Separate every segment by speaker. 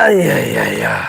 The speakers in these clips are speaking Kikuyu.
Speaker 1: Ay, ay, ay, ay.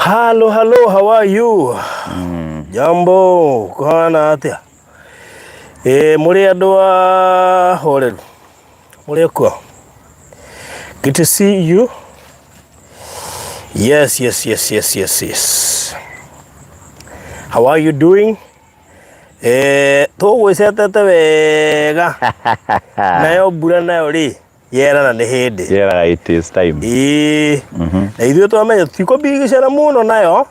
Speaker 1: Hello, hello, how are you? Jambo, kuhana atia? Eh, muri andu a horeru. Muri kuo. Good to see you. Yes, yes, yes, yes, yes, yes. How are you doing? Eh, tũgwĩcetete wega nayo mbura nayo rĩ yerana nĩ hĩndĩ.
Speaker 2: Yeraga it is time.
Speaker 1: Ĩĩ. Na ithuĩ twamenya tũtikũbigicana mũno nayo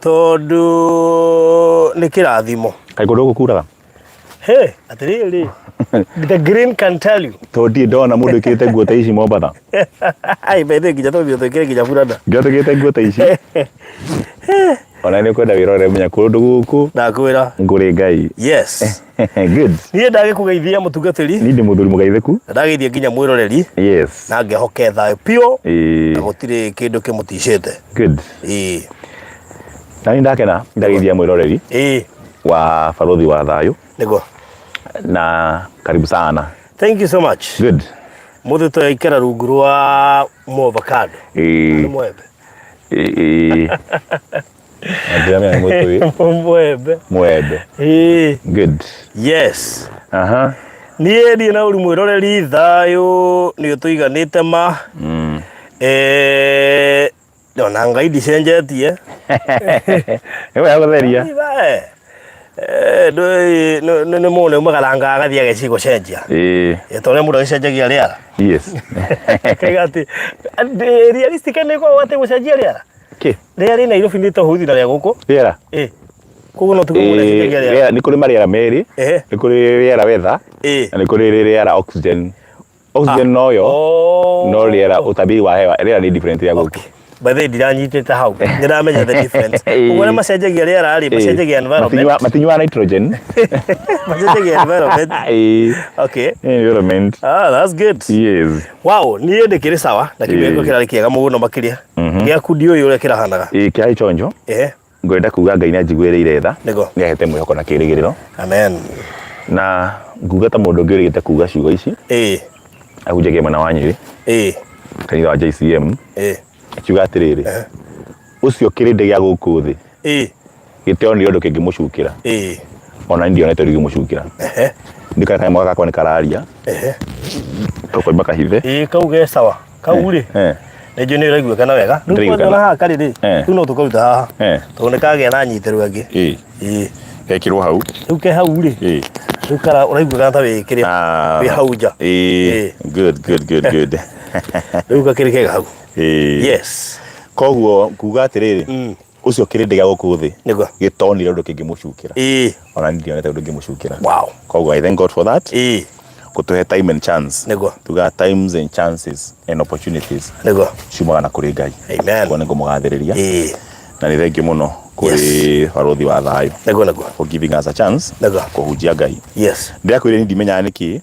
Speaker 1: tondũ nĩ kĩrathimo.
Speaker 2: Kaĩ kũndũ gũkũ kuraga?
Speaker 1: Hey, atĩrĩrĩ, the green can tell you.
Speaker 2: Tondũ ndirĩ ndona mũndũ ĩkĩrĩte nguo ta ici Mombatha.
Speaker 1: Ai, by the way, nginya tũthiĩ twĩkĩre nginya burana.
Speaker 2: Nginya twĩkĩrĩte nguo ta ici. Ona nĩ ũkwenda wĩrore menya kũndũ gũkũ
Speaker 1: Ndakwĩra.
Speaker 2: ngũrĩ Ngai.
Speaker 1: Yes.
Speaker 2: Good.
Speaker 1: Niĩ ndagĩkũgeithia mũtungatĩri
Speaker 2: Niĩ ndĩ mũthuri mũgeithĩku.
Speaker 1: na ndageithia nginya mwĩroreri
Speaker 2: Yes.
Speaker 1: na ngehoke thayũ piũ
Speaker 2: Ĩĩ.
Speaker 1: na gũtirĩ kĩndũ kĩmũticĩte.
Speaker 2: Good.
Speaker 1: Ĩĩ.
Speaker 2: Na nĩ ndakena ndageithia mwĩroreri
Speaker 1: Ĩĩ.
Speaker 2: wa Barothi wa Thayũ
Speaker 1: Nĩguo.
Speaker 2: na karibu sana.
Speaker 1: Thank you so much.
Speaker 2: Good.
Speaker 1: Mũthĩ twaikara rungu rwa mũavocado.
Speaker 2: Ĩĩ.
Speaker 1: Nĩ mwembe.
Speaker 2: Ĩĩ. Ndĩramenya nĩ mũtũĩ.
Speaker 1: Mwembe.
Speaker 2: Mwembe.
Speaker 1: Ĩĩ.
Speaker 2: Good.
Speaker 1: Yes.
Speaker 2: Aha.
Speaker 1: Niĩ ndirĩ na ũru mwĩroreri thayũ nĩ ũtũiganĩte ma. Eh, ona Ngai ndicenjetie.
Speaker 2: Nĩ wega gũtheria.
Speaker 1: Ibae. Eh, nĩ mũndũ umagara agathiĩ ageciria gũcenjia.
Speaker 2: Ĩĩ.
Speaker 1: Eh, ta ũrĩa mũndũ agĩcenjagia rĩera.
Speaker 2: Yes.
Speaker 1: Kaiga atĩ realistic nĩ gũkorwo atĩ gũcenjia rĩera.
Speaker 2: Kĩ?
Speaker 1: Rĩera rĩ Nairobi nĩ tofauti na rĩa gũkũ.
Speaker 2: Rĩera.
Speaker 1: Ĩ. Koguo no tuge mũndũ
Speaker 2: Ĩĩ,
Speaker 1: acenjagia rĩera.
Speaker 2: rĩera- nĩ kũrĩ marĩera merĩ.
Speaker 1: Ehe.
Speaker 2: Nĩ kũrĩ rĩera weather
Speaker 1: Ĩĩ.
Speaker 2: na nĩ kũrĩ rĩera oxygen. Oxygen noyo
Speaker 1: Oh.
Speaker 2: no rĩera ũtabiri wa hewa rĩera nĩ different ya gũkũ.
Speaker 1: Okay. By the way, ndiranyitĩte hau. Nĩndamenya the difference.
Speaker 2: Ĩĩ.
Speaker 1: Ũguo arĩa macenjagia rĩera rĩ,
Speaker 2: Ĩĩ.
Speaker 1: macenjagia environment.
Speaker 2: Matinyuaga nitrogen.
Speaker 1: Macenjagia environment.
Speaker 2: Ĩĩ.
Speaker 1: Okay.
Speaker 2: Environment.
Speaker 1: Ah, that's good.
Speaker 2: Yes.
Speaker 1: Wow, niĩ ndĩkĩrĩ sawa na
Speaker 2: Ĩĩ.
Speaker 1: kĩmeko kĩrarĩ kĩega mũno makĩria. Gĩaku ndiũĩ ũrĩa kĩrahanaga.
Speaker 2: Ĩĩ kĩarĩ chonjo.
Speaker 1: Ehe.
Speaker 2: Ngwenda kuga Ngai nĩ anjiguĩrĩire tha.
Speaker 1: Nĩguo.
Speaker 2: Nĩ ahete mwĩhoko na kĩĩrĩgĩrĩro.
Speaker 1: Amen.
Speaker 2: Na nguga ta mũndũ ũngĩ ũrĩgĩte kuga ciugo ici
Speaker 1: Ĩĩ.
Speaker 2: ahunjagia mwena wa Nyĩrĩ
Speaker 1: Ĩĩ.
Speaker 2: kanitha wa JCM
Speaker 1: Ĩĩ.
Speaker 2: akiuga atĩrĩrĩ ũcio kĩrĩndĩ gĩa gũkũ thĩ
Speaker 1: Ĩĩ.
Speaker 2: gĩtionire ũndũ kĩngĩmũcukĩra
Speaker 1: Ĩĩ.
Speaker 2: ona niĩ ndionete ũndũ kĩngĩmũcukĩra
Speaker 1: Ehe.
Speaker 2: ndikana kanyamũ gakwa nĩ kararia
Speaker 1: Ehe.
Speaker 2: tũkoima kahithe
Speaker 1: Ĩĩ kau ge sawa. Kau rĩ.
Speaker 2: Eh,
Speaker 1: Nĩ njũĩ nĩ ũraiguĩkana wega. Rĩu
Speaker 2: Ndĩraiguĩkana.
Speaker 1: kwanza ona haha karĩ rĩ.
Speaker 2: Eh.
Speaker 1: Rĩu no tũkaruta haha.
Speaker 2: eh,
Speaker 1: Tondũ nĩ kagĩa na nyitĩrĩro angĩ.
Speaker 2: ĩĩ
Speaker 1: Ĩĩ.
Speaker 2: gekĩrwo hau
Speaker 1: Rĩu ke hau rĩ.
Speaker 2: ĩĩ
Speaker 1: Rĩu kara ũraiguĩkana ta wĩ kĩrĩa.
Speaker 2: Ah,
Speaker 1: Wĩ hau nja.
Speaker 2: ĩĩ good good good good
Speaker 1: Rĩu gakĩrĩ kega hau.
Speaker 2: ĩĩ
Speaker 1: Yes.
Speaker 2: koguo kuga atĩrĩrĩ
Speaker 1: Mm.
Speaker 2: ũcio kĩrĩndĩ gĩa gũkũ thĩ
Speaker 1: Nĩguo.
Speaker 2: gĩtonire ũndũ kĩngĩmũcukĩra
Speaker 1: Ĩĩ.
Speaker 2: ona niĩ ndionete ũndũ kĩngĩmũcukĩra
Speaker 1: Wow.
Speaker 2: koguo I thank God for that
Speaker 1: Ĩĩ.
Speaker 2: kũtũhe time and chance
Speaker 1: Nĩguo.
Speaker 2: tugaga times and chances and opportunities
Speaker 1: Nĩguo.
Speaker 2: ciumaga na kũrĩ Ngai
Speaker 1: Amen.
Speaker 2: koguo nĩ ngũmũgathĩrĩria
Speaker 1: Ĩĩ.
Speaker 2: na nĩ thengiũ mũno kũrĩ barothi wa thayũ
Speaker 1: Nĩguo nĩguo.
Speaker 2: for giving us a chance
Speaker 1: Nĩguo.
Speaker 2: kũhunjia Ngai
Speaker 1: Yes.
Speaker 2: ndĩrakwĩrire niĩ ndimenyaga nĩkĩ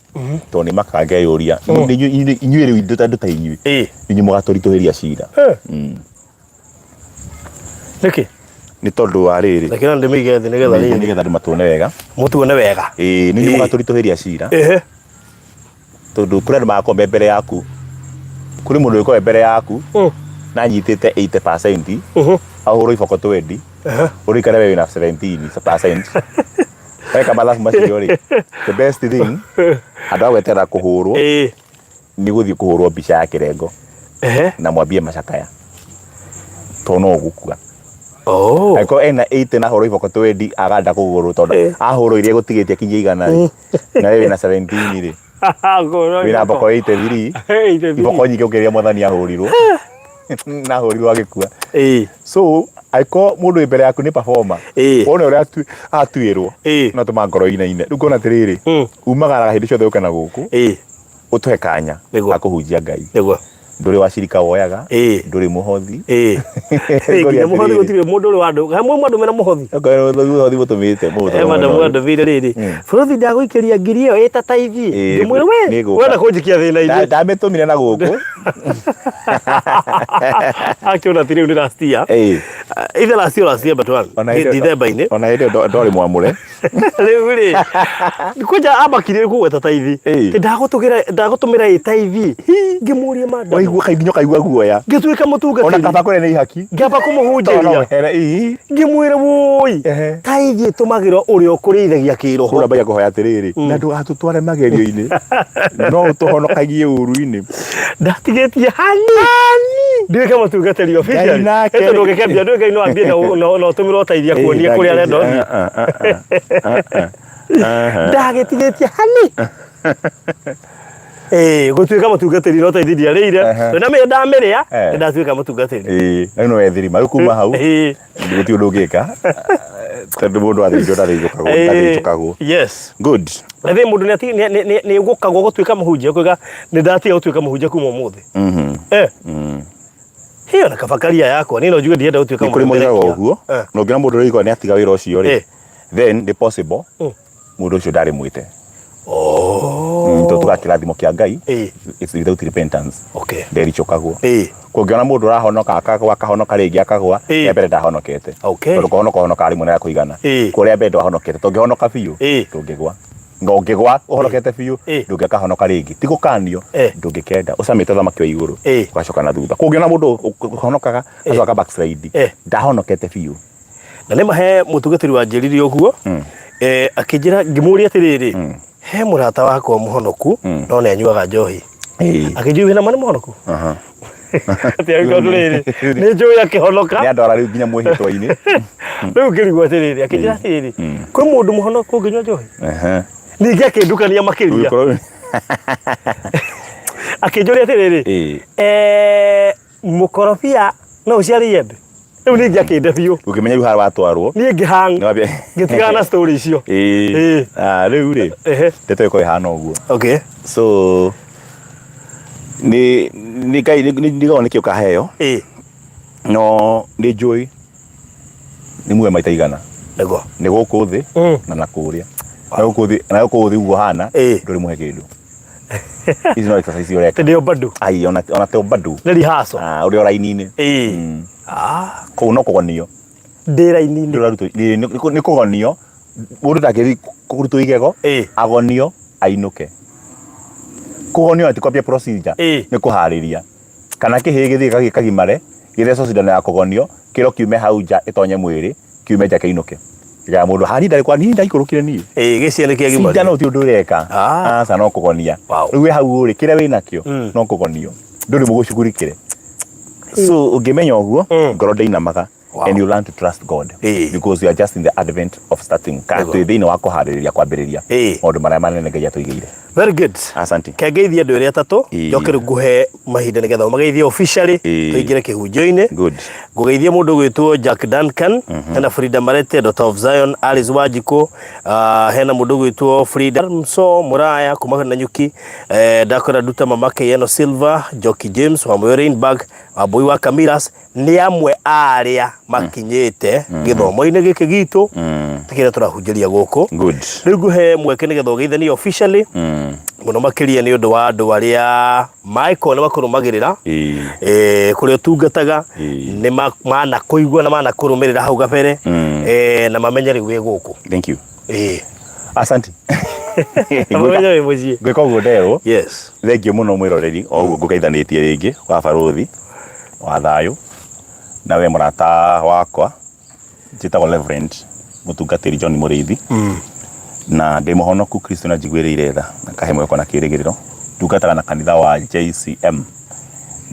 Speaker 2: tondũ nĩ makaga ngeyũria inyuĩ rĩu indo ta andũ ta inyuĩ
Speaker 1: Ĩĩ.
Speaker 2: inyuĩ mũgatũritũhĩria cira
Speaker 1: Eh. Nĩkĩ?
Speaker 2: Nĩ tondũ wa rĩrĩ.
Speaker 1: Reke na ndĩmĩige thĩ nĩgetha rĩrĩ.
Speaker 2: Nĩgetha andũ matuone wega.
Speaker 1: Mũtuone wega.
Speaker 2: Ĩĩ, nĩ inyuĩ mũgatũritũhĩria cira.
Speaker 1: Ehe.
Speaker 2: Tondũ kũrĩ andũ magakorwo me mbere yaku. Kũrĩ mũndũ ũgĩkorwo e mbere yaku na anyitĩte 80% ahũrwo iboko 20 ũrĩikare we wĩna 17%. Weka mathabu macio rĩ, the best thing handũ ha gweterera kũhũrwo nĩ gũthiĩ kũhũrwo mbica ya kĩrengo na mwambie macakaya tondũ no ũgũkua. Angĩkorwo ena 80 na ahũrwo iboko 20 aganda kũgũrũ tondũ ahũrwo iria egũtigĩtie akinyie igana rĩ, na we wĩna 17 rĩ, wĩna mboko 83 iboko nyingĩ gũkĩra iria mwathani ahũrirwo na ahũrirwo agĩkua. So angĩkorwo mũndũ wĩ mbere yaku nĩ performer wone ũrĩa atuĩrwo no tũma ngoro ĩinaine. Rĩu ngona atĩrĩrĩ, umagaraga hĩndĩ ciothe ũke na gũkũ ũtũhe kanya ga kũhunjia Ngai. Ndũrĩ wacirika woyaga, ndũrĩ mũhothi.
Speaker 1: Nginya mũhothi gũtirĩ mũndũ ũrĩ wandũ hamwe mwandũ mena mũhothi.
Speaker 2: Okorwo nĩ mũhothi mũtũmĩte
Speaker 1: mũtũmĩte. Madam andũmĩire rĩrĩ. Bũrũthi ndagũikĩria ngiri ĩyo ĩta taithi. Ngĩmwĩra we wenda kũnjikia thĩna-inĩ.
Speaker 2: Ndamĩtũmire na gũkũ.
Speaker 1: Akĩona ti rĩu nĩ last year. Either last year or last year but one. December-inĩ.
Speaker 2: Ona hĩndĩ ĩyo ndwarĩ mwamũre.
Speaker 1: Rĩu rĩ kwanja amakire kũgweta taithi. Ndagũtũmĩra ndagũtũmĩra ĩ taithi. Ngĩmũria madam.
Speaker 2: Waigua kainginya ũkaigua guoya.
Speaker 1: Ngĩtuĩka mũtungatĩri.
Speaker 2: Ona kaba kũrĩa nĩ ihaki.
Speaker 1: Ngĩamba kũmũhunjĩria. Ngĩmwĩra wũi taithi ĩtũmagĩrwo ũrĩa ũkũrĩithagia kĩroho.
Speaker 2: Kũrĩa ambagia kũhoya atĩrĩrĩ, na ndũgatũtware magerio-inĩ no ũtũhonokagie ũru-inĩ.
Speaker 1: Ndatigĩtie hani nduĩke mũtungatĩri officially. Tondũ ũngĩkĩambia ndũĩkaine no ambie na ũtũmĩre ũteithia kuonia kũrĩa arenda ũthiĩ. Ndagĩtigĩtie hani gũtuĩka mũtungatĩri no taithi ndiarĩire tondũ ndamenya ndamĩrĩa nĩ ndatuĩka mũtungatĩri.
Speaker 2: Rĩu no wethirima rĩu kuma hau gũtirĩ ũndũ ũngĩka tondũ mũndũ athĩnjwo ndathĩnjũkagwo.
Speaker 1: Yes.
Speaker 2: Good.
Speaker 1: Na thĩ mũndũ nĩ ũgũkagwo gũtuĩka mũhunjia kuga nĩ ndatiga gũtuĩka mũhunjia kuma ũmũthĩ. Hiyo na kaba karia yakwa niĩ no njuge ndienda gũtuĩka
Speaker 2: Nĩ kũrĩ moigaga ũguo na ũngĩona mũndũ ũrĩa nĩ atiga wĩra ũcio rĩ, then nĩ possible mũndũ ũcio ndarĩ mwĩte. Tondũ tugaga kĩrathimo kĩa Ngai it's without repentance. Ndericũkagwo. Kũngĩona mũndũ ũrahonoka akagwa akahonoka rĩngĩ akagwa, rĩa mbere ndahonokete. Tondũ kũhonoka ũhonokaga rĩmwe na rĩa kũigana. Kũrĩa mbere ndwahonokete, to ũngĩhonoka biũ ndũngĩgwa. Na ũngĩgwa ũhonokete biũ ndũngĩkahonoka rĩngĩ. Ti gũkanio ndũngĩkenda. Ũcamĩte ũthamaki wa igũrũ ũgacoka na thutha. Kũngĩona mũndũ ũhonokaga agacoka backslide, ndahonokete biũ.
Speaker 1: Na nĩ ma he mũtungatĩri wanjĩrire ũguo, akĩnjĩra ngĩmũria atĩrĩrĩ, he mũrata wakwa mũhonoku no nĩ anyuaga njohi. Akĩnjũria wĩna ma nĩ mũhonoku? Atĩ tondũ rĩrĩ nĩ njũĩ akĩhonoka.
Speaker 2: Nĩ andwara rĩu nginya mwĩhĩtwa-inĩ.
Speaker 1: Rĩu ngĩrigwo atĩrĩrĩ, akĩnjĩra atĩrĩrĩ, kwĩ mũndũ mũhonoku ũngĩnyua njohi? Ningĩ akĩndukania makĩria. Akĩnjũria atĩrĩrĩ, mũkorobia no ũciare iembe? Rĩu ningĩ akĩnde biũ.
Speaker 2: Ũkĩmenya rĩu harĩa watwarwo.
Speaker 1: Niĩ ngĩhang. Ngĩtigana na story icio.
Speaker 2: Ĩĩ. Rĩu rĩ, ndeto ĩkoragwo ĩhana ũguo. So nĩ nĩ Ngai nĩ ndigagwo nĩkĩ ũkaheo. No nĩ njũĩ nĩ muoyo maita igana.
Speaker 1: Nĩguo.
Speaker 2: Nĩ gũkũ thĩ na na kũrĩa. Na gũkũ thĩ na gũkũ thĩ ũguo hana ndũrĩ mũhe kĩndũ. Ici no exercise ũreka.
Speaker 1: Nĩ bado.
Speaker 2: Ai ona ona to bado.
Speaker 1: Nĩ rehearsal.
Speaker 2: Ah, ũrĩ o raini-inĩ. Kũu no kũgonio.
Speaker 1: Ndĩ raini-inĩ.
Speaker 2: Ndũrarutwo nĩ kũgonio. Mũndũ ndangĩthiĩ kũrutwo igego agonio ainũke. Kũgonio ti kwambia procedure nĩ kũharĩria. Kana kĩhĩĩ gĩthiĩ gĩkagimare gĩthecwo cindano ya kũgonio kĩro kiume hau nja ĩtonye mwĩrĩ kiume nja kĩinũke. Ya mũndũ hani ndarĩ kwa niĩ ndaikũrũkire niĩ.
Speaker 1: Gĩciana kĩa
Speaker 2: gimari. Cindano ti ũndũ ũreka. Aca no kũgonia. Rĩu wĩ hau rĩ kĩrĩa wĩ nakĩo no kũgonio. Ndũrĩ mũgũcugurikĩre. So ũngĩmenya ũguo ngoro ndĩinamaga. Wow. And you learn to trust God. Because you are just in the advent of starting. Ka twĩ thĩinĩ wa kũharĩrĩria kwambĩrĩria maũndũ marĩa manene Ngai atũigĩire.
Speaker 1: Very good.
Speaker 2: Asante.
Speaker 1: Kengeithie andũ erĩ atatũ njoke rĩu ngũhe mahinda nĩgetha ũmageithie officially tũingĩre kĩhunjio-inĩ.
Speaker 2: Good.
Speaker 1: Ngũgeithie mũndũ ũgwĩtwo Jack Duncan, hena Frida Marete, Daughter of Zion, Alice Wanjikũ, hena mũndũ ũgwĩtwo Frida Mso Muraya kuma Nanyuki, ndakwĩra Nduta Mama Keyeno Silver, Njoki James wa Moyo Rainbag, Wambui wa Kamiras. Nĩ amwe a arĩa makinyĩte gĩthomo-inĩ gĩkĩ gitũ kĩrĩa tũrahunjĩria gũkũ.
Speaker 2: Good.
Speaker 1: Rĩu ngũhe mweke nĩgetha ũgeithanie officially mũno makĩria nĩ ũndũ wa andũ arĩa mangĩkorwo nĩ makũrũmagĩrĩra kũrĩa ũtungataga, nĩ manakũigua na manakũrũmĩrĩra hau gabere na mamenye rĩu wĩ gũkũ.
Speaker 2: Thank you. Asante.
Speaker 1: Na mamenye wĩ mũciĩ.
Speaker 2: Ngwĩka ũguo nderwo.
Speaker 1: Yes.
Speaker 2: Thank you mũno mwĩroreri o ũguo ngũgeithanĩtie rĩngĩ wa barũthi wa thayũ na we mũrata wakwa. Njĩtagwo Reverend mũtungatĩri John Mũrĩithi na ndĩ mũhonoku. Kristo na njiguĩrĩire tha na kahe mwĩhoko na kĩĩrĩgĩrĩro. Ndungataga na kanitha wa JCM,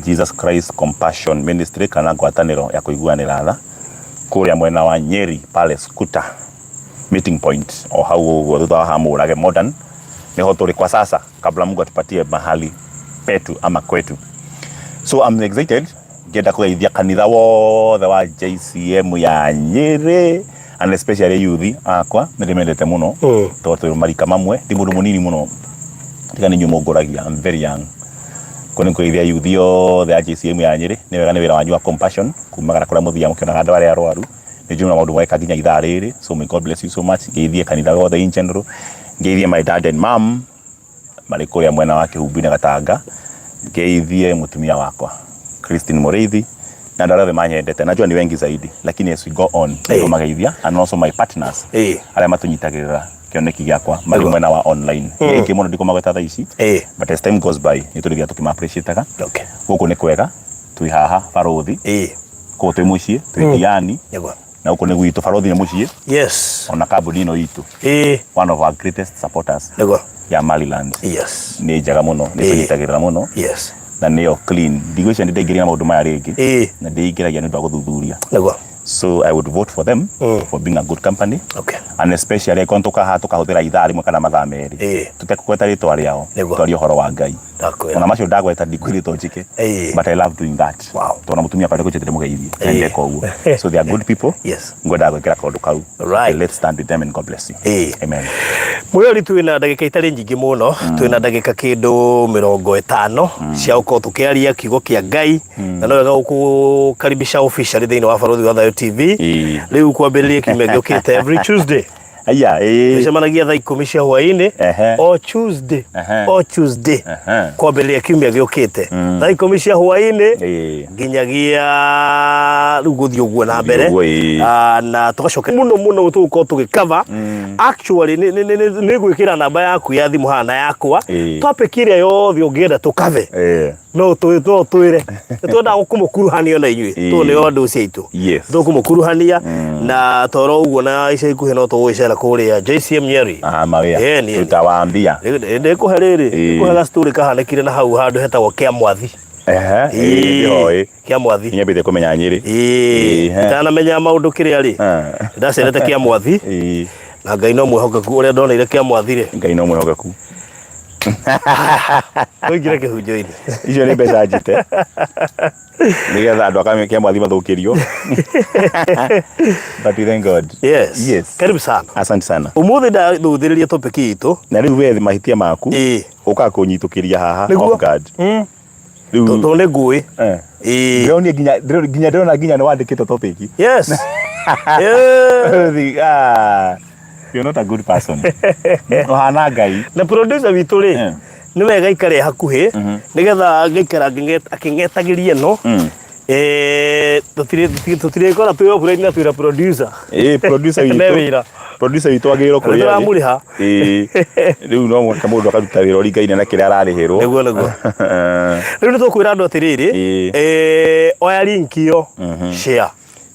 Speaker 2: Jesus Christ Compassion Ministry, kana ngwatanĩro ya kũiguanĩra tha, kũrĩa mwena wa Nyeri Palace Kuta meeting point, o hau ũguo thutha wa Hamũrage Modern niho tũrĩ kwa sasa kabla Mungu atupatie mahali petu ama kwetu. So I'm excited, ngĩenda kũgeithia kanitha wothe wa JCM ya Nyĩrĩ and especially youth akwa. Nĩ ndĩmendete mũno tondũ twĩ marika mamwe. Ndi mũndũ mũnini mũno, tiga nĩ inyuĩ mũngũragia. I'm very young. Ko nĩ kũgeithia youth yothe ya JCM ya Nyĩrĩ. Nĩ wega nĩ wĩra wanyu wa compassion kumagara kũrĩa mũthiaga mũkĩonaga andũ arĩa arwaru. Nĩ njũĩ maũndũ mweka nginya ithaa rĩrĩ, so may God bless you so much. Ngeithie kanitha wothe in general, ngeithie my dad and mom marĩ kũrĩa mwena wa Kĩhumbu-inĩ Gatanga, ngeithie mũtumia wakwa Christine Mũrĩithi na andũ arĩa othe manyendete. Najua ni wengi zaidi, lakini as we go on nĩngũmageithia, and also my partners arĩa matũnyitagĩrĩra kĩoneki gĩakwa marĩ mwena wa online. Nĩ aingĩ mũno, ndikũmagweta thaa ici, but as time goes by nĩ tũrĩthiaga tũkĩma appreciate-aga. Gũkũ nĩ kwega, twĩ haha barũthi, kũguo twĩ mũciĩ, twĩ Diani na gũkũ nĩ gwitũ. Barũthi nĩ mũciĩ ona kambuni ĩno itũ, one of our greatest supporters ya Maryland, nĩ njega mũno, nĩ tũnyitagĩrĩra mũno na nĩyo clean. Ndigwĩciria nĩ ndaingĩria maũndũ maya rĩngĩ na ndĩingĩragia nĩ ũndũ wa gũthuthuria. So I would vote for them for being a good company and especially angĩkorwo tũkaha tũkahũthĩra ithaa rĩmwe kana mathaa 2 tũtekũgweta rĩtwa rĩao, twarie ũhoro wa Ngai.
Speaker 1: Ndakwĩra.
Speaker 2: Ona macio ndagweta ndikwĩrĩtwo njĩke, but I love doing that tondũ mũtumia akwa ndĩkũnjĩtire mũgeithie na ndeka ũguo. So they are good people. Ngwendaga gwĩkĩra kaũndũ kau. Okay, let's stand with them and God bless you. Amen.
Speaker 1: Mwĩrori, twĩna ndagĩka itarĩ nyingĩ mũno, twĩna ndagĩka kĩndũ 50 cia gũkorwo tũkĩaria kiugo kĩa Ngai, na no wega gũkũkaribisha officially thĩinĩ wa Barũthi wa Thayũ TV. Rĩu kwambĩrĩria kiumia gĩũkĩte, every Tuesday
Speaker 2: Aya, ĩĩ.
Speaker 1: Tũcemanagia thaa 10 cia hwaĩ-inĩ o Tuesday, o Tuesday kwambĩrĩria kiumia gĩũkĩte thaa 10 cia hwaĩ-inĩ nginyagia rĩu gũthiĩ ũguo na mbere.
Speaker 2: Ũguo, ĩĩ.
Speaker 1: Ah, na tũgacoka mũno mũno tũgũkorwo tũgĩkava. Actually nĩ gwĩkĩra namba yaku ya thimũ haha na yakwa. Topic ĩrĩa yothe ũngĩenda tũkave, no twĩre. Nĩ twendaga kũmũkuruhania na inyuĩ tondũ nĩo andũ acio aitũ. Tũkũmũkuruhania na toro ũguo, na ica ikuhĩ no tũgũgĩcera kũrĩa JCM Nyeri.
Speaker 2: Ah, mawĩa.
Speaker 1: Ĩĩ, nĩ.
Speaker 2: Tutawaambia.
Speaker 1: Ndĩkũhe rĩrĩ, ndĩkũhe gastori kahanĩkire na hau handũ hetagwo Kĩa Mwathi.
Speaker 2: Ehe, ĩĩ, ndĩhoĩ.
Speaker 1: Kĩa Mwathi.
Speaker 2: Nyambĩte kũmenya Nyĩrĩ.
Speaker 1: Itanamenya maũndũ kĩrĩa rĩ, ndacerete Kĩa Mwathi na Ngai no mwĩhokeku, ũrĩa ndoneire Kĩa Mwathi rĩ.
Speaker 2: Ngai no mwĩhokeku.
Speaker 1: Tũingĩre kĩhunjio-inĩ.
Speaker 2: Icio nĩ mbeca njite nĩgetha andũ a Kĩa Mwathi mathũkĩrio, but we thank God.
Speaker 1: Karibu sana.
Speaker 2: Asante sana.
Speaker 1: Ũmũthĩ ndathuthĩrĩria topic itũ.
Speaker 2: Na rĩu we mahĩtia maku ũkaga kũnyitũkĩria haha off guard rĩu.
Speaker 1: Tondũ nĩ ngũĩ.
Speaker 2: Ndĩronire nginya ndĩrona nginya nĩ wandĩkĩte topic. Ah, you're not a good person. Ũhana Ngai.
Speaker 1: Na producer witũ rĩ, nĩ wega ikare hakuhĩ nĩgetha ngaikara akĩng'etagĩria ĩno. Tũtirĩkora twĩ offline na twĩna producer.
Speaker 2: Ĩĩ, producer
Speaker 1: Ne
Speaker 2: witũ.
Speaker 1: wĩra.
Speaker 2: Producer witũ agĩrĩirwo kũrĩa.
Speaker 1: Nĩtũramũrĩha.
Speaker 2: Ĩĩ, rĩu no mũhaka mũndũ akaruta wĩra ũringaine na kĩrĩa ararĩhĩrwo.
Speaker 1: Nĩguo. Rĩu nĩ tũkwĩra andũ atĩrĩrĩ, oya link ĩyo, share.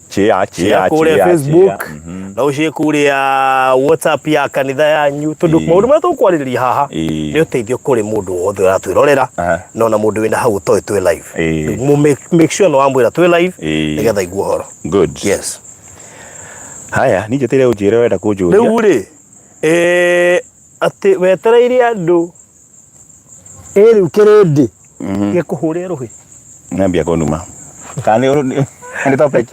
Speaker 2: Chia.
Speaker 1: Share
Speaker 2: Chia.
Speaker 1: kũrĩa
Speaker 2: Chia.
Speaker 1: Facebook
Speaker 2: Chia.
Speaker 1: Na ũshare kũrĩa WhatsApp ya kanitha yanyu, tondũ maũndũ marĩa tũkwarĩrĩria haha nĩ ũteithio kũrĩ mũndũ wothe ũratwĩrorera na ona mũndũ wĩna hau ũtoĩ twĩ live. Rĩu make sure nĩ wamwĩra twĩ live nĩgetha aigue ũhoro.
Speaker 2: Good. Haya, niĩ njetereire ũnjĩre ũrenda kũnjũria.
Speaker 1: Rĩu rĩ, atĩ wetereire andũ ĩ rĩu kĩrĩndĩ gĩkũhũre rũhĩ.
Speaker 2: Nambia kũnuma kana nĩ topic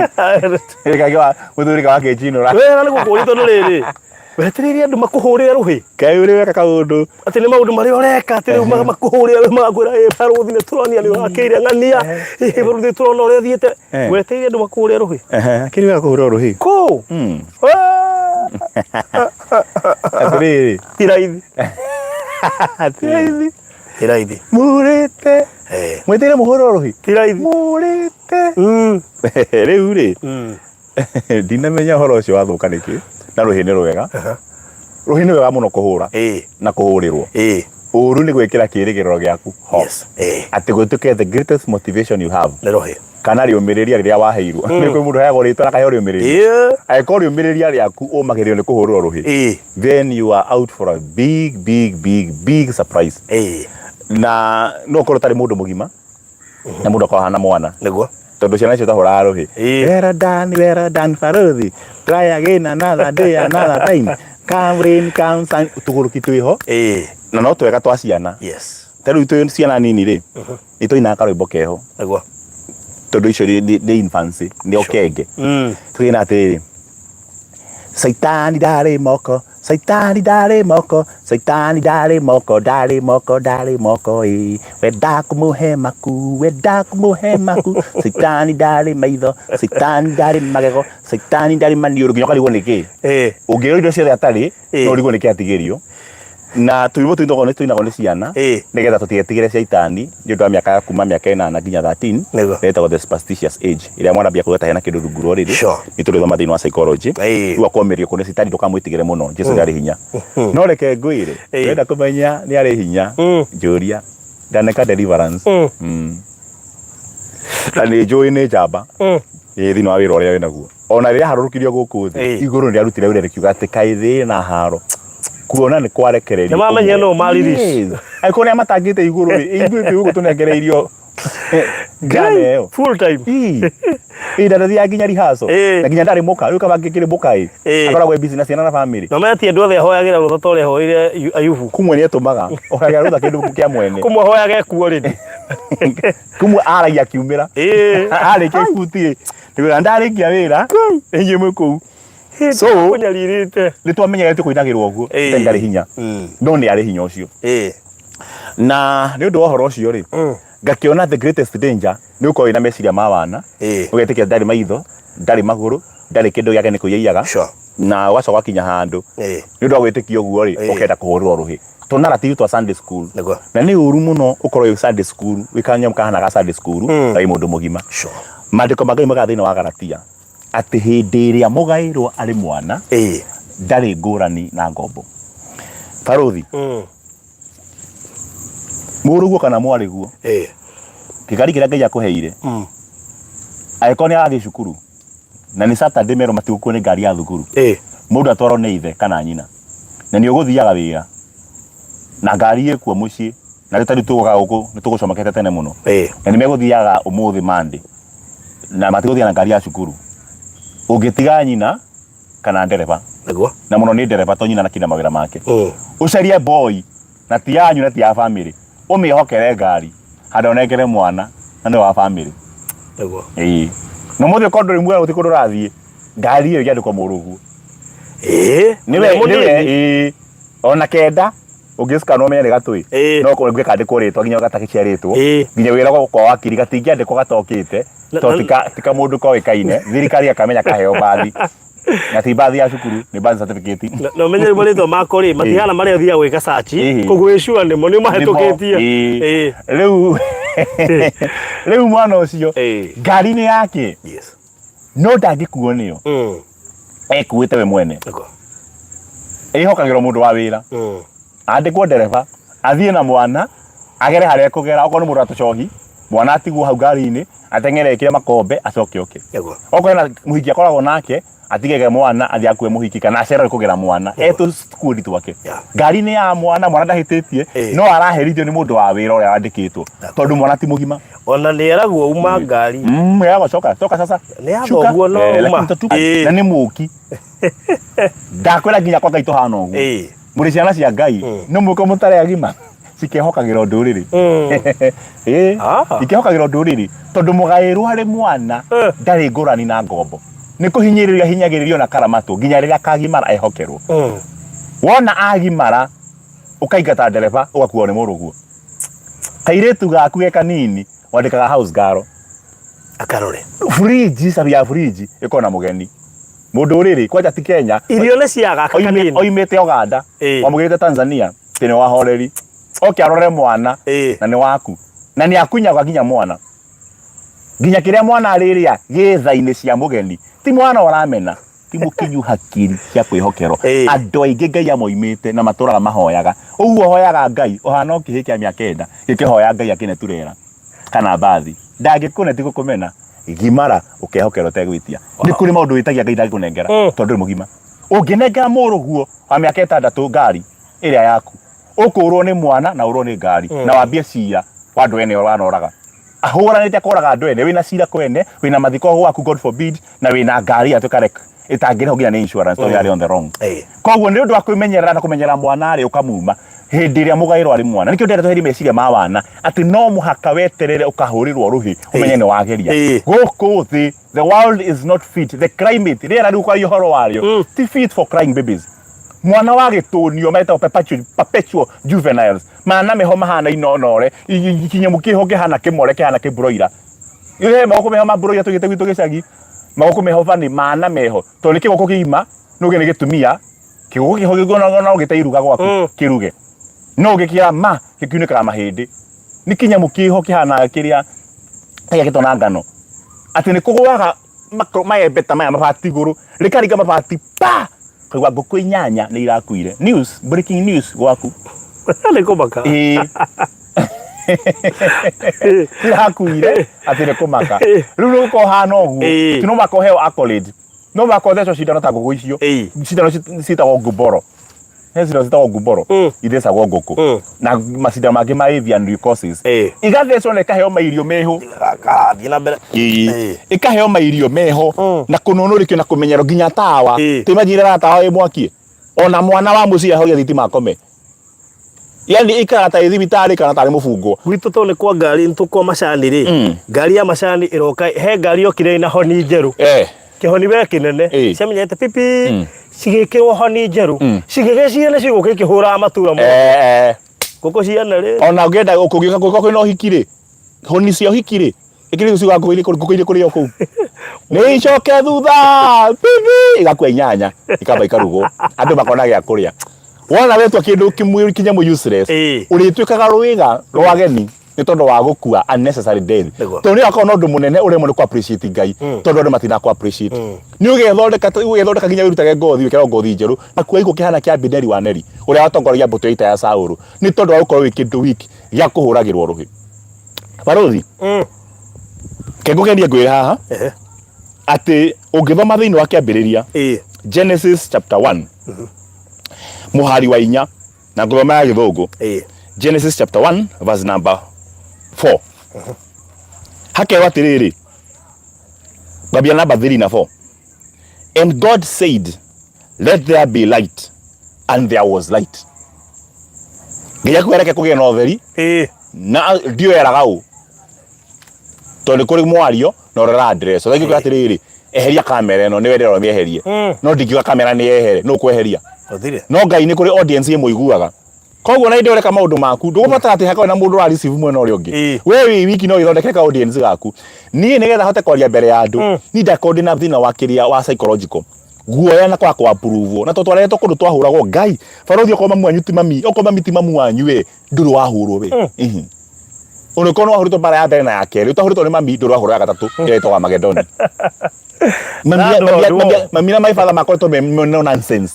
Speaker 2: ĩkagĩ wa mũthuri ka wakĩnjinũra.
Speaker 1: Wĩra nĩ gũkũria tondũ rĩrĩ Wetereire andũ makũhũrĩre rũhĩ.
Speaker 2: Kaĩ ũrĩ weka kaũndũ.
Speaker 1: Atĩ nĩ maũndũ marĩa ũreka atĩ rĩu makũhũrĩre rũhĩ magakwĩra ĩ barũthi nĩ tũronia nĩ ũrakĩire ng'ania, ĩ barũthi nĩ tũrona ũrĩa ũthiĩte. Wetereire andũ makũhũrĩre rũhĩ.
Speaker 2: Akĩrĩ wega kũhũrĩrwo rũhĩ.
Speaker 1: Kũ?
Speaker 2: Atĩrĩrĩ.
Speaker 1: Ti raithi. Ti raithi. Ti raithi.
Speaker 2: Mũrĩte. Mwĩtĩire mũhũrĩrwo rũhĩ.
Speaker 1: Ti raithi.
Speaker 2: Mũrĩte. Rĩu rĩ. Ndinamenya ũhoro ũcio wathũka nĩkĩ na rũhĩ nĩ rwega. Rũhĩ nĩ wega mũno kũhũra na kũhũrĩrwo. Ũru nĩ gwĩkĩra kĩrĩgĩrĩro gĩaku ho. Atĩ gũtuĩke the greatest motivation you have.
Speaker 1: Nĩ rũhĩ.
Speaker 2: Kana rĩũmĩrĩria rĩrĩa waheirwo. Nĩ kwĩ mũndũ ũheagwo rĩtwa na akaheo rĩũmĩrĩria. Angĩkorwo rĩũmĩrĩria rĩaku ũmagĩrĩrio nĩ kũhũrĩrwo rũhĩ. Then you are out for a big big big big surprise. Na no ũkorwo ũtarĩ mũndũ mũgima. Na mũndũ akorwo ahana mwana.
Speaker 1: Nĩguo.
Speaker 2: Tondũ ciana icio itahũraga rũhĩ. Well done, well done, Baruthi. Try again another day, another time. Come rain, come sun. Tũgũrũki twĩho. Na no twega twa ciana.
Speaker 1: Yes.
Speaker 2: Ta rĩu twĩ ciana nini rĩ, nĩ tũinaga karwĩmbo keho.
Speaker 1: Nĩguo.
Speaker 2: Tondũ icio nĩ infancy, nĩ okenge. Tũkaina atĩrĩrĩ. Caitani ndarĩ moko, Caitani ndarĩ moko, Caitani ndarĩ moko, ndarĩ moko, ndarĩ moko ĩ. Wenda kũmũhe maku, wenda kũmũhe maku. Caitani ndarĩ maitho, Caitani ndarĩ magego, Caitani ndarĩ maniũrũ nginya ũkarigwo nĩkĩ. Ũngĩrwo indo ciothe atarĩ, no ũrigwo nĩkĩ atigĩrio. Na tũirwo tũinagwo nĩ tũinagwo nĩ ciana nĩgetha tũtigetigĩre caitani nĩ ũndũ wa mĩaka ya kuma mĩaka ĩnana nginya 13.
Speaker 1: Nĩguo.
Speaker 2: Ĩtagwo the superstitious age ĩrĩa mwana ambia kuga ta hena kĩndũ rungu rwa ũrĩrĩ.
Speaker 1: Sure.
Speaker 2: Nĩ tũrĩthoma thĩinĩ wa psychology. Rĩu akomĩrio kũ nĩ caitani ndũkamwĩtigĩre mũno Jesu nĩ arĩ hinya. No reke ngwĩre wenda kũmenya nĩ arĩ hinya njũria ndaneka deliverance. Na nĩ njũĩ nĩ njamba. Ĩĩ thĩinĩ wa wĩra ũrĩa wĩnaguo. Ona rĩrĩa aharũrũkirio gũkũ thĩ igũrũ nĩ rĩarutire wĩra rĩkiuga atĩ kaĩ thĩ na haro. Kuona nĩ kwarekererio.
Speaker 1: Nĩ mamenya nũ ma release.
Speaker 2: Yes. Angĩkorwo nĩ amatangĩte igũrũ rĩ, ithuĩ twĩ gũkũ tũnengereirio ngana ĩyo.
Speaker 1: Full time.
Speaker 2: Ii. Ii ndathiaga nginya rehearsal. Na nginya ndarĩ mũka, rĩu kaba ngĩkĩrĩ mũka ĩ. Akoragwo e busy na ciana na family.
Speaker 1: Na menya ti andũ othe ahoyagĩra rũtha ta ũrĩa ahoeire Ayubu.
Speaker 2: Kumwe nĩ etũmaga. Ahoyagĩra rũtha kĩndũ kĩa mwene.
Speaker 1: Kumwe ahoyaga ekuo already.
Speaker 2: Kumwe aragia akiumĩra. Arĩkia ibuti ĩ. Nĩgwĩra ndarĩkia wĩra. Inyuĩ mwĩ kũu.
Speaker 1: So, kũnyarirĩte.
Speaker 2: Nĩ twamenyerete kũinagĩrwo ũguo. Ngai ndarĩ hinya. No nĩ arĩ hinya ũcio. Na nĩ ũndũ wa ũhoro ũcio rĩ, ngakĩona the greatest danger nĩ ũkorwo wĩna meciria ma wana. Ũgetĩkia ndarĩ maitho, ndarĩ magũrũ, ndarĩ kĩndũ gĩake nĩ kũiya aiyaga. Na ũgacoka ũgakinya handũ. Nĩ ũndũ wa gwĩtĩkia ũguo rĩ, ũkenda kũhũrĩrwo rũhĩ. Tũ narrative twa Sunday school. Na nĩ ũru mũno ũkorwo wĩ Sunday school, wĩ kanyamũ kahana ga Sunday school, na wĩ mũndũ mũgima. Maandĩko ma Ngai moigaga thĩinĩ wa Galatia atĩ hĩndĩ ĩrĩa mũgaĩrwo arĩ mwana ndarĩ ngũrani na ngombo. Barũthi, mũrũguo kana mwarĩguo, kĩgari kĩrĩa Ngai akũheire, angĩkorwo nĩ arathiĩ cukuru na nĩ Saturday merwo matigũkuo nĩ ngari ya thukuru, mũndũ atwarwo nĩ ithe kana nyina, na nĩ ũgũthiaga wĩra na ngari ĩkuo mũciĩ, na rĩu tarĩu tũgũka gũkũ nĩ tũgũcomokete tene mũno, na nĩ megũthiaga ũmũthĩ Monday na matigũthiĩ na ngari ya cukuru, ũngĩtiga nyina kana ndereba.
Speaker 1: Nĩguo.
Speaker 2: Na mũno nĩ ndereba to nyina na mawĩra make. Ũcarie boy na ti yanyu na ti ya family, ũmĩhokere ngari handũ ũnengere mwana na nĩwe wa family.
Speaker 1: Nĩguo.
Speaker 2: Ĩĩ. Na ũmũthĩ okorwo ndũrĩ muoyo gũtirĩ kũndũ ũrathiĩ, ngari ĩyo ĩngĩandĩkwo mũrũguo. Nĩwe nĩwe ĩĩ. Ona kenda ũngĩcikanwo ũmenye nĩ gatũĩ. No kũngĩ kandĩkwo rĩtwa nginya gatagĩciarĩtwo. Nginya wĩra kwa wakiri gatingĩandĩkwo gatokĩte to tika mũndũ koĩkaine thirikari akamenya kaheo mbathi. Na ti mbathi ya cukuru nĩ birth certificate.
Speaker 1: Na ũmenye rĩu marĩtwa mako rĩ matihana marĩa ũthiaga gwĩka search koguo wĩ sure nĩmo nĩ ũmahĩtũkĩtie.
Speaker 2: Rĩu rĩu mwana ũcio ngari nĩ yake.
Speaker 1: Yes.
Speaker 2: No ndangĩkuo nĩyo. Ekuĩte we mwene. Ĩhokagĩrwo mũndũ wa wĩra. Andĩkwo ndereba athiĩ na mwana agere harĩa ekũgera okorwo nĩ mũndũ wa tũcohi mwana atigwo hau ngari-inĩ ateng'ere ekĩre makombe acoke oke. Okorwo hena mũhiki akoragwo nake atigege mwana athiĩ akue mũhiki kana acererwo kũgĩra mwana etũ skundi twake. Ngari nĩ ya mwana, mwana ndahĩtĩtie no araherithio nĩ mũndũ wa wĩra ũrĩa wandĩkĩtwo tondũ mwana ti mũgima.
Speaker 1: Ona nĩ eragwo uma ngari.
Speaker 2: Eragwo coka, coka sasa.
Speaker 1: Nĩ ya thoguo no uma.
Speaker 2: Na nĩ mũki. Ndakwĩra nginya kwa Ngai tũhana ũguo. Mũrĩ ciana cia Ngai no mũko mũtarĩ agima cikehokagĩrwo ndũrĩrĩ. Ikehokagĩrwo ndũrĩrĩ tondũ mũgaĩrwo harĩ mwana ndarĩ ngũrani na ngombo. Nĩ kũhinyĩrĩrio ahinyagĩrĩrio na karamatwo nginya rĩrĩa akagimara ehokerwo. Wona agimara ũkaingata ndereba ũgakuo nĩ mũrũguo. Kairĩtu gaku ge kanini wandĩkaga house girl.
Speaker 1: Akarore.
Speaker 2: Fridge, cabi ya fridge ĩkorwo na mũgeni. Mũndũ ũrĩrĩ kwanja ti Kenya.
Speaker 1: Irio nĩ cia gaka kanini.
Speaker 2: Oimĩte Uganda. Wamũgĩrĩte Tanzania. Atĩ nĩ wahoreri. Oke arore mwana. Na nĩ waku. Na nĩ akunyaga nginya mwana. Nginya kĩrĩa mwana arĩrĩa gĩ tha-inĩ cia mũgeni. Ti mwana ũramena. Ti mũkinyu hakiri cia kwĩhokerwo. Andũ aingĩ Ngai amoimĩte na matũraga mahoyaga. Ũguo ũhoyaga Ngai ũhana o kĩhĩĩ kĩa mĩaka ĩna gĩkĩhoya Ngai akĩne turera kana mbathi. Ndangĩkũne ti gũkũmena. Gimara ũkehokerwo ũtegwĩtia. Nĩ kũrĩ maũndũ wĩtagia Ngai ndangĩkũnengera tondũ ndũrĩ mũgima. Ũngĩnengera mũrũguo wa mĩaka ĩtandatũ ngari ĩrĩa yaku, ũkũrwo nĩ mwana na ũrwo nĩ ngari na wambie cira wa andũ ene wanoraga. Ahũranĩte akoraga andũ ene, wĩna cira kwene, wĩna mathiko gwaku God forbid, na wĩna ngari yatuĩka wreck ĩtangĩrĩhwo nginya nĩ insurance tondũ yarĩ on the wrong. Koguo nĩ ũndũ wa kwĩmenyerera na kũmenyerera mwana rĩ, ũkamuma hĩndĩ ĩrĩa mũgaĩrwo arĩ mwana. Nĩkĩo ndĩrenda tweherie meciria ma wana atĩ no mũhaka weterere ũkahũrĩrwo rũhĩ ũmenye nĩ wageria. Gũkũ thĩ the world is not fit, the climate, rĩera rĩu kwaria ũhoro warĩo ti fit for crying babies. Mwana wa gĩtũnio metagwo perpetual juveniles, mana meho mahana inonore, kinyamũ kĩho kĩhana kĩmore kĩhana kĩbroiler. He magũkũ meho ma broiler tũgĩte gwitũ gĩcagi, magũkũ meho bani mana meho tondũ nĩ kĩgũkũ kĩgima nũgĩ nĩ gĩtumia kĩgũkũ kĩho gĩgũna no gĩte iruga gwaku kĩruge no ũngĩkĩra ma gĩkiunĩkaga mahĩndĩ. Nĩ kĩnyamũ kĩho kĩhana kĩrĩa gĩakĩtwo na ngano atĩ nĩ kũgũaga maembe ta maya mabati igũrũ rĩkaringa mabati pa kaigua ngũkũ inyanya nĩ irakuire. News, breaking news gwaku.
Speaker 1: Nĩ kũmaka.
Speaker 2: Ĩĩ. Irakuire atĩ nĩ kũmaka. Rĩu nĩ gũkorwo hana ũguo. Ti no mũhaka ũheo accolade. No mũhaka ũthecwo cindano ta ngũkũ icio. Cindano ciĩtagwo nguboro. He cindano ciĩtagwo nguboro. Ithecagwo ngũkũ. Na macindano mangĩ ma avian leucosis. Igathecwo na ikaheo mairio meho.
Speaker 1: Karathiĩ na mbere.
Speaker 2: Ĩkaheo mairio meho na kũnũnũrĩkio na kũmenyerwo nginya tawa. Ti imagine tawa wĩ mwaki. Ona mwana wa mũciĩ ahoria thitima akome. Yani ikara ta thibitarĩ kana tarĩ mũbungwo.
Speaker 1: Gwitũ tondũ nĩ kwa ngari nĩ tũkwa macani rĩ, ngari ya macani ĩroka he ngari yokire ĩna honi njerũ. Kĩhoni we kĩnene ciamenyete pipi cigĩkĩrwo honi njerũ cigĩgĩciria nĩ cigũka ikĩhũraga matura mothe. Ngũkũ ciana rĩ.
Speaker 2: Ona ũngĩenda kũngĩũka kũngĩkorwo kwĩna ũhiki rĩ, honi cia ũhiki rĩ, ĩkĩrĩ ciuga ngũkũ iria ngũkũ iria kũrĩo kũu. Nĩ icoke thutha pipi igakua inyanya ikamba ikarugwo andũ makona gĩa kũrĩa. Wona wetua kĩndũ kĩmwe kĩnyamũ useless ũrĩtuĩkaga rwĩga rwa ageni nĩ tondũ wa gũkua unnecessary death. Tondũ nĩ akorwo na ũndũ mũnene ũremwo nĩ kũ appreciate Ngai tondũ andũ matina kũ appreciate. Nĩ ũgethondeka ũgethondeka nginya wĩrutage ngothi wĩkĩrwo ngothi njerũ na kua gĩkuũ kĩhana kĩa Abineri wa Neri ũrĩa watongoragia mbũtũ ya ita ya Saũlũ nĩ tondũ wa gũkorwo wĩ kĩndũ weak gĩa kũhũragĩrwo rũhĩ. Barũthi, ke ngũgenie ngwĩre haha atĩ ũngĩthoma thĩinĩ wa kĩambĩrĩria Genesis chapter 1 mũhari wa inya na ngũthoma ya gĩthũngũ Genesis chapter 1 verse number 4 hakerwo atĩrĩrĩ ngwambia number 3 na 4 and God said let there be light and there was light nginya kwereke kũgĩe na ũtheri na ndio yeraga ũ tondũ nĩ kũrĩ mwario na ũrĩa ũra-address. Ũtangĩuga atĩrĩrĩ, eheria kamera ĩno, nĩwe ndĩrona mĩeherie. No ndingiuga kamera nĩ yehere, nũ ũkweheria?
Speaker 1: Gũtirĩ.
Speaker 2: No Ngai nĩ kũrĩ audience ĩmũiguaga. Koguo na hĩndĩ ĩrĩa ũreka maũndũ maku, ndũgũbatara atĩ hakorwo na mũndũ ũra receive mwena ũrĩa ũngĩ. We wĩ wiki no wĩthondekere ka audience gaku. Niĩ nĩgetha hote kwaria mbere ya andũ, niĩ ndakorwo ndĩna thĩna wa kĩrĩa wa psychological. Guoya na kwaga kũ approve. Na tondũ twareretwo kũndũ twahũragwo, Ngai, barũthi okorwo mami wanyu ti mami, okorwo mami ti mamu wanyu ĩ, ndũrĩ wahũrwo we. Ona ũkorwo nĩ wahũrĩtwo mbara ya mbere na ya kerĩ, ũtahũrĩtwo nĩ mami, ndũrĩ wahũrwo ya gatatũ, ĩrĩa ĩtagwo Amagedoni. Mami
Speaker 1: That
Speaker 2: mami
Speaker 1: one,
Speaker 2: mami mami na my father makoretwo me me no nonsense.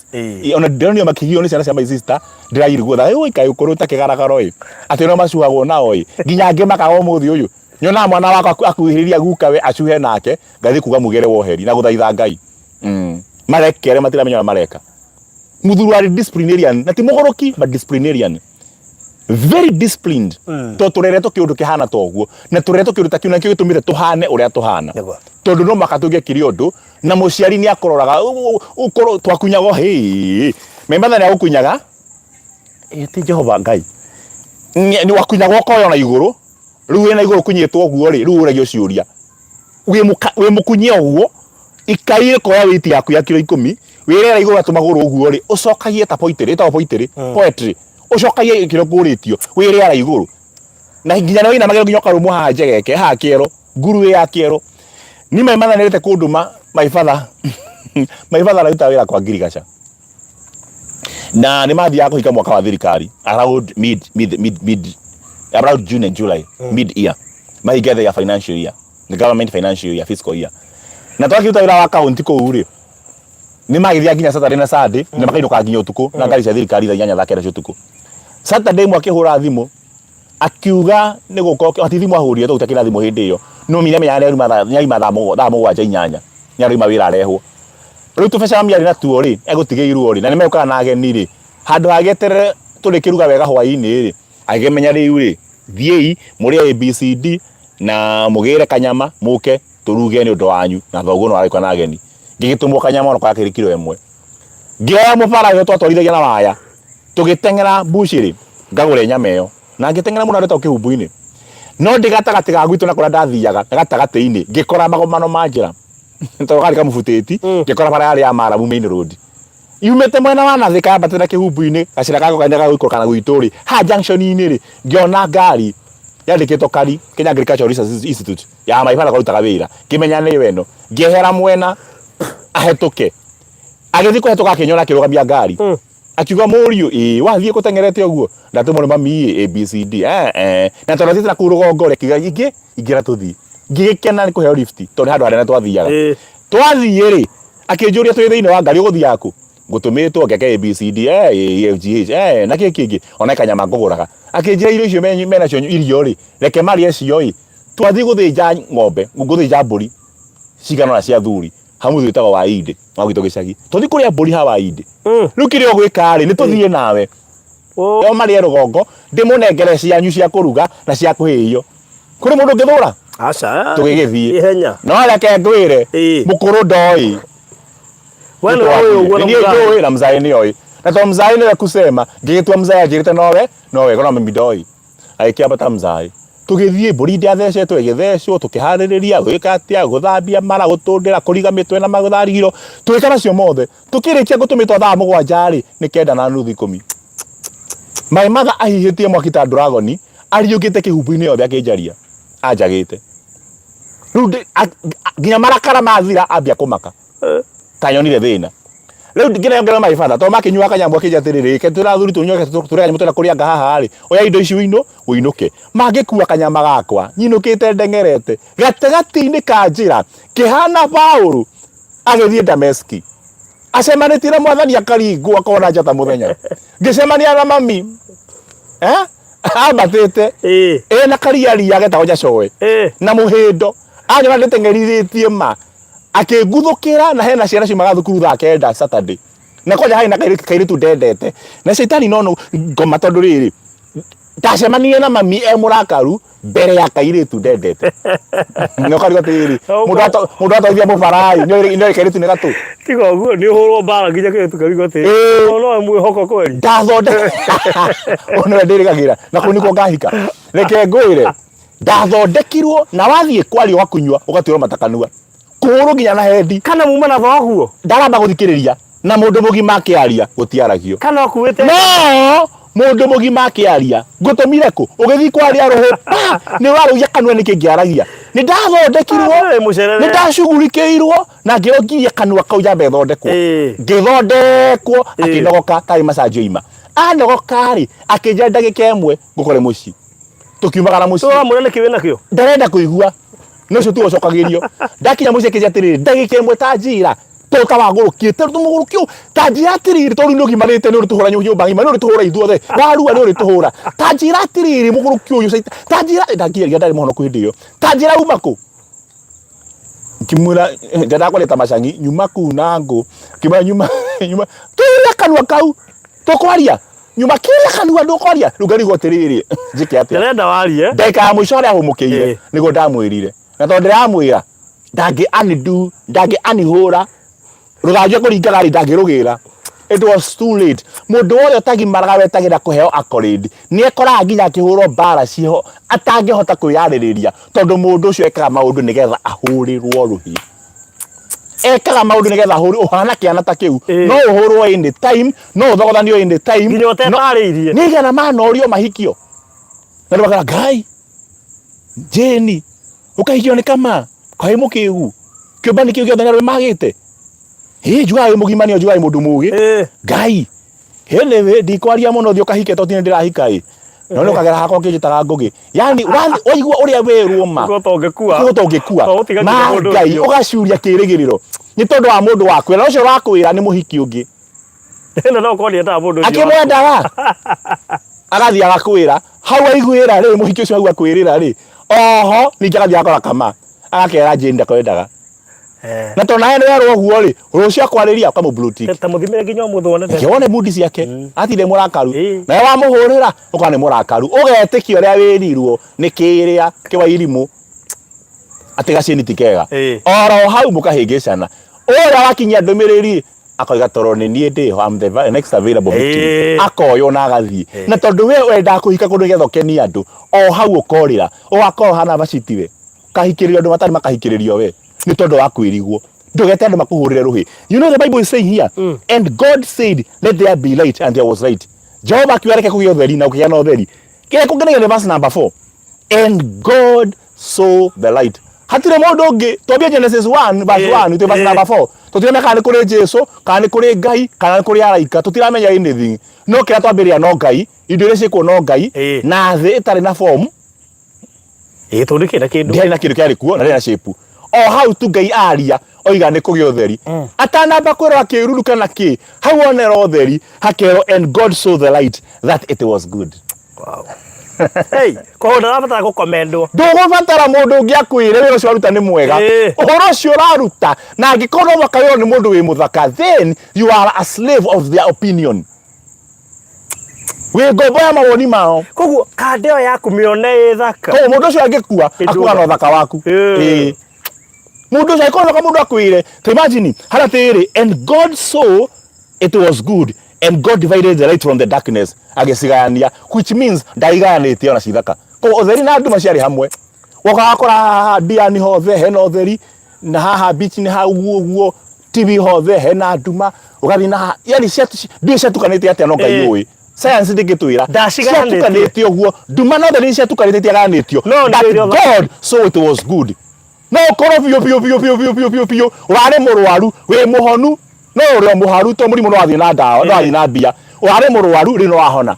Speaker 2: Ona ndĩronio makĩgio nĩ ciana cia my sister, ndĩrairigwo tha, ũi kaĩ ũkũrũ ta kĩgaragaro ĩ. Atĩ no macuhagwo nao ĩ. Nginya ngĩmakaga ũmũthĩ ũyũ. Nyonaga mwana wakwa akuhĩrĩria guka we acuhe nake, ngathiĩ kuga mugere woheri na gũthaitha Ngai. Marekere matiramenya ũrĩa mareka. Mũthuri warĩ disciplinarian, na ti mũgũrũki, but disciplinarian. Very disciplined. Tondũ tũreretwo kĩũndũ kĩhana ta ũguo. Na tũreretwo kĩũndũ ta kĩu na nĩkĩo gĩtũmĩte tũhane ũrĩa tũhana. Tondũ no mũhaka tũngĩekire ũndũ, na mũciari nĩ akũroraga, ũkorwo twakunyagwo, hĩ, my mother nĩ agũkunyaga, ĩ ti Jehova Ngai. Nĩ wakunyagwo ũkoywo na igũrũ, rĩu wĩna igũrũ ũkunyĩtwo ũguo rĩ, rĩu ũragio ciũria. Wĩ mũkunyie ũguo, ikai rĩkoya weight yaku ya kiro ikũmi, Wĩrera igũrũ atũ magũrũ ũguo rĩ, ũcokagie ta poetry, ĩtagwo poetry, poetry. Ũcokagie kĩrĩa ũkũrĩtio wĩrera igũrũ. Na nginya nĩ wainamagĩrwo nginya ũkarũmwo haha njegeke, haha kĩero, nguru ĩ ya kĩero. Ni my mother nĩrĩte kũndũma, my father, my father ararutaga wĩra kwa ngirigaca. Na nĩ mathiaga kũhinga mwaka wa thirikari around mid mid mid mid around June and July, mid year. Mahinge their financial year, the government financial year, fiscal year. Na twakĩruta wĩra wa kaunti kũu rĩ, nĩ magĩthiaga nginya Saturday na Sunday, na makainũka nginya ũtukũ na ngari cia thirikari thaa 8 thaa 9 cia ũtukũ. Saturday ĩmwe akĩhũra thimũ akiuga nĩ gũka, ati thimũ ahũrire tondũ gũtiakĩrĩ na thimũ hĩndĩ ĩyo, no mami nĩamenyaga nĩarauma thaa 7 8 nĩarauma wĩra arehwo. Rĩu tũbeca mami arĩ natuo rĩ, egũtigĩirwo rĩ, na nĩ megũkaga na ageni rĩ, handũ ha gĩeterere tũrĩkĩruga wega hwaĩ-inĩ rĩ, agĩkĩmenya rĩu rĩ, thiĩi mũrĩe ABCD na mũgĩre kanyama mũke tũruge nĩ ũndũ wanyu na thoguo no aragĩũka na ageni. Ngĩgĩtũmwo kanyama onako gakĩrĩ kiro 1. Ngĩoya mũbara ũyũ twatwarithagia na waya, tũgĩteng'era mbucĩrĩ ngagũre nyama ĩyo, na ngĩteng'era mũno ndetagwo kĩhumbu-inĩ. No ndĩ gatagatĩ ga gwitũ na kũrĩa ndathiaga, gatagatĩ-inĩ, ngĩkora magomano ma njĩra. Tondũ karĩ kamũbutĩti, ngĩkora bara yarĩ ya maramu main road. Yumĩte mwena wa na Thika yambatĩte na kĩhumbu-inĩ, gacĩra gako kanene ga gũikũrũka na gwitũ rĩ, haha junction-inĩ rĩ, ngĩona ngari yandĩkĩtwo KARI, Kenya Agricultural Research Institute, ya my father kwarutaga wĩra. Ngĩmenya nĩyo ĩno. Ngĩehera mwena ahĩtũke. Agĩthiĩ kũhetũka akĩnyona akĩrũgamia ngari. Akiuga mũriũ, ĩĩ wathiĩ gũteng'erete ũguo? Ndatũmwo nĩ mami ĩ, ABCD. Eh, eh. Na tondũ athiĩte na kũu rũgongo rĩ, akiuga ingĩ, ingĩra tũthiĩ. Ngĩgĩkena nĩ kũheo lift tondũ nĩ handũ hanene twathiaga. Twathiĩ rĩ, akĩnjũria twĩ thĩinĩ wa ngari ũgũthiaga kũ? Ngũtũmĩtwo ngeke ABCD, eh, A, F, G, H, eh, na kĩ kĩngĩ? Ona kanyama ngũgũraga. Akĩnjĩra irio icio menacio irio rĩ, reke marĩe cio ĩ. Twathiĩ gũthĩnja ng'ombe, gũthĩnja mbũri cigana ũna cia athuri. Hamu twĩtagwo wa Indi, wa gwitũ gĩcagi. Twathiĩ kũrĩa mbũri ha wa Indi. Rĩu kĩrĩa ũgwĩka rĩ, nĩ tũthiĩ nawe. O marĩe rũgongo, ndĩmũnengere cianyu cia kũruga na cia kũhĩhio. Kũrĩ mũndũ ũngĩthũra?
Speaker 1: Aca.
Speaker 2: Tũgĩgĩthiĩ.
Speaker 1: Ihenya.
Speaker 2: No reke ngwĩre, mũkũrũ ndoĩ.
Speaker 1: We nĩwe ũĩ ũguo na
Speaker 2: Niĩ
Speaker 1: mũthai.
Speaker 2: njũĩ na mzaĩ nĩ oĩ. Na tondũ mzaĩ nĩwe kusema, ngĩgĩtua mzaĩ anjĩrĩte nowe, nowe, no mami ndoĩ. Agĩkĩambata mzaĩ. Tũgĩthiĩ mbũri ndĩathecetwo ĩgĩthecwo, tũkĩharĩrĩria, gwĩka atĩa, gũthambia mara, gũtũndĩra, kũriga mĩtwe na matharigiro, tũgĩka macio mothe. Tũkĩrĩkia gũtũmĩtwo thaa 7 rĩ, nĩ 9:30 10. My mother ahihĩtie mwaki ta nduragoni, ariũkĩte kĩhumbu-inĩ yothe akĩnjaria, anjagĩte. Rĩu nginya marakara mathira ambia kũmaka. Ta nyonire thĩna. Rĩu ngĩnengera my father, tondũ makĩnyuaga kanyamũ akĩnjĩra atĩrĩrĩ, reke twĩra athuri tũnyue tũrĩ kanyamũ tũrenda kũrĩanga haha rĩ, oya indo ici ũinũke. Mangĩkua kanyama gakwa, nyinũkĩte ndeng'erete, gatagatĩ-inĩ ka njĩra, ngĩhana Paũlũ agĩthiĩ Dameski. Acemanĩtie na mwathani akaringwo akona njata mũthenya. Ngĩcemania na mami. Eh? Ambatĩte. Ena kariaria getagwo Nyacoe. Na mũhĩndo. Anyona ndĩteng'erithĩtie ma. Akĩnguthũkĩra na hena ciana ciumaga thukuru thaa 9 Saturday. Na kwanja harĩ na kairĩtu ndendete. Na caitani no ngoma tondũ rĩrĩ, ndacemanirie na mami e mũrakaru mbere ya kairĩtu ndendete. Na ũkarigwo atĩrĩrĩ, mũndũ atwarithia mũbarai, nĩoĩ kairĩtu nĩ gatũ.
Speaker 1: Tiga ũguo, nĩ ũhũrwo mbara nginya kairĩtu karigwo atĩrĩ, ũyũ nowe mwĩhoko kweri.
Speaker 2: Ndathondeka, ũyũ nĩwe ndĩrĩgagĩra, na kũu nĩkuo ngahika. Reke ngwĩre, ndathondekirwo na wathiĩ kwaria ũgakunyua ũgatuĩrwo mata kanua. Kũhũrwo nginya na hendi.
Speaker 1: Kana muma na thoguo.
Speaker 2: Ndaramba gũthikĩrĩria na mũndũ mũgima akĩaria gũtiaragio.
Speaker 1: Kana ũkuĩte.
Speaker 2: No mũndũ mũgima akĩaria ngũtũmire kũ? Ũgĩthiĩ kwaria rũhĩ pa nĩ ũrarũgia kanua nĩkĩ ngĩaragia. Nĩ ndathondekirwo, nĩ ndacugurikĩirwo na ngĩrwo ngirie kanua kau nyambe thondekwo. Ngĩthondekwo akĩnogoka tarĩ massage oima. Anogoka rĩ akĩnjĩra ndagĩka 1 ngũkore mũciĩ. Tũkiumagara mũciĩ.
Speaker 1: Tũramwĩra nĩkĩ wĩnakĩo?
Speaker 2: Ndarenda kũigua. No ũcio tiwe ũcokagĩrio. Ndakinya mũciĩ akĩnjĩra atĩrĩrĩ, ndagĩka 1 ta njĩra to ta wagũrũkĩte tũmũgũrũki ũyũ ta njĩra atĩrĩrĩ tondũ nĩ ũgimarĩte nĩ ũrĩtũhũra nyũmba ng'ima nĩ ũrĩtũhũra ithuothe warua nĩ ũrĩtũhũra ta njĩra atĩrĩrĩ mũgũrũki ũyũ ta njĩra ndangĩaria ndarĩ mũhonoku hĩndĩ ĩyo ta njĩra uma kũ ngĩmwĩra ndendaga kwaria ta macangi nyuma kuu na ngũ ngĩmwĩra nyuma nyuma kĩrĩa kanua kau tũkwaria nyuma kĩrĩa kanua ndũkwaria rĩu ngarigwo atĩrĩrĩ njĩke atĩa
Speaker 1: Ndĩrenda warie.
Speaker 2: Ndagĩka ya mũico harĩa ahũmũkĩire nĩguo ndamwĩrire na tondũ ndĩramwĩra ndangĩ undo ndangĩ anihũra rũthanju ekũringaga rĩ ndangĩrũgĩra. It was too late. Mũndũ wothe ũtagimaraga wetagĩra kũheo accolade nĩ ekoraga nginya akĩhũrwo mbara ciho atangĩhota kwĩyarĩrĩria tondũ mũndũ ũcio ekaga maũndũ nĩgetha ahũrĩrwo rũhĩ. Ekaga maũndũ nĩgetha ahũrwo ũhana kĩana ta kĩu. No ũhũrwo any time, no ũthogothanio any time.
Speaker 1: Nginya ũtetarĩirie.
Speaker 2: Nĩ igana manorio mahikio. Na andũ makara Ngai Jane ũkahikio nĩ kama kaĩ mũkĩgu kĩũmbani kĩu gĩothe nĩ arũme magĩte. Ĩ njugaga wĩ mũgima nĩo njugaga wĩ mũndũ mũgĩ. Ngai anyway ndikwaria mũno thiĩ ũkahike tondũ ti nĩ ndĩrahika ĩ. No nĩ ũkagera hakwa ũkĩnjĩtaga ngũgĩ. Yani waigua ũrĩa werwo ma.
Speaker 1: Ũguo ũtongĩkua.
Speaker 2: Ũguo ũtongĩkua.
Speaker 1: To ũtiga
Speaker 2: Ma
Speaker 1: nginya mũndũ
Speaker 2: Ngai
Speaker 1: ũcio.
Speaker 2: ũgacuria kĩrĩgĩrĩro. Nĩ tondũ wa mũndũ wakwĩra na ũcio ũrakwĩra nĩ mũhiki ũngĩ.
Speaker 1: Na no ũkorwo nĩendaga mũndũ ũcio waku.
Speaker 2: Akĩmwendaga. Agathiĩ agakwĩra hau aiguĩra rĩ mũhiki ũcio hau akwĩrĩra rĩ oho ningĩ agathiĩ agakora kama agakera Jane ndakwendaga. Na tondũ nawe nĩ werwo ũguo rĩ rũciũ akwarĩria ũkamũ blue tick.
Speaker 1: Ta mũthimĩre nginya ũmũthĩ wone.
Speaker 2: Reke wone mundi ciake atinde mũrakaru nawe wamũhũrĩra ũkona nĩ mũrakaru ũgetĩkia ũrĩa wĩrirwo nĩ kĩrĩa kĩwa irimũ atĩ gacini ti kega. Oro hau mũkahĩngĩcana ũrĩa wakinyia ndũmĩrĩri akoiga toro nĩ niĩ ndĩho I'm the next available victim akoywo na agathiĩ na tondũ we wendaga kũhika kũndũ nĩgetha ũkenie andũ o hau ũkorĩra ũgakorwo ũhana Vashti we ũkahikĩrĩrio andũ matarĩ makahikĩrĩrio we nĩ tondũ wa kwĩrigwo ndũgete andũ makũhũrĩre rũhĩ. You know the Bible is saying here, and God said let there be light and there was light. Jehova akiuga reke kũgĩe ũtheri na ũkĩgĩa na ũtheri. Kĩrĩa kũngenagia nĩ verse number 4, and God saw the light. Hatirĩ mũndũ ũngĩ twambie Genesis 1 verse 1 twĩ verse number 4 tũtiramenya kana nĩ kũrĩ Jesu kana nĩ kũrĩ Ngai kana nĩ kũrĩ araika tũtiramenya anything no kĩrĩa twambĩrĩria no Ngai indo iria ciĩkuo no Ngai na thĩ ĩtarĩ na form.
Speaker 1: Tondũ ndĩkĩrĩ na kĩndũ.
Speaker 2: Ndĩarĩ na kĩndũ kĩarĩ kuo na ndĩarĩ na shape. O hau tu Ngai aria oiga nĩ kũgĩa ũtheri. Atanamba kwĩrwo kĩruru kana kĩ, hau onera ũtheri hakerwo and God saw the light that it was good.
Speaker 1: Wow. Hey, koguo ndarabatara gũkomendwo.
Speaker 2: Ndũgũbatara mũndũ ũngĩ akwĩre wĩra ũcio waruta nĩ mwega. Ũhoro ũcio ũraruta na angĩkorwo no mũhaka wĩrwo nĩ mũndũ wĩ mũthaka then you are a slave of their opinion. Wĩ ngombo ya mawoni mao.
Speaker 1: Koguo kanda ĩyo yaku mĩone ĩ thaka.
Speaker 2: Koguo mũndũ ũcio angĩkua akuaga na ũthaka waku. Mũndũ ũcio angĩkorwo mũndũ akwĩre ta imagine harĩa atĩrĩrĩ and God saw it was good and God divided the light from the darkness agĩcigayania which means ndaigayanĩtie ona ci thaka. Koguo ũtheri na nduma ciarĩ hamwe. Woka wakora haha Diani hothe hena ũtheri na haha beach nĩ ha ũguo ũguo TV hothe hena nduma ũgathiĩ na haha yani ndiũĩ ciatukanĩte atĩa no Ngai ũĩ. Science ndĩngĩtwĩra.
Speaker 1: Ndacigayanĩtie.
Speaker 2: Ciatukanĩte ũguo nduma na ũtheri nĩciatukanĩte itiagayanĩtio.
Speaker 1: No,
Speaker 2: But
Speaker 1: nĩ ũrĩa ũthaka.
Speaker 2: God saw it was good. No ũkorwo biũ biũ biũ biũ biũ biũ biũ biũ ũrarĩ mũrwaru wĩ mũhonu no ũrĩ o mũharu to mũrimũ no wathiĩ na ndawa no wathiĩ na mbia ũrarĩ mũrwaru rĩu no wahona.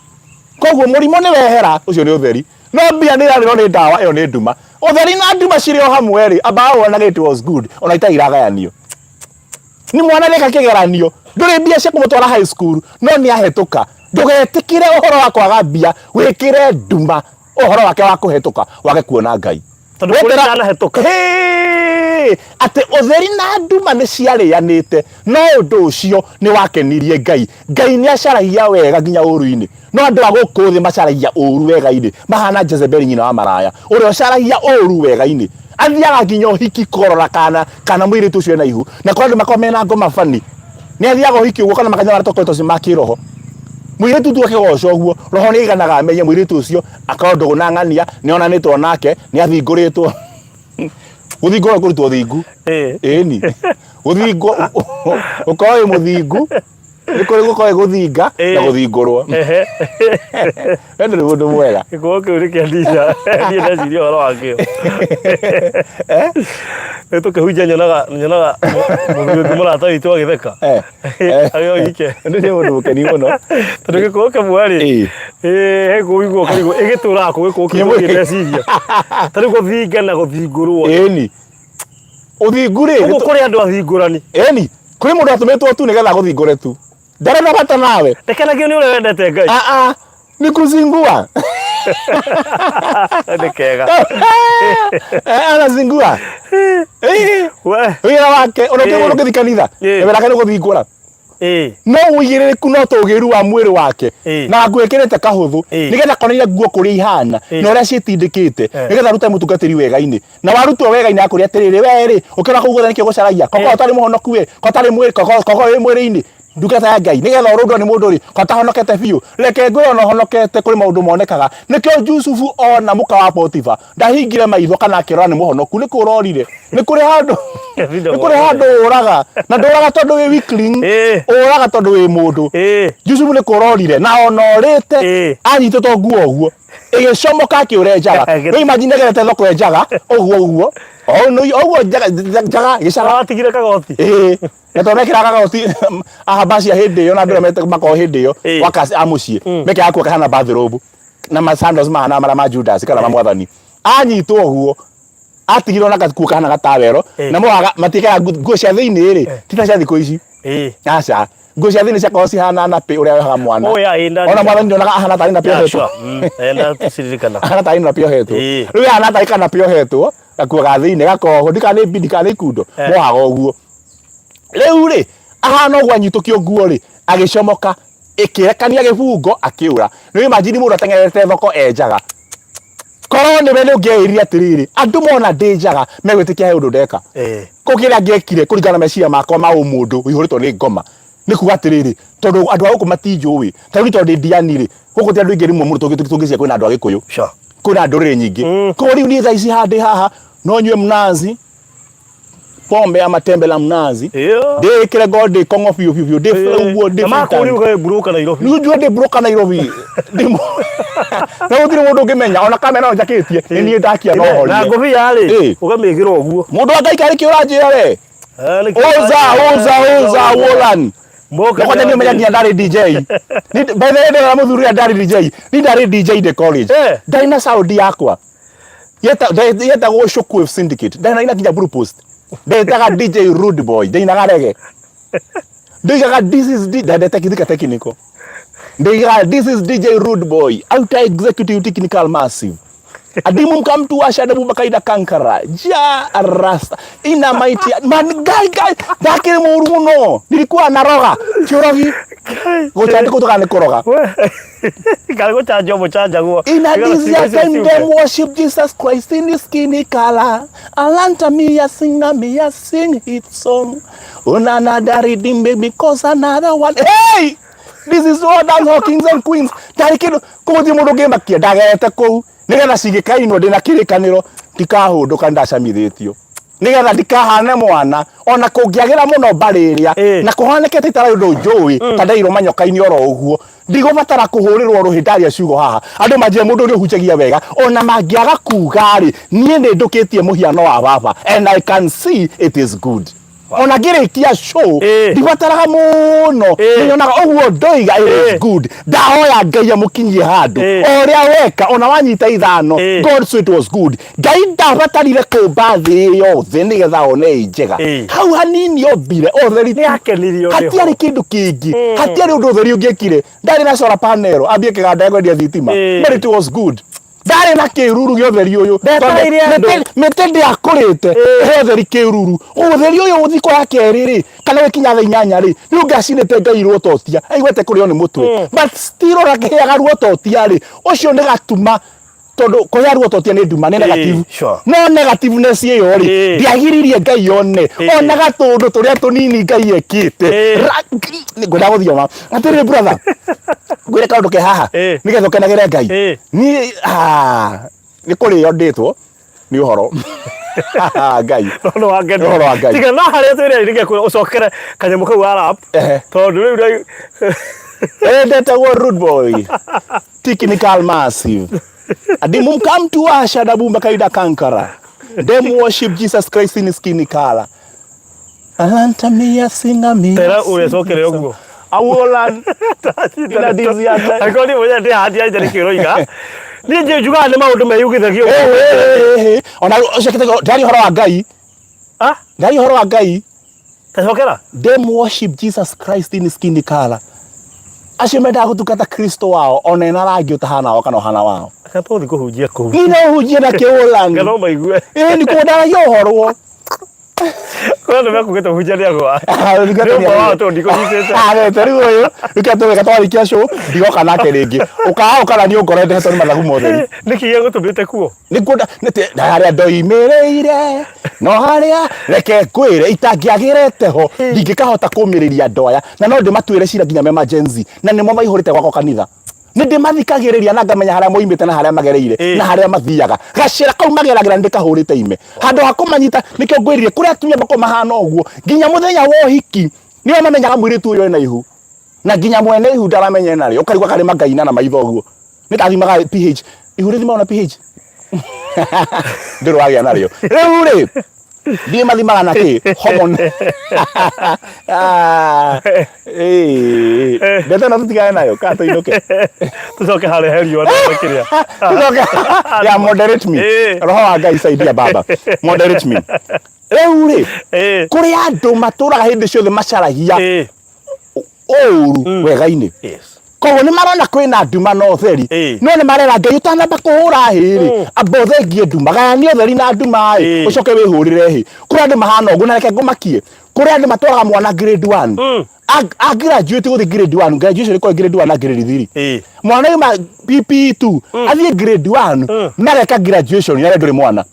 Speaker 2: Koguo mũrimũ nĩ wehera ũcio nĩ ũtheri no mbia nĩ ĩrarĩrwo nĩ ndawa ĩyo nĩ nduma. Ũtheri na nduma cirĩ o hamwe rĩ amba wonaga it was good ona itarĩ iragayanio. Nĩ mwana nĩeka kĩgeranio ndũrĩ mbia cia kũmũtwara high school no nĩ ahĩtũka. Ndũgetĩkĩre ũhoro wa kwaga mbia wĩkĩre nduma ũhoro wake wa kũhĩtũka wage kuona Ngai.
Speaker 1: Tondũ kũrĩ ndanahĩtũka.
Speaker 2: Hĩĩ! Atĩ ũtheri na nduma nĩ ciarĩanĩte, no ũndũ ũcio nĩ wakenirie Ngai. Ngai nĩ acaragia wega nginya ũũru-inĩ, no andũ a gũkũ thĩ macaragia ũũru wega-inĩ. Mahana Jezebeli nyina wa maraya, ũrĩa ũcaragia ũũru wega-inĩ. Athiaga nginya ũhiki kũrora kana kana mũirĩtu ũcio ena ihu. Na kũrĩ andũ makoragwo mena ngoma bani. Nĩ athiaga ũhiki ũguo kana makanyua marĩa tũkoretwo ma kĩroho. Mũirĩtu tu akĩgoca ũguo, roho nĩ aiganaga amenye mũirĩtu ũcio akorwo ndũgũ na ng'ania, nĩ onanĩtwo nake, nĩ athingũrĩtwo. Gũthingũrwo kũrutwo thingu. Ĩni. Gũthingwo ũkorwo wĩ mũthingu, nĩ kũrĩ gũkorwo wĩ gũthinga na gũthingũrwo. We ndũrĩ mũndũ mwega.
Speaker 1: Gĩkũũ kĩu nĩ kĩa ndinda. Niĩ ndeciria ũhoro wakĩo. Nĩ tũkĩhunjia nyonaga nyonaga mũthuri ũngĩ mũrata witũ agĩtheka. Agĩoike.
Speaker 2: Nĩ mũndũ mũkeni mũno.
Speaker 1: Tondũ gĩkũũ kĩmwe rĩ, he kũigua ũkaigua ĩgĩtũraga kũ gĩkũũ kĩu
Speaker 2: Kĩmwe.
Speaker 1: niĩ ndeciria. Ta rĩu gũthinga na gũthingũrwo.
Speaker 2: Ĩni. Ũthingu rĩ,
Speaker 1: Ũguo kũrĩ andũ athingũrani.
Speaker 2: Ĩni, kũrĩ mũndũ atũmĩtwo tu nĩgetha agũthingũre tu. Ndarĩ na bata nawe.
Speaker 1: Ndekenagio nĩ ũrĩa wendete Ngai.
Speaker 2: Ah ah, ni kuzingua.
Speaker 1: Nĩ kega.
Speaker 2: Anazingua.
Speaker 1: We.
Speaker 2: Wĩra wake, ona ũngĩ mũndũ ũngĩthiĩ kanitha, wĩra wake nĩ gũthingũra. No ũigĩrĩrĩku no tũgĩru wa mwĩrĩ wake na nguo ĩkĩrĩte kahũthũ nĩgetha konania nguo kũrĩa ihana na ũrĩa ciĩtindĩkĩte nĩgetha arute mũtungatĩri wega-inĩ. Na warutwo wega-inĩ akũria atĩrĩrĩ, we rĩ, ũkĩona kũu guothe nĩkĩ ũgũcaragia? Koko ũtarĩ mũhonoku ĩ, ko ũtarĩ mwĩrĩ, koko wĩ mwĩrĩ-inĩ. Ndungata ya Ngai, nĩgetha ũrũndwo nĩ mũndũ rĩ, katahonokete biũ. Reke ngwĩre ona ũhonokete kũrĩ maũndũ monekaga. Nĩkĩo Jusufu ona mũka wa Potifa, ndahingire maitho kana akĩrora nĩ mũhonoku, nĩ kũũra orire. Nĩ kũrĩ handũ nĩ kũrĩ handũ ũraga, na ndũraga tondũ wĩ weakling, ũraga tondũ wĩ mũndũ. Jusufu nĩ kũũra orire, na ona orĩte, anyitĩtwo nguo ũguo. Ĩgĩcomoka akĩũra njaga. Rĩu imagine agerete thoko ya njaga, ũguo ũguo. Ũguo njaga, njaga, gĩcaga.
Speaker 1: Watigire kagoti.
Speaker 2: Ĩĩ. Na tondũ mekĩraga kagoti ahamba cia hĩndĩ ĩyo na andũ arĩa makoragwo hĩndĩ ĩyo workers a mũciĩ mekĩraga kuo kahana bathrobe na ma sandals mahana marĩa ma Judas kana ma mwathani. Anyitwo ũguo atigirwo na gakuo kahana gatawero na mohaga matiĩkĩraga nguo cia thĩinĩ rĩ ti ta cia thikũ ici. Aca. Nguo cia thĩinĩ ciakoragwo cihana nappy ũrĩa yohaga mwana.
Speaker 1: Oh, yeah, ĩĩ,
Speaker 2: Ona mwathani ndonaga ahana tarĩ nappy
Speaker 1: Yeah,
Speaker 2: ohetwo.
Speaker 1: sure. Ndaciririkanaa.
Speaker 2: Ahana tarĩ nappy ohetwo. Rĩu ahana tarĩ kanappy ohetwo gakuo ga thĩinĩ gakohwo ndikana nĩ mbindi kana nĩ ikundo mohaga ũguo. Rĩu rĩ ahana ũguo anyitũkio nguo rĩ agĩcomoka ĩkĩrekania gĩbungo akĩũra. Nĩ imagine mũndũ ateng'erete thoko e njaga. Korwo nĩwe nĩ ũngĩeĩrire atĩrĩrĩ andũ mona ndĩ njaga megwĩtĩkia he ũndũ ndeka. Kũu kĩrĩa angĩekire kũringana na meciria makwa ma ũmũndũ ũihũrĩtwo nĩ ngoma nĩ kuga atĩrĩrĩ tondũ andũ a gũkũ matinjũĩ ta rĩu tondũ ndĩ Ndiani rĩ gũkũ ti andũ aingĩ rĩmwe mũno tũngĩciria kwĩna andũ a Gĩkũyũ kwĩna ndũrĩrĩ nyingĩ. Koguo rĩu niĩ thaa ici haha ndĩ haha no nyue mnazi pombe ya matembe la mnazi ndĩĩkĩre ngorwo ndĩ kong'o biũ biũ biũ ndĩ ũguo ndĩ
Speaker 1: Na makũria ugae broker Nairobi.
Speaker 2: Nĩ njue ndĩ broker Nairobi. Na gũtirĩ mũndũ ũngĩmenya ona kamera no njakĩtie nĩ niĩ ndakia no horie.
Speaker 1: Na ngũbia rĩ ũkamĩkĩra ũguo.
Speaker 2: Mũndũ wa Ngai karĩ kĩ ũranjĩra we? Uza uza uza wolan. Kwanja nĩ ũmenya nginya ndarĩ DJ. By the way ndĩra mũthuri ũrĩa ndarĩ DJ. Ni ndarĩ DJ ndĩ college. Ndarĩ na sound yakwa. Yetagwo Shockwave Syndicate. Ndainaga nginya Blue Post. Ndetaga DJ Rude Boy. Ndainaga reggae. Ndoigaga this is ndendete kithika technical. Ndoigaga this is DJ Rude Boy, outer executive technical massive. Adimu mkamtu washa dabu bakaida kankara. Ja rasta. Ina mighty man guy guy ndakiri mũru mũno. Nilikuwa naroga. Tiũrogi. Gũcanja kũtuka nĩ kũroga.
Speaker 1: Kana gũcanja mũcanjagwo.
Speaker 2: In a this year time them worship Jesus Christ in his skinny color. Alanta me a sing a me a sing hit song. Unana dari dimbe because another one. Hey! This is all dance hall kings and queens. Ndarĩ kĩndũ kũu gũtirĩ mũndũ ũngĩmakia ndagerete kũu nĩgetha cingĩkainwo ndĩna kĩrĩkanĩro ndikahũndũka ndacamithĩtio nĩgetha ndikahane mwana ona kũngĩagĩra mũno mbarĩ ĩrĩa na kũhanĩke ta itarĩ ũndũ njũĩ ta ndeirwo manyoka-inĩ oro ũguo ndigũbatara kũhũrĩrwo rũhĩ ndaria ciugo haha andũ manjĩre mũndũ ũrĩa ũhunjagia wega ona mangĩaga kuga rĩ niĩ nĩ ndũkĩtie mũhiano wa baba and I can see it is good ona ngĩrĩkia show ndibataraga mũno nĩnyonaga ũguo ndoiga it is good ndahoya Ngai amũkinyie handũ o ũrĩa weka ona wanyita ithano God so it was good Ngai ndabatarire kũmba thĩ yothe nĩgetha one ĩ njega hau hanini ombire ũtheri tu
Speaker 1: Nĩakenirio nĩho.
Speaker 2: hatiarĩ kĩndũ kĩngĩ hatiarĩ ũndũ ũtheri ũngĩekire ndarĩ na solar panel ambie kĩganda gĩa kwendia thitima but it was good ndarĩ na kĩruru gĩa ũtheri ũyũ
Speaker 1: Ndetereire
Speaker 2: Tondũ
Speaker 1: andũ.
Speaker 2: mĩtĩ ndĩakũrĩte ĩhe ũtheri kĩruru ũtheri ũyũ thikũ ya kerĩ rĩ kana gĩkinya thaa inyanya rĩ nĩ ũngĩacinĩte Ngai ruototia aiguĩte kũrĩo nĩ mũtwe but still ona kĩhĩaga ruototia rĩ ũcio nĩ gatuma tondũ kũhĩa ruototia nĩ nduma nĩ negative no negativeness ĩyo rĩ ndĩagiririe Ngai one ona gatũndũ tũrĩa tũnini Ngai ekĩte ngwenda gũthioma atĩrĩ brother ngwĩre kaũndũ ke haha nĩgetha ũkenagĩre Ngai niĩ nĩ kũrĩo ndĩtwo nĩ ũhoro Ngai
Speaker 1: Ũhoro wa Ngai.
Speaker 2: Ũhoro wa Ngai.
Speaker 1: Tiga no harĩa twĩrĩ nĩge ũcokere kanyamũ kau ga rap tondũ rĩu rĩu
Speaker 2: Ndetagwo rude boy technical massive adimu mkamtu asha dabumba kaida kankara them worship Jesus Christ in skin color alanta mia singa mia
Speaker 1: Tera ũrecokere ũguo.
Speaker 2: awolan ina dizia
Speaker 1: Angĩkorwo niĩ mwenyewe ndĩhandia nja nĩkĩ ũroiga niĩ njĩ njugaga nĩ maũndũ meyugithagio
Speaker 2: ona ũcokete ndari ũhoro wa Ngai
Speaker 1: Ah?
Speaker 2: ndari ũhoro wa Ngai
Speaker 1: Tacokera
Speaker 2: them worship Jesus Christ in skin color acio mendaga gũtungata Kristo wao ona ena rangi ũtahana wao kana ũhana wao
Speaker 1: Reke tũthiĩ kũhunjia kũu
Speaker 2: niĩ no hunjie na kĩũlani
Speaker 1: Kana no maigue
Speaker 2: ĩĩ nĩ kũndaragia ũhoro.
Speaker 1: Kũrĩ andũ mekugĩte mũhunjia nĩ agwa. Nĩ ũmwe wao tondũ ndikũnyitĩte.
Speaker 2: Arete rĩu ũyũ rĩu tũgeka twarĩkia show ndigoka nake rĩngĩ ũkaga ũkana niĩ ũngorete hetwo nĩ mathagu motheri.
Speaker 1: Nĩkĩ gĩgũtũmĩte kuo?
Speaker 2: Nĩkuo na harĩa ndoimĩrĩire no harĩa reke ngwĩre itangĩagĩrete ho ndingĩkahota kũmĩrĩria andũ aya na no ndĩmatuĩre cira nginya me ma Gen Z na nĩmo maihũrĩte gwakwa kanitha. Nĩ ndĩmathikagĩrĩria na ngamenya harĩa moimĩte na harĩa magereire na harĩa mathiaga. Gacĩra kau mageragĩra nĩ ndĩkahũrĩte ime. Handũ ha kũmanyita nĩkĩo ngwĩrire kũrĩ atumia makoragwo mahana ũguo nginya mũthenya wa ũhiki nĩo mamenyaga mũirĩtu ũyũ ena ihu na nginya mwene ihu ndaramenya ena rĩo ũkarigwo karĩ mangaina na maitho ũguo. Nĩ tathimaga pH. Ihu rĩthimagwo na pH? Ndũrĩ wagĩa narĩo. Rĩu rĩ ndiĩ mathimaga na kĩ hormone. Ah, ĩĩ. Ndeto ĩno tũtigane nayo kana tũinũke.
Speaker 1: Tũcoke harĩa he riũa na kĩrĩa.
Speaker 2: Tũcoke ya moderate me. Roho wa Ngai saidia baba. Moderate me. Rĩu rĩ kũrĩ andũ matũraga hĩndĩ ciothe macaragia ũru wega-inĩ. Koguo nĩ marona kwĩna nduma na ũtheri no nĩ marera Ngai ũtanamba kũhũra hĩ rĩ amba ũthengie nduma gayania ũtheri na nduma ĩ ũcoke wĩhũrĩre hĩ. Kũrĩ andũ mahana ũguo na reke ngũmakie kũrĩ andũ matwaraga mwana grade 1 a graduate gũthiĩ grade 1 graduation ĩkoragwo grade 1 na grade 3 mwana yuma PP2 athiĩ grade 1 na ageka graduation na ndũrĩ mwana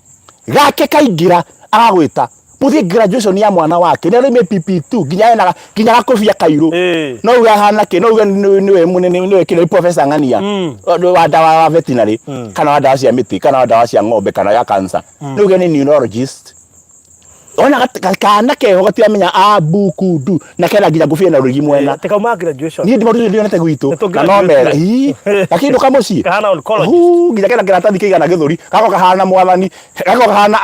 Speaker 2: gake kaingĩra agagwĩta mũthiĩ graduation ya mwana wake nĩ arĩme PP2 nginya ena nginya gakobia kairũ no uge ahana kĩ no uge nĩwe mũnene nĩwe kĩ nĩ professor ng'ania wa ndawa wa veterinary kana wa ndawa cia mĩtĩ kana wa ndawa cia ng'ombe kana ya cancer no uge nĩ neurologist ona kana keho gatiramenya a bu ku ndu na kena nginya ngũbia na rũrigi mwena
Speaker 1: Tikauma graduation.
Speaker 2: Niĩ ndĩ ndionete gwitũ
Speaker 1: Nĩ
Speaker 2: na no mera ii gakĩndũ kamũciĩ
Speaker 1: Kahana oncologist.
Speaker 2: Huu, nginya kena kĩratathi kĩigana gĩthũri gako kahana mwathani gako kahana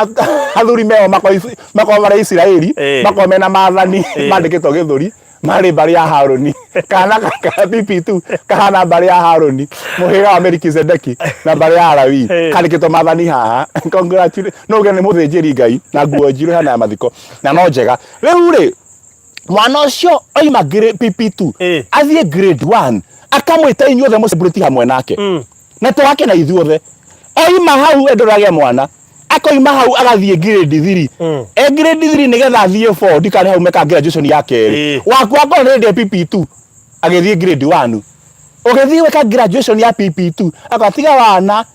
Speaker 2: athuri meho makorwo marĩ Isiraeli makorwo mena maathani mandĩkĩtwo gĩthũri marĩ mbarĩ ya Harũni kana ka PP2 kahana mbarĩ ya Harũni mũhĩrĩga wa Melikizedeki na mbarĩ ya Lawi kandĩkĩtwo maathani haha. Congratulations, no uge nĩ mũthĩnjĩri Ngai na nguo njirũ hana ya mathiko na no njega. Rĩu rĩ mwana ũcio oima PP2 athiĩ grade 1 akamwĩta inyuothe mũcelebrate hamwe nake na tũgakena ithuothe. Oima hau ndũragĩa mwana akoima hau agathiĩ grade 3 e grade 3 nĩgetha athiĩ 4 ndikane hau meka graduation ya kerĩ waku akorwo nĩ hĩndĩ PP2 agĩthiĩ grade 1 ũgĩthiĩ gwĩka graduation ya PP2 akoiga tiga wana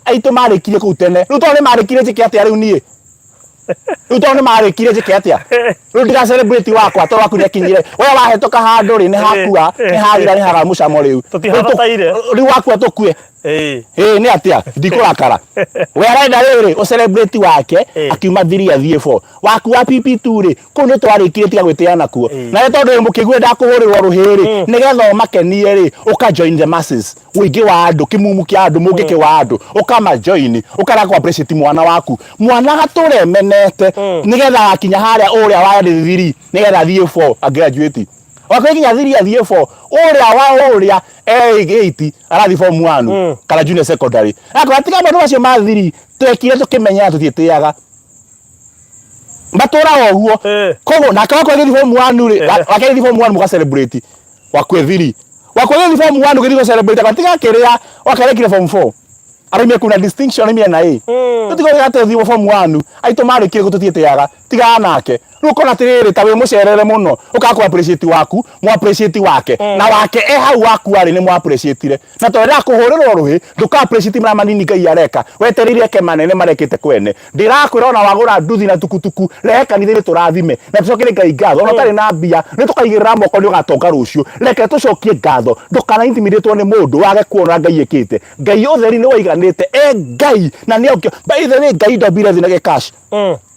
Speaker 2: aitũ marĩkirie kũu tene rĩu tondũ nĩ marĩkirie njĩke atĩa rĩu niĩ rĩu tondũ nĩ marĩkirie njĩke atĩa rĩu ndiga celebrate wakwa tondũ waku nĩakinyire we wahĩtũka handũ rĩ nĩ hakua nĩ hathira nĩ haga mũcamo rĩu
Speaker 1: Tũtihabataire.
Speaker 2: Rĩu wakua tũkue. Ĩĩ nĩ atĩa ndikũrakara we arenda rĩrĩ ũ celebrate wake akiuma 3 athiĩ 4 waku wa PP2 rĩ kũu nĩ twarĩkirie tiga gwĩtĩa nakuo na nĩ tondũ wĩ mũkĩgu wenda kũhũrĩrwo rũhĩ rĩ nĩgetha ũmakenie rĩ ũka join the masses ũingĩ wa andũ kĩmumu kĩa andũ mũngĩkĩ wa andũ ũkama join ũkarega kũ appreciate mwana waku mwana gatũre menete nĩgetha agakinya harĩa ũrĩa wa 3 nĩgetha athiĩ 4 a graduate wakwĩ nginya 3 athiĩ 4 ũrĩa wa ũrĩa e 8 arathiĩ form 1 kana junior secondary akora tiga maũndũ macio ma 3 twekire tũkĩmenya tũtiĩtĩaga matũraga ũguo. Koguo nake wakwa agĩthiĩ form 1 rĩ wake agĩthiĩ form 1 mũga celebrate wakwa 3 wakwa agĩthiĩ form 1 ũgĩthiĩ gũ celebrate akwa tiga kĩrĩa wake arekire form 4 araumire kuna distinction araumire na A tũtigoiga atĩ ũthiĩ form 1 aitũ marĩkire kũ tũtiĩtĩaga tigana nake rĩu ũkona atĩrĩrĩ ta wĩ mũcerere mũno ũkaga kũ appreciate waku mũ appreciate wake na wake e hau waku arĩ nĩ mũ appreciate na to wendaga kũhũrĩrwo rũhĩ ndũka appreciate marĩa manini Ngai areka wetereire eke manene marekĩte kwene ndĩrakwĩra ona wagũra nduthi na tukutuku rehe kanitha-inĩ tũrathime na tũcokerie Ngai ngatho ona ũtarĩ na mbia nĩ tũkaigĩrĩra moko nĩ ũgatonga rũciũ reke tũcokie ngatho ndũkana intimidate nĩ mũndũ wage kuona Ngai ĩkĩte Ngai ũtheri nĩ waiganĩte e Ngai na nĩ by the way Ngai ndombire thĩ na gĩ cash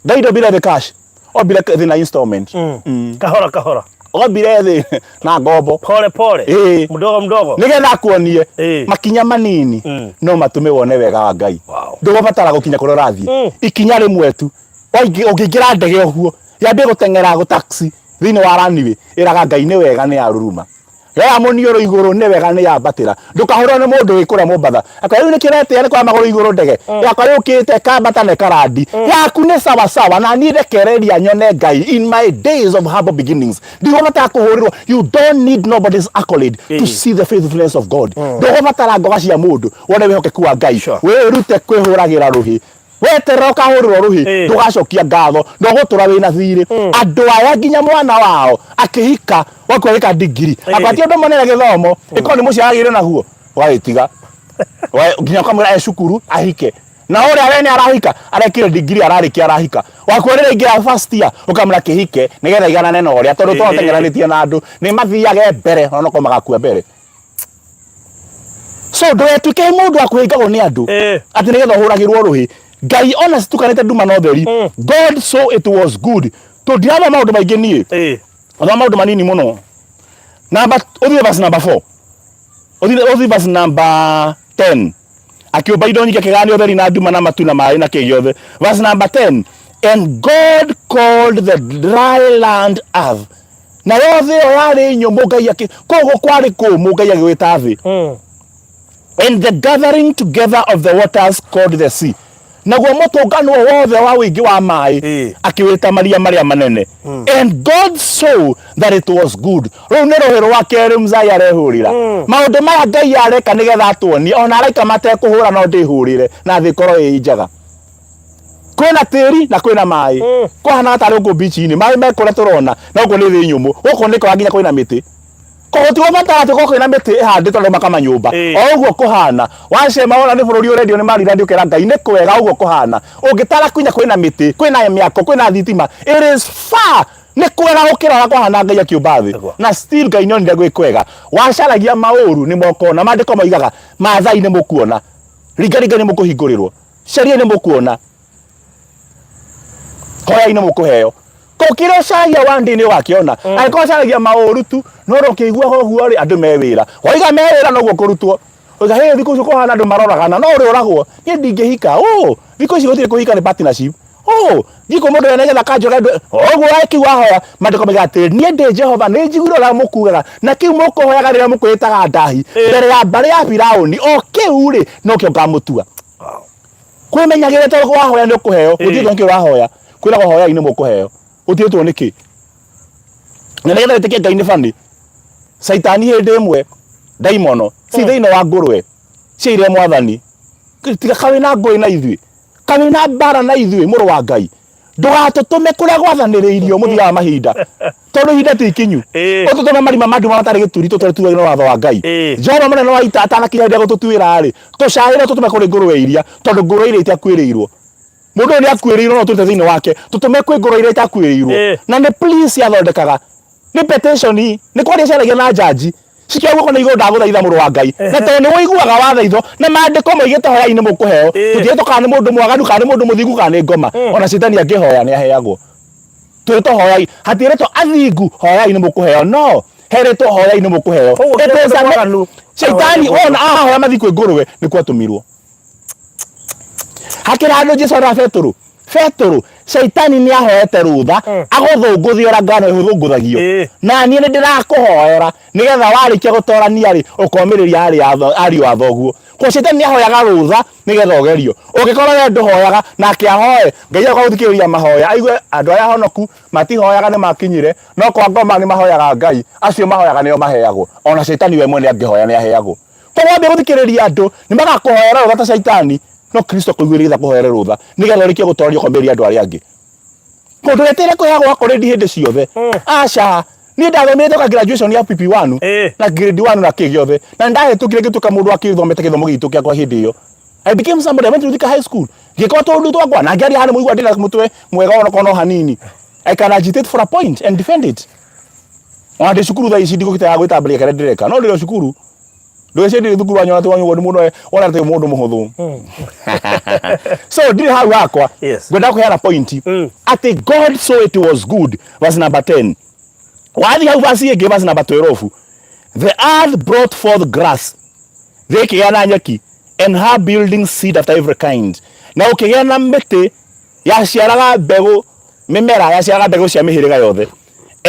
Speaker 2: Ngai ndombire thĩ cash ombire thĩ na installment.
Speaker 1: Kahora kahora.
Speaker 2: Ombire thĩ na ngombo.
Speaker 1: Pole pole. Mdogo mdogo.
Speaker 2: Nĩgetha akuonie makinya manini no matũme wone wega wa Ngai. Ndũgũbatara gũkinya kũrĩa ũrathiĩ. Ikinya rĩmwe tu. Ũngĩingĩra ndege ũguo yambie gũteng'era gũ taxi thĩinĩ wa runway ĩraga Ngai nĩ wega nĩ yaruruma. Yoya mũniũrũ igũrũ nĩ wega nĩ yambatĩra. Ndũkahũrwo nĩ mũndũ wĩ kũrĩa Mombatha. Akwĩra rĩu nĩkĩ ũretĩa nĩ kwa magũrũ igũrũ ndege. Yakwa yũkĩte ĩkambata na ĩkarandi. Yaku nĩ sawa sawa na niĩ rekereria nyone Ngai in my days of humble beginnings. Ndigũbatara kũhũrĩrwo. You don't need nobody's accolade to see the faithfulness of God. Ndũgũbatara ngoga cia mũndũ wone wĩhokeku wa Ngai. Wĩrute kwĩhũragĩra rũhĩ. Weterera ũkahũrĩrwo rũhĩ, ndũgacokia ngatho na ũgũtũra wĩna thirĩ. Andũ aya nginya mwana wao akĩhika waku agĩka ndigiri, akwa ti ũndũ mũnene gĩthomo, ĩkorwo nĩ mũciĩ agĩire naguo ũgagĩtiga. Nginya ũkamwĩra e cukuru ahike, na ũrĩa we nĩ arahika arekire ndigiri ararĩkia arahika waku rĩrĩa ingĩra first year ũkamwĩra kĩhike nĩgetha iganane na ũrĩa, tondũ tũrateng'eranĩtie na andũ nĩ mathiage mbere onokorwo magakua mbere. So ndũgetuĩke mũndũ wa kũhĩngagwo nĩ andũ atĩ nĩgetha ũhũragĩrwo rũhĩ. Ngai ona citukanĩte nduma na ũtheri. God saw it was good. Tũndirathoma maũndũ maingĩ niĩ, thoma maũndũ manini mũno. Namba ũthiĩ verse number 4, ũthiĩ verse number 10. Akĩũmba indo nyingĩ, akĩgayania ũtheri na nduma na matu na maĩ na kĩ gĩothe. Verse number 10, and God called the dry land earth. Nayo thĩ ĩyo yarĩ nyũmũ, Ngai akĩ koguo kwarĩ kũmũ, Ngai agĩgwĩta thĩ. And the gathering together of the waters called the sea. Naguo mũtũngano wothe wa ũingĩ wa maĩ akĩwĩta maria marĩa manene. And God saw that it was good. Rũu nĩ rũhĩ rwa kerĩ mzai arehũrĩra. Maũndũ maya Ngai areka nĩgetha atuonie ona araika matekũhũra no ndĩhũrĩre na thĩ ĩkorwo ĩ njega. Kwĩna tĩri na kwĩna maĩ. Kwahanaga tarĩ gũkũ beach-inĩ, maĩ me kũrĩa tũrona na gũkũ nĩ thĩ nyũmũ, gũkũ nĩ kwega nginya kwĩna mĩtĩ. Koguo ti gũbatara atĩ gũkorwo kwĩna mĩtĩ ĩhandĩtwo andũ makama nyũmba. O ũguo kũhana wacema wona nĩ bũrũri ũrendio nĩ marirandi ũkera Ngai nĩ kwega ũguo kũhana. Ũngĩtara kinya kwĩna mĩtĩ, kwĩna mĩako, kwĩna thitima, it is far nĩ kwega gũkĩra ũrĩa kwahana Ngai akĩũmba thĩ. Na still Ngai nĩonire gwĩ kwega. Wacaragia maũru nĩ mokona. Maandĩko moigaga maathai nĩ mũkuona, ringaringa nĩ mũkũhingũrĩrwo, cariai nĩ mũkuona, hoyai nĩ mũkũheo. Ko kĩrĩa ũcaragia one day nĩ ũgakĩona. Angĩkorwo ũcaragia maũru tu no ũkĩiguaga ũguo rĩ, andũ me wĩra, waiga me wĩra noguo kũrutwo. Oiga hĩ thikũ ici kũhana andũ maroragana no ũrĩũragwo, niĩ ndingĩhika. Ũ thikũ ici gũtirĩ kũhika nĩ partnership. Ũ thiĩ kwĩ mũndũ ũrĩa nĩgetha akanjũraga ũguo wakiuga ahoya. Maandĩko moigaga atĩrĩ, niĩ ndĩ Jehova nĩ njiguire ũrĩa mũkugaga, na kĩu mũkũhoyaga rĩrĩa mũkwĩĩtaga ndahi mbere ya mbarĩ ya Firaũni, o kĩu rĩ nokĩo ngamũtua. Kwĩmenyagĩrĩra tondũ wahoya nĩ ũkũheo. Gũtirĩ nĩkĩ ũrahoya, kwĩragwo hoyai nĩ mũkũheo, gũtirĩtwo nĩkĩ. Na nĩgetha wĩtĩkie Ngai nĩ bani, caitani hĩndĩ ĩmwe ndaimono ci thĩinĩ wa ngũrwe ciaire mwathani, tiga kawĩ na ngũĩ na ithuĩ, kawĩ na mbara na ithuĩ, mũrũ wa Ngai, ndũgatũtũme kũrĩa gwathanĩrĩirio mũthia wa mahinda, tondũ ihinda ti ikinyu. Ũtũtũme marima ma nduma matarĩ gĩturi, tũtũre tugaine watho wa Ngai. Jehova mũnene wa ita atanakinya hĩndĩ ya gũtũtuĩra rĩ, tũcaĩre tũtũme kũrĩ ngũrwe iria, tondũ ngũrwe iria itakuĩrĩirwo. Mũndũ ũyũ nĩ akuĩrĩirwo no tũrute thĩinĩ wake, tũtũme kwĩ ngũrwe iria itakuĩrĩirwo. Na nĩ please ciathondekaga, nĩ petition, nĩ kwaria ciaragia na njanji, cikia guoko na igũrũ, ndagũthaitha mũrũ wa Ngai. Na tondũ nĩ ũiguaga wathaithwo, na maandĩko moigĩte hoyai nĩ mũkũheo, tũtiĩtwo kana nĩ mũndũ mwaganu, kana nĩ mũndũ mũthingu, kana nĩ ngoma. Ona cetani angĩhoya nĩ aheagwo. Twĩrĩtwo hoyai, hatirĩtwo athingu hoyai nĩ mũkũheo, no herĩtwo hoyai nĩ mũkũheo.
Speaker 1: Koguo
Speaker 2: It
Speaker 1: kĩrĩa
Speaker 2: is a
Speaker 1: mũndũ mwaganu
Speaker 2: Shaitani wona ahoya mathi kwĩ ngũrwe nĩ kwatũmirwo. Hakĩrĩ handũ Jesu ara Petũrũ, Petũrũ, Shaitani nĩ ahoete rũtha agũthũngũthie ũrĩa ngano ĩhũthũngũthagio. Na niĩ nĩ ndĩrakũhoera nĩgetha warĩkia gũtorania rĩ, ũkomĩrĩria ariũ a thoguo. Koguo Shaitani nĩ ahoyaga rũtha nĩgetha ũgerio. Ũngĩkorwo we ndũhoyaga nake ahoe, Ngai agoka gũthikĩrĩria mahoya aigue andũ arĩa ahonoku matihoyaga nĩ makinyire, no kwa ngoma nĩ mahoyaga Ngai, acio mahoyaga nĩo maheagwo. Ona Shaitani we mwene angĩhoya nĩ aheagwo. Koguo wambia gũthikĩrĩria andũ nĩ magakũhoera rũtha ta Shaitani, no Kristo akũiguĩrĩire tha akũhoere rũtha nĩgetha ũrĩkie gũtoria ũkomĩrĩria andũ arĩa angĩ. Koguo ndũgeterere kũheagwo accolade hĩndĩ ciothe. Aca, niĩ ndathomire ka graduation ya PP1 na grade 1 na kĩ gĩothe, na nĩndahĩtũkire ngĩtuĩka mũndũ wakĩthomete gĩthomo gitũ kĩakwa hĩndĩ ĩyo. I became somebody, I went to Thika High School. Ngĩkora tũũndũ twakwa na ngĩaria handũ mũigua ndĩna mũtwe mwega onokorwo no hanini. I can agitate for a point and defend it. Ona ndĩ cukuru thaa ici ndigũkĩte gwĩtambĩria kĩrĩa ndĩreka, no ndĩrĩ o cukuru. Ndũgecirie ndirĩ thukuru wanyona atĩ wanyua nĩ mũndũ wona atĩ mũndũ mũhũthũ. So ndirĩ hau hakwa. Ngwenda kũheana point atĩ God saw it was good, verse number 10. Wathiĩ hau verse ĩngĩ, verse number 12. The earth brought forth grass. Thĩ ĩkĩgĩa na nyeki, and herb yielding seed after every kind. Na gũkĩgĩa na mĩtĩ yaciaraga mbegũ, mĩmera yaciaraga mbegũ cia mĩhĩrĩga yothe.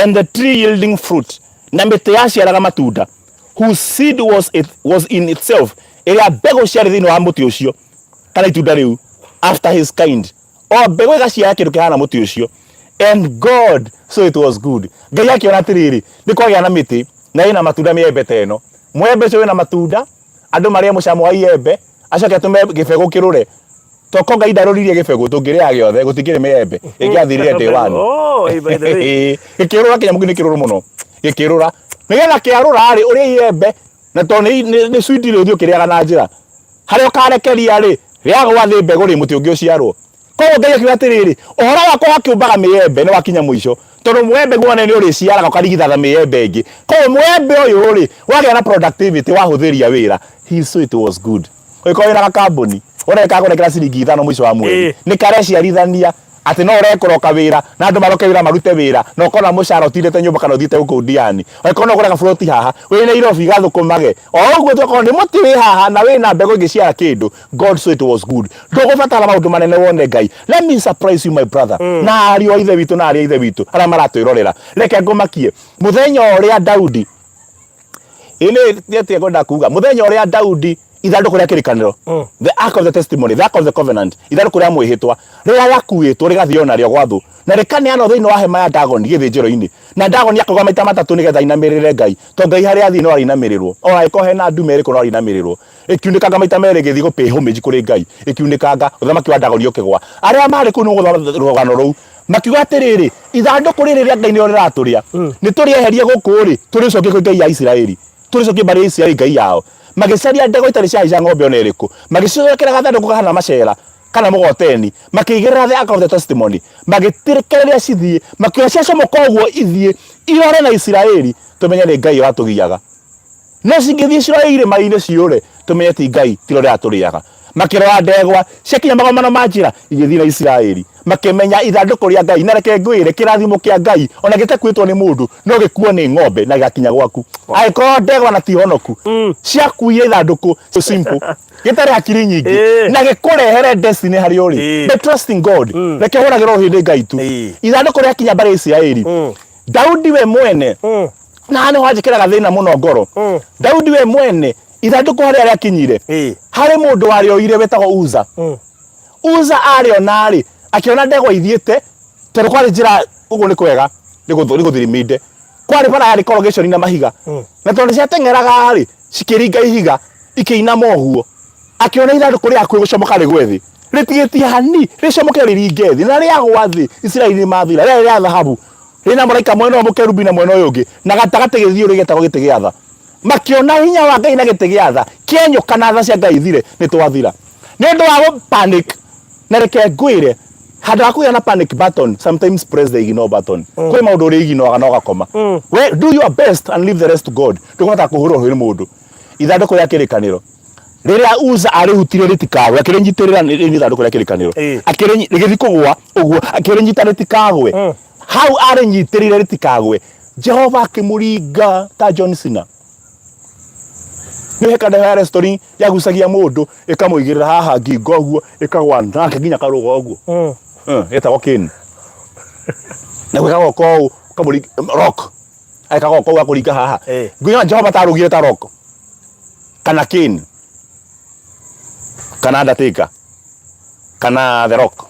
Speaker 2: And the tree yielding fruit. Na mĩtĩ yaciaraga matunda, whose seed was, it, was in itself, ĩrĩa mbegũ ciarĩ thĩinĩ wa mũtĩ ũcio kana itunda rĩu, after his kind. O mbegũ ĩgaciara kĩndũ kĩhana mũtĩ ũcio. And God saw it was good. Ngai akĩona atĩrĩrĩ, nĩ kwagĩa na mĩtĩ na ĩna matunda mĩembe ta ĩno. Mwembe ũcio wĩna matunda, andũ marĩe mũcamo wa iembe, acoke atũme gĩbegũ kĩrũre. Toko Ngai ndarũririe gĩbegũ tũngĩrĩa gĩothe gũtingĩrĩ mĩembe ĩngĩathirire day one.
Speaker 1: Oh, eh, by the way.
Speaker 2: Gĩkĩrũra kĩnyamũ kĩu nĩ kĩrũrũ mũno. Gĩkĩrũra. Nĩgetha kĩarũra rĩ ũrĩa iembe na tondũ nĩ sweet rĩ ũthiĩ ũkĩrĩaga na njĩra. Harĩa ũkarekeria rĩ rĩagwa thĩ mbegũ rĩ mũtĩ ũngĩ ũciarwo. Koguo Ngai akiuga atĩrĩrĩ, ũhoro wakwa wa kĩũmbaga mĩembe nĩ wakinya mũico, tondũ mwembe guone nĩ ũrĩciaraga ũkarigithatha mĩembe ĩngĩ. Koguo mwembe ũyũ rĩ, wagĩa na productivity wahũthĩria wĩra. He saw it was good. Ũngĩkorwo wĩna gakambuni, wone kagũnengera ciringi ithano mũico wa mweri, nĩ kareciarithania atĩ no ũrekũroka wĩra na andũ maroke wĩra marute wĩra na ũkona mũcara ũtindĩte nyũmba kana ũthiĩte gũkũ Ndiani. Angĩkorwo no ũgũre gaburoti haha, wĩ Nairobi gathũkũmage. O ũguo tokorwo nĩ mũtĩ wĩ haha na wĩna mbegũ ĩngĩciara kĩndũ, God saw it was good. Ndũgũbatara maũndũ manene wone Ngai. Let me surprise you my brother. Na ariũ a ithe witũ na arĩ a ithe witũ arĩa maratwĩrorera. Reke ngũmakie. Mũthenya ũrĩa Daudi ĩnĩ nĩ ngwenda kuga mũthenya ũrĩa Daudi ithandũkũ rĩa kĩrĩkanĩro, the ark of the testimony, the ark of the covenant, ithandũkũ rĩa mwĩhĩtwa rĩrĩa rĩakuĩtwo rĩgathio narĩo gwa thũ na rĩkaneanwo thĩinĩ wa hema ya Dagoni gĩthĩnjĩro-inĩ, na Dagoni akauga maita matatũ nĩgetha ainamĩrĩre Ngai, tondũ Ngai harĩa athiĩ no arĩinamĩrĩrwo, ona angĩkorwo hena ndume ĩrĩkũ no arĩinamĩrĩrwo. Ĩkiunĩkanga maita merĩ ĩgĩthiĩ gũ pay homage kũrĩ Ngai, ĩkiunĩkanga, ũthamaki wa Dagoni ũkĩgwa. Arĩa maarĩ kũu nĩ gũthoma rũgano rũu makiuga atĩrĩrĩ, ithandũkũ rĩrĩ rĩa Ngai nĩrĩo rĩratũrĩa, nĩ tũrĩeherie gũkũ rĩ, tũrĩcokie kwĩ Ngai ya Isiraeli, tũrĩcokie mbarĩ ya Isiraeli Ngai yao. Magĩcaria ndegwa itarĩ ciahaica ng'ombe ona ĩrĩkũ, magĩcithondekera gathandũkũ kahana macera kana mũgoteni, makĩigĩrĩra the ark of the testimony, magĩtirekereria cithiĩ, makiuga ciacomoka ũguo ithiĩ irore na Isiraeli, tũmenye nĩ Ngai ũratũgiaga. No cingĩthiĩ cirore irĩma-inĩ ciũre, tũmenye ti Ngai tiro rĩratũrĩaga. Makĩrora ndegwa, ciakinya magomano ma njĩra, igĩthiĩ na Isiraeli. Makĩmenya ithandũkũ rĩa Ngai. Na reke ngwĩre, kĩrathimo kĩa Ngai, ona gĩtakuĩtwo nĩ mũndũ, no gĩkuo nĩ ng'ombe na gĩgakinya gwaku. Angĩkorwo ndegwa na ti honoku, ciakuire ithandũkũ, so simple, gĩtarĩ hakiri nyingĩ, na gĩkũrehere destiny harĩa ũrĩ. By trusting God, reke hũragĩrwo rũhĩ nĩ Ngai tu. Ithandũkũ rĩakinya mbarĩ ya Isiraeli, Daudi we mwene, na haha nĩho hanjĩkĩraga thĩna mũno ngoro, Daudi we mwene ithandũkũ harĩa rĩakinyire, harĩ mũndũ warĩoire wetagwo Uza. Uza arĩona rĩ, akĩona ndegwa ithiĩte, tondũ kwarĩ njĩra ũguo nĩ kwega nĩ gũthiriminde, kwarĩ bara yarĩ corrugation na mahiga, na tondũ ciateng'eraga rĩ, cikĩringa ihiga ikĩinama ũguo, akĩona ithandũkũ rĩakuhĩ gũcomoka rĩgwe thĩ, rĩtigĩtie hani rĩcomoke rĩringe thĩ, na rĩagwa thĩ Isiraeli nĩ mathira, rĩarĩ rĩa thahabu rĩna mũraika mwena ũyũ mũkerubi na mwena ũyũ ũngĩ, na gatagatĩ gĩthiũrũrĩ gĩetagwo gĩtĩ gĩa tha. Makĩona hinya wa Ngai na gĩtĩ gĩa tha kĩenyũka na tha cia Ngai ithire, nĩ twathira. Nĩ ũndũ wa gũ panic, na reke ngwĩre, handũ ha kũgĩa na panic button, sometimes press the ignore button. Kwĩ maũndũ ũrĩ ignoraga na ũgakoma. We do your best and leave the rest to God. Ndũkũhota kũhũrwo rũhĩ nĩ mũndũ. Ithandũkũ rĩa kĩrĩkanĩro rĩrĩa Uza arĩhutirie rĩtikagwe, akĩrĩnyitĩrĩra nĩ ithandũkũ rĩa kĩrĩkanĩro, rĩgĩthiĩ kũgũa ũguo, akĩrĩnyita rĩtikagwe. Hau arĩnyitĩrĩire rĩtikagwe, Jehova akĩmũringa ta John Cena. Nĩ heka ya wrestling yagucagia mũndũ ĩkamũigĩrĩra haha ngingo ũguo, ĩkagwa nake nginya karũga ũguo. Ĩtagwo Kane. Na gwĩkaga ũũ, ũkamũringa Rock. Ekaga ũũ gakũringa haha. Ngwĩra Jehova tarũgire ta Rock kana Kane kana Undertaker kana The Rock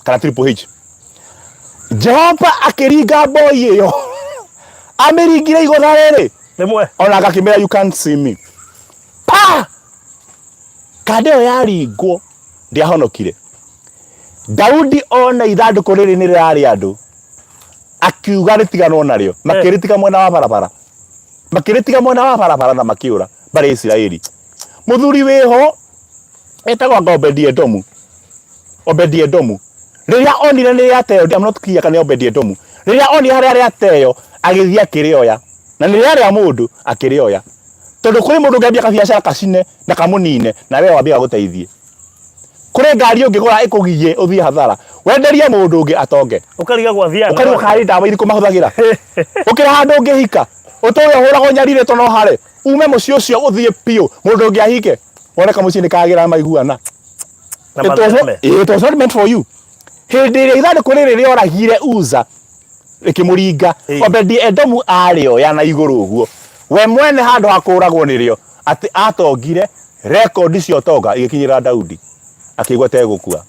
Speaker 2: kana Triple H. Jehova akĩringa mboi ĩyo, amĩringire igũtha rĩrĩ
Speaker 1: rĩmwe,
Speaker 2: ona agakĩmĩra you can't see me. Pa! Kanda ĩyo yaringwo ndĩahonokire. Daudi ona ithandũkũ rĩrĩ nĩ rĩrarĩ andũ, akiuga rĩtiganwo narĩo, makĩrĩtiga mwena wa barabara, makĩrĩtiga mwena wa barabara na makĩũra mbarĩ ya Isiraeli. Mũthuri wĩho etagwo anga Obedi-Edomu, Obedi-Edomu rĩrĩa onire nĩ rĩateo, I'm not clear kana nĩ Obedi-Edomu, rĩrĩa onire harĩa rĩateo agĩthiĩ akĩrĩoya, na nĩ rĩarĩ rĩa mũndũ akĩrĩoya, tondũ kũrĩ mũndũ ũngĩambia kabiacara kacine na kamũnine na we wambie gagũteithie. Kũrĩ ngari ũngĩgũra ĩkũgiye ũthiĩ hathara, wenderie mũndũ ũngĩ atonge.
Speaker 1: Ũkarigagwo athiaga.
Speaker 2: Ũkarigwo karĩ ndawa irĩkũ mahũthagĩra. Ũkĩra handũ ũngĩhika, ũtũre ũhũragwo nyarirĩtwo no hare, ume mũciĩ ũcio ũthiĩ biũ, mũndũ ũngĩ ahike, wone kamũciĩ nĩ kagĩra maiguana.
Speaker 1: Na
Speaker 2: It was not,
Speaker 1: mathereme.
Speaker 2: it was not meant for you. Hĩndĩ ĩrĩa ithandũkũ rĩrĩ rĩoragire Uza rĩkĩmũringa, Obedi Edomu arĩoya na igũrũ ũguo, we mwene handũ ha kũũragwo nĩrĩo, atĩ atongire, rekondi cia ũtonga igĩkinyĩra Daudi, akĩigua ta egũkua,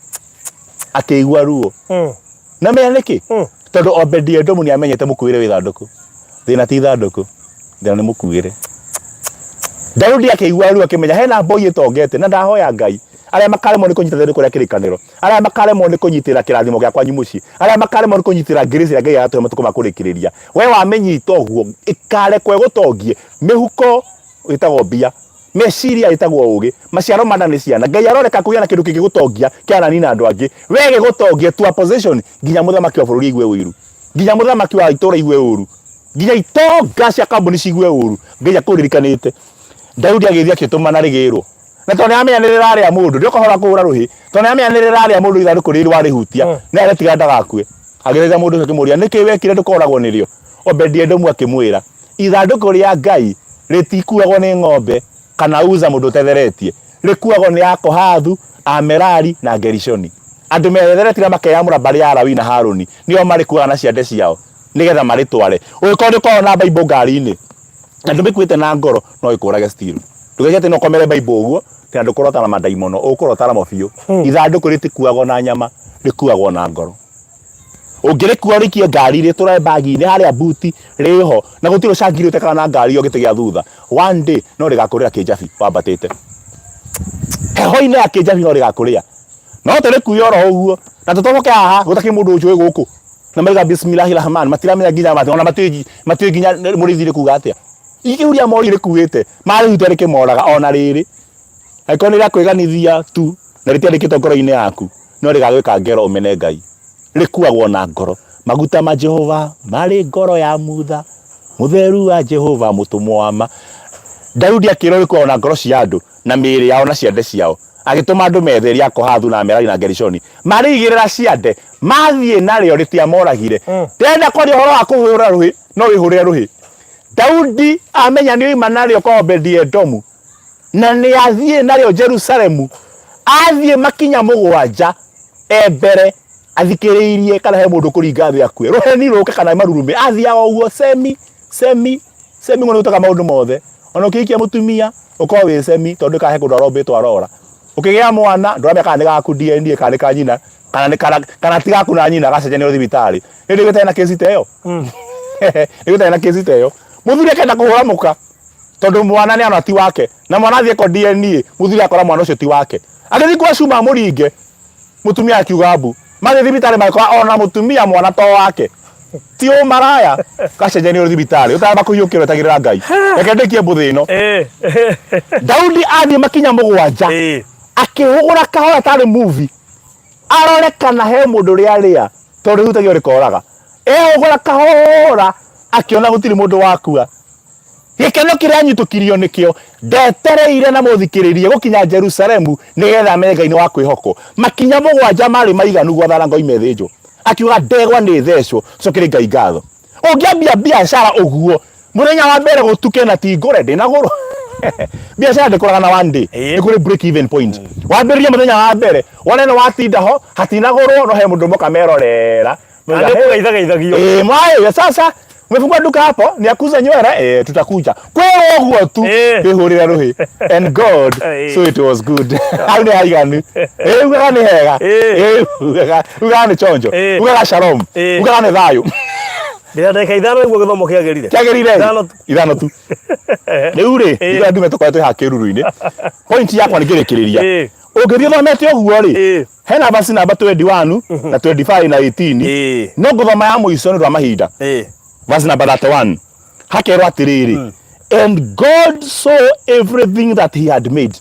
Speaker 2: akĩigua ruo. Na menya nĩkĩ? Tondũ Obedi Edomu nĩ amenyete mũkuĩre wĩ ithandũkũ. Thĩna ti ithandũkũ, thĩna nĩ mũkuĩre. Daudi akĩigua ruo akĩmenya hena mboi ĩtongete na ndahoya Ngai. Arĩa makaremwo nĩ kũnyita ithandũkũ rĩa kĩrĩkanĩro, arĩa makaremwo nĩ kũnyitĩrĩra kĩrathimo gĩa kwanyu mũciĩ, arĩa makaremwo nĩ kũnyitĩrĩra grace ĩrĩa Ngai aratũhe matukũ ma kũrĩkĩrĩria. We wamĩnyita ũguo, ĩkarekwo ĩgũtongie. Mĩhuko ĩtagwo mbia, meciria ĩtagwo ũgĩ, maciaro ma nda nĩ ciana. Ngai aroreka kũgĩa na kĩndũ kĩngĩgũtongia kĩananina andũ angĩ. We gĩgũtongie to a position nginya mũthamaki wa bũrũri aigue ũiru, nginya mũthamaki wa itũũra aigue ũru, nginya itonga cia kambuni cigue ũru. Ngai akũririkanĩte. Daudi agĩthiĩ akĩtũmana rĩgĩrwo na tondũ nĩamenya nĩ rĩrarĩa mũndũ ndĩoka hora kũhũra rũhĩ tondũ nĩamenya nĩ rĩrarĩa mũndũ ithandũkũ rĩrĩ warĩhutia nĩ aretiga ndagakue. Agĩthaitha mũndũ ũcio akĩmũria, nĩkĩ wekire ndũkoragwo nĩrĩo? Obedi-Edomu akĩmwĩra, ithandũkũ rĩa Ngai rĩtikuagwo nĩ ng'ombe kana Uza mũndũ ũtetheretie, rĩkuagwo nĩ Akohathu, Amerari na Gerishoni. Andũ metheretie na makeyamũra mbarĩ ya Lawi na Harũni nĩo marĩkuaga na ciande ciao nĩgetha marĩtware. Ũngĩkorwo nĩũkoragwo na Bible ngari-inĩ na ndũmĩkuĩte na ngoro, no ĩkũrage still. Ndũgecirie atĩ no ũkomere Bible ũguo atĩ na ndũkũrota na mandaimono, ũkũrota namo biũ. Ithandũkũ rĩtikuagwo na nyama, rĩkuagwo na ngoro. Ũngĩrĩkua ũrĩikie ngari rĩtũre bagi-inĩ harĩa buti rĩho na gũtirĩ ũcangiri ũtekaga na ngari ĩyo gĩtĩ gĩa thutha. One day no rĩgakũrĩra kĩnjabi wambatĩte. Heho-inĩ ya kĩnjabi no rĩgakũrĩa. No tũrĩkue oro ũguo na tũtoboke haha gũtakĩrĩ mũndũ ũnjũĩ gũkũ. Na maiga bismillahi rahman matiramenya nginya mati ona matiũĩ matiũĩ nginya mũrĩithi rĩkuga atĩa. Ikĩhuria mori rĩkuĩte marĩhutia rĩkĩmoraga ona rĩrĩ. Angĩkorwo nĩ rĩa kwĩganithia tu na rĩtiandĩkĩtwo ngoro-inĩ yaku, no rĩgagwĩka ngero ũmene Ngai. Rĩkuagwo na ngoro. Maguta ma Jehova marĩ ngoro ya Mutha, mũtheru wa Jehova mũtũmwo wa ma. Daudi akĩrwo rĩkuagwo na ngoro cia andũ na mĩĩrĩ yao na ciande ciao. Agĩtũma andũ metherie Akohathu na Amerari na Gerishoni. Marĩigĩrĩra ciande, mathiĩ narĩo rĩtiamoragire. Ndĩrenda kwaria ũhoro wa kũhũra rũhĩ, no wĩhũrĩre rũhĩ. Daudi amenya nĩ oima narĩo kwa Obedi-Edomu, na nĩ athiĩ narĩo Jerusalemu, athiĩ makinya mũgwanja e mbere athikĩrĩirie kana he mũndũ kũringa thĩ akue, rũheni rũke kana marurume, athiaga ũguo semi semi semi ngo nĩgũtũka maũndũ mothe. Ona ũkĩhikia mũtumia ũkorwo wĩ semi tondũ ndũkahe kũndũ arombĩtwo arora. Ũkĩgĩa mwana ndũramenya kana nĩ gaku DNA kana nĩ ka nyina kana nĩ kana kana ti gaku na nyina gacenjanio thibitarĩ. Nĩ ndĩgĩte na kesi ta ĩyo. Nĩ na kesi ta ĩyo. Mũthuri akenda kũhũra mũka tondũ mwana nĩ ana ti wake na mwana athiĩ ko DNA mũthuri akora mwana ũcio ti wake. Agĩthiĩ kwa cuma amũringe mũtumia akiuga mbu. Mathiĩ thibitarĩ magĩkora ona mũtumia mwana to wake. Ti ũmaraya gacenjanio thibitarĩ ũtaramba kũhiũkĩrwo etagĩrĩra Ngai. Reke ndĩkie mbũthĩ ĩno. Daudi athiĩ makinya mũgwanja akĩhũgũra kahora tarĩ movie arore kana he mũndũ rĩarĩa tondũ rĩhutagio rĩkoraga. Ehũgũra kahora akĩona gũtirĩ mũndũ wakua. Gĩkeno kĩrĩa anyitũkirio nĩkĩo ndetereire na mũthikĩrĩrie gũkinya Jerusalemu nĩgetha amenye Ngai nĩ wa kwĩhokwo. Makinya mũgwanja marĩ maiganu gwathana ngoima ĩthĩnjwo. Akiuga ndegwa nĩ thecwo, cokeria Ngai ngatho. Ũngĩambia biacara ũguo mũthenya wa mbere gũtuke na ti ngũre ndĩnagũrwo. Biacara ndĩkũraga na one day. Nĩ kũrĩ break even point. Wambĩrĩria mũthenya wa mbere wone nĩ watinda ho hatinagũrwo no he mũndũ moka merorera.
Speaker 1: Na nĩ kũgeithagaithagio.
Speaker 2: Eh, mwaĩ sasa umefungua duka hapo ni ya kuuza nywele eh, tutakuja kwĩ ũguo tu wĩhũrĩre rũhĩ and God so it was good hau nĩ haiganu eh, ugaga nĩ hega eh, ugaga ugaga nĩ chonjo ugaga shalom ugaga nĩ thayũ.
Speaker 1: Ndĩna ndagĩka ithano nĩguo gĩthomo kĩagĩrire.
Speaker 2: Kĩagĩrire
Speaker 1: Ithano tu.
Speaker 2: Ithano tu. Rĩu rĩ, ithuĩ ndume tũkorwo twĩ haha kĩruru-inĩ. Point yakwa nĩ ngĩrĩkĩrĩria. Ũngĩthiĩ ũthomete ũguo rĩ, hena verse namba 21 na 25 na 18. No ngũthoma ya mũico nĩ ũndũ wa mahinda. Verse number 31 hakerwo atĩrĩrĩ, and God saw everything that he had made,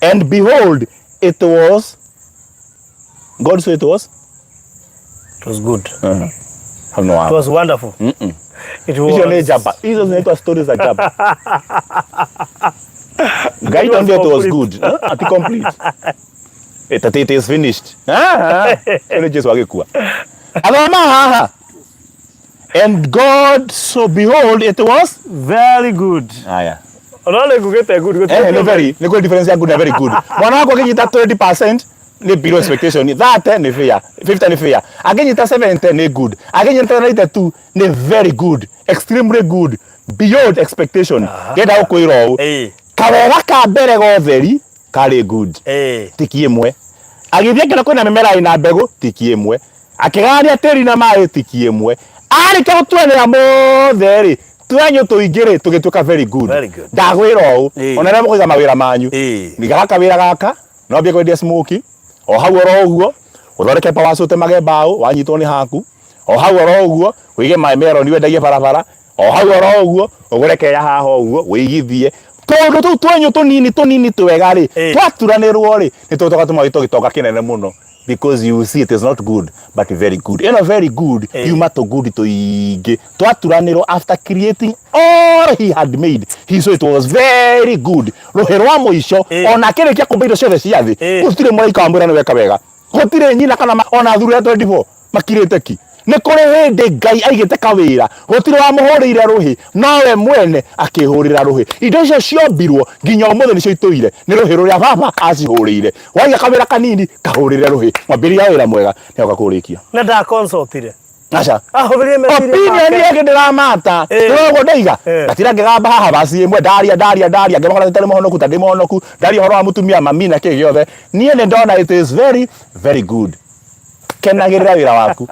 Speaker 2: and behold it was God saw it was
Speaker 1: It was good.
Speaker 2: Hau no
Speaker 1: It was wonderful. It was.
Speaker 2: Icio nĩ njamba, icio zinaitwa stories za njamba. Ngai don't it was good. Ati complete. It, it is finished. Ah, nĩ Jesu agĩkua. Athoma haha. And God so behold it was
Speaker 1: very good.
Speaker 2: Aya.
Speaker 1: Ona nĩ ngugĩte good.
Speaker 2: Eh, nĩ very, nĩ kwĩ difference ya good na very good. Mwana wakwa akĩnyita 20% nĩ below expectation, 30 nĩ fair, 50 nĩ fair. Akĩnyita 70 nĩ good. Akĩnyita 92 nĩ very good, extremely good, beyond expectation. Ndĩrenda gũkwĩra ũũ. Kawega ka mbere gotheri karĩ good. Tiki ĩmwe. Agĩthiĩ akĩona kwĩna mĩmera ĩna mbegũ, tiki ĩmwe. Akĩgayania tĩri na maĩ, tiki ĩmwe. Arĩkia gũtuanĩra mothe rĩ, twenyũ tũingĩ rĩ, tũgĩtuĩka very good.
Speaker 1: Very good.
Speaker 2: Ndagwĩra ũũ, ona rĩrĩa mũkũiga mawĩra manyu, igaga kawĩra gaka, No wambie kwendia smoky o hau oro ũguo, ũthondeke power saw ũtemage mbaũ wanyitwo nĩ haku, o hau oro ũguo ũige maĩ meroni wendagie barabara, o hau oro ũguo ũgũre keya haha ũguo ũigithie. Tũũndũ tũu twenyũ tũnini tũnini twega rĩ, twaturanĩrwo rĩ, nĩ tũo tũgatũma wĩtwo gĩtonga kĩnene mũno because you see it is not good but very good. Ĩno very good yuma tũ good tũingĩ twaturanĩrwo after creating all he had made he saw it was very good. Rũhĩ rwa mũico ona akĩrĩkia kũmba indo ciothe cia thĩ gũtirĩ mũraika wamwĩra nĩ weka wega, gũtirĩ nyina kana ona athuri a 24 makirĩte ki. Nĩ kũrĩ hĩndĩ Ngai aigĩte kawĩra, gũtirĩ wamũhũrĩire rũhĩ, nowe mwene akĩhũrĩra rũhĩ. Indo icio ciombirwo nginya ũmũthĩ nĩcio itũire, nĩ rũhĩ rũrĩa baba acihũrĩire. Waiga kawĩra kanini, kahũrĩre rũhĩ. Mwambĩrĩria wa wĩra mwega nĩagoka kũũrĩkia.
Speaker 1: Na ndaconsultire.
Speaker 2: Aca.
Speaker 1: Ahũthĩrire meciria
Speaker 2: Opinion
Speaker 1: make.
Speaker 2: yake ndĩramata. Ndĩroguo ndaiga. Ndatira ngĩgamba haha vaci ĩmwe ndaria ndaria ndaria ngĩmakora itarĩ mũhonoku ta ndĩ mũhonoku ndaria ũhoro wa mũtumia mami na kĩ gĩothe. Niĩ nĩ ndona it is very very good. Kenagĩrĩra wĩra waku.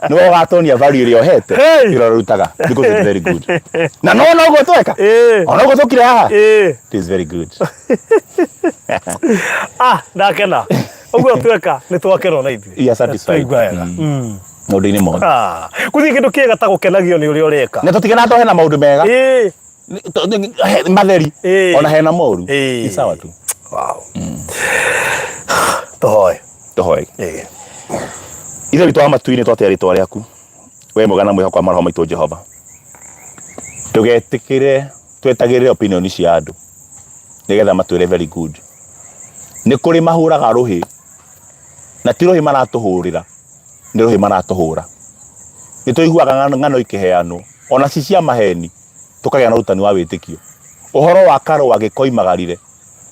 Speaker 2: Nĩwe ũgatonia value ĩrĩa ũhete
Speaker 1: Hey!
Speaker 2: ĩrĩa ũrutaga because it's very good. Na no no ũguo tweka. Ona ũguo tũkire haha. It is very good.
Speaker 1: Ah, ndakena. Ũguo tweka nĩ twakena ona ithuĩ.
Speaker 2: You are satisfied.
Speaker 1: Twaigua wega.
Speaker 2: Maũndũ-inĩ mothe.
Speaker 1: Ah, gũtirĩ kĩndũ kĩega ta gũkenagio nĩ ũrĩa ũreka.
Speaker 2: Na tũtigana to hena maũndũ mega. Matheri. Ona hena moru. Ni sawa tu.
Speaker 1: Wow. Tũhoe.
Speaker 2: Tũhoe. Ithe witũ wa matu-inĩ twatĩa rĩtwa rĩaku. We mwega na mwĩhoko wa maroho maitũ Jehova. Ndũgetĩkĩre twetagĩrĩre opinion cia andũ nĩgetha matwĩre very good. Nĩ kũrĩ mahũraga rũhĩ na ti rũhĩ maratũhũrĩra, nĩ rũhĩ maratũhũra. Nĩ tũiguaga ng'ano ikĩheanwo ona ci cia maheni tũkagĩa na ũrutani wa wĩtĩkio. Ũhoro wa karũa gĩkoimagarire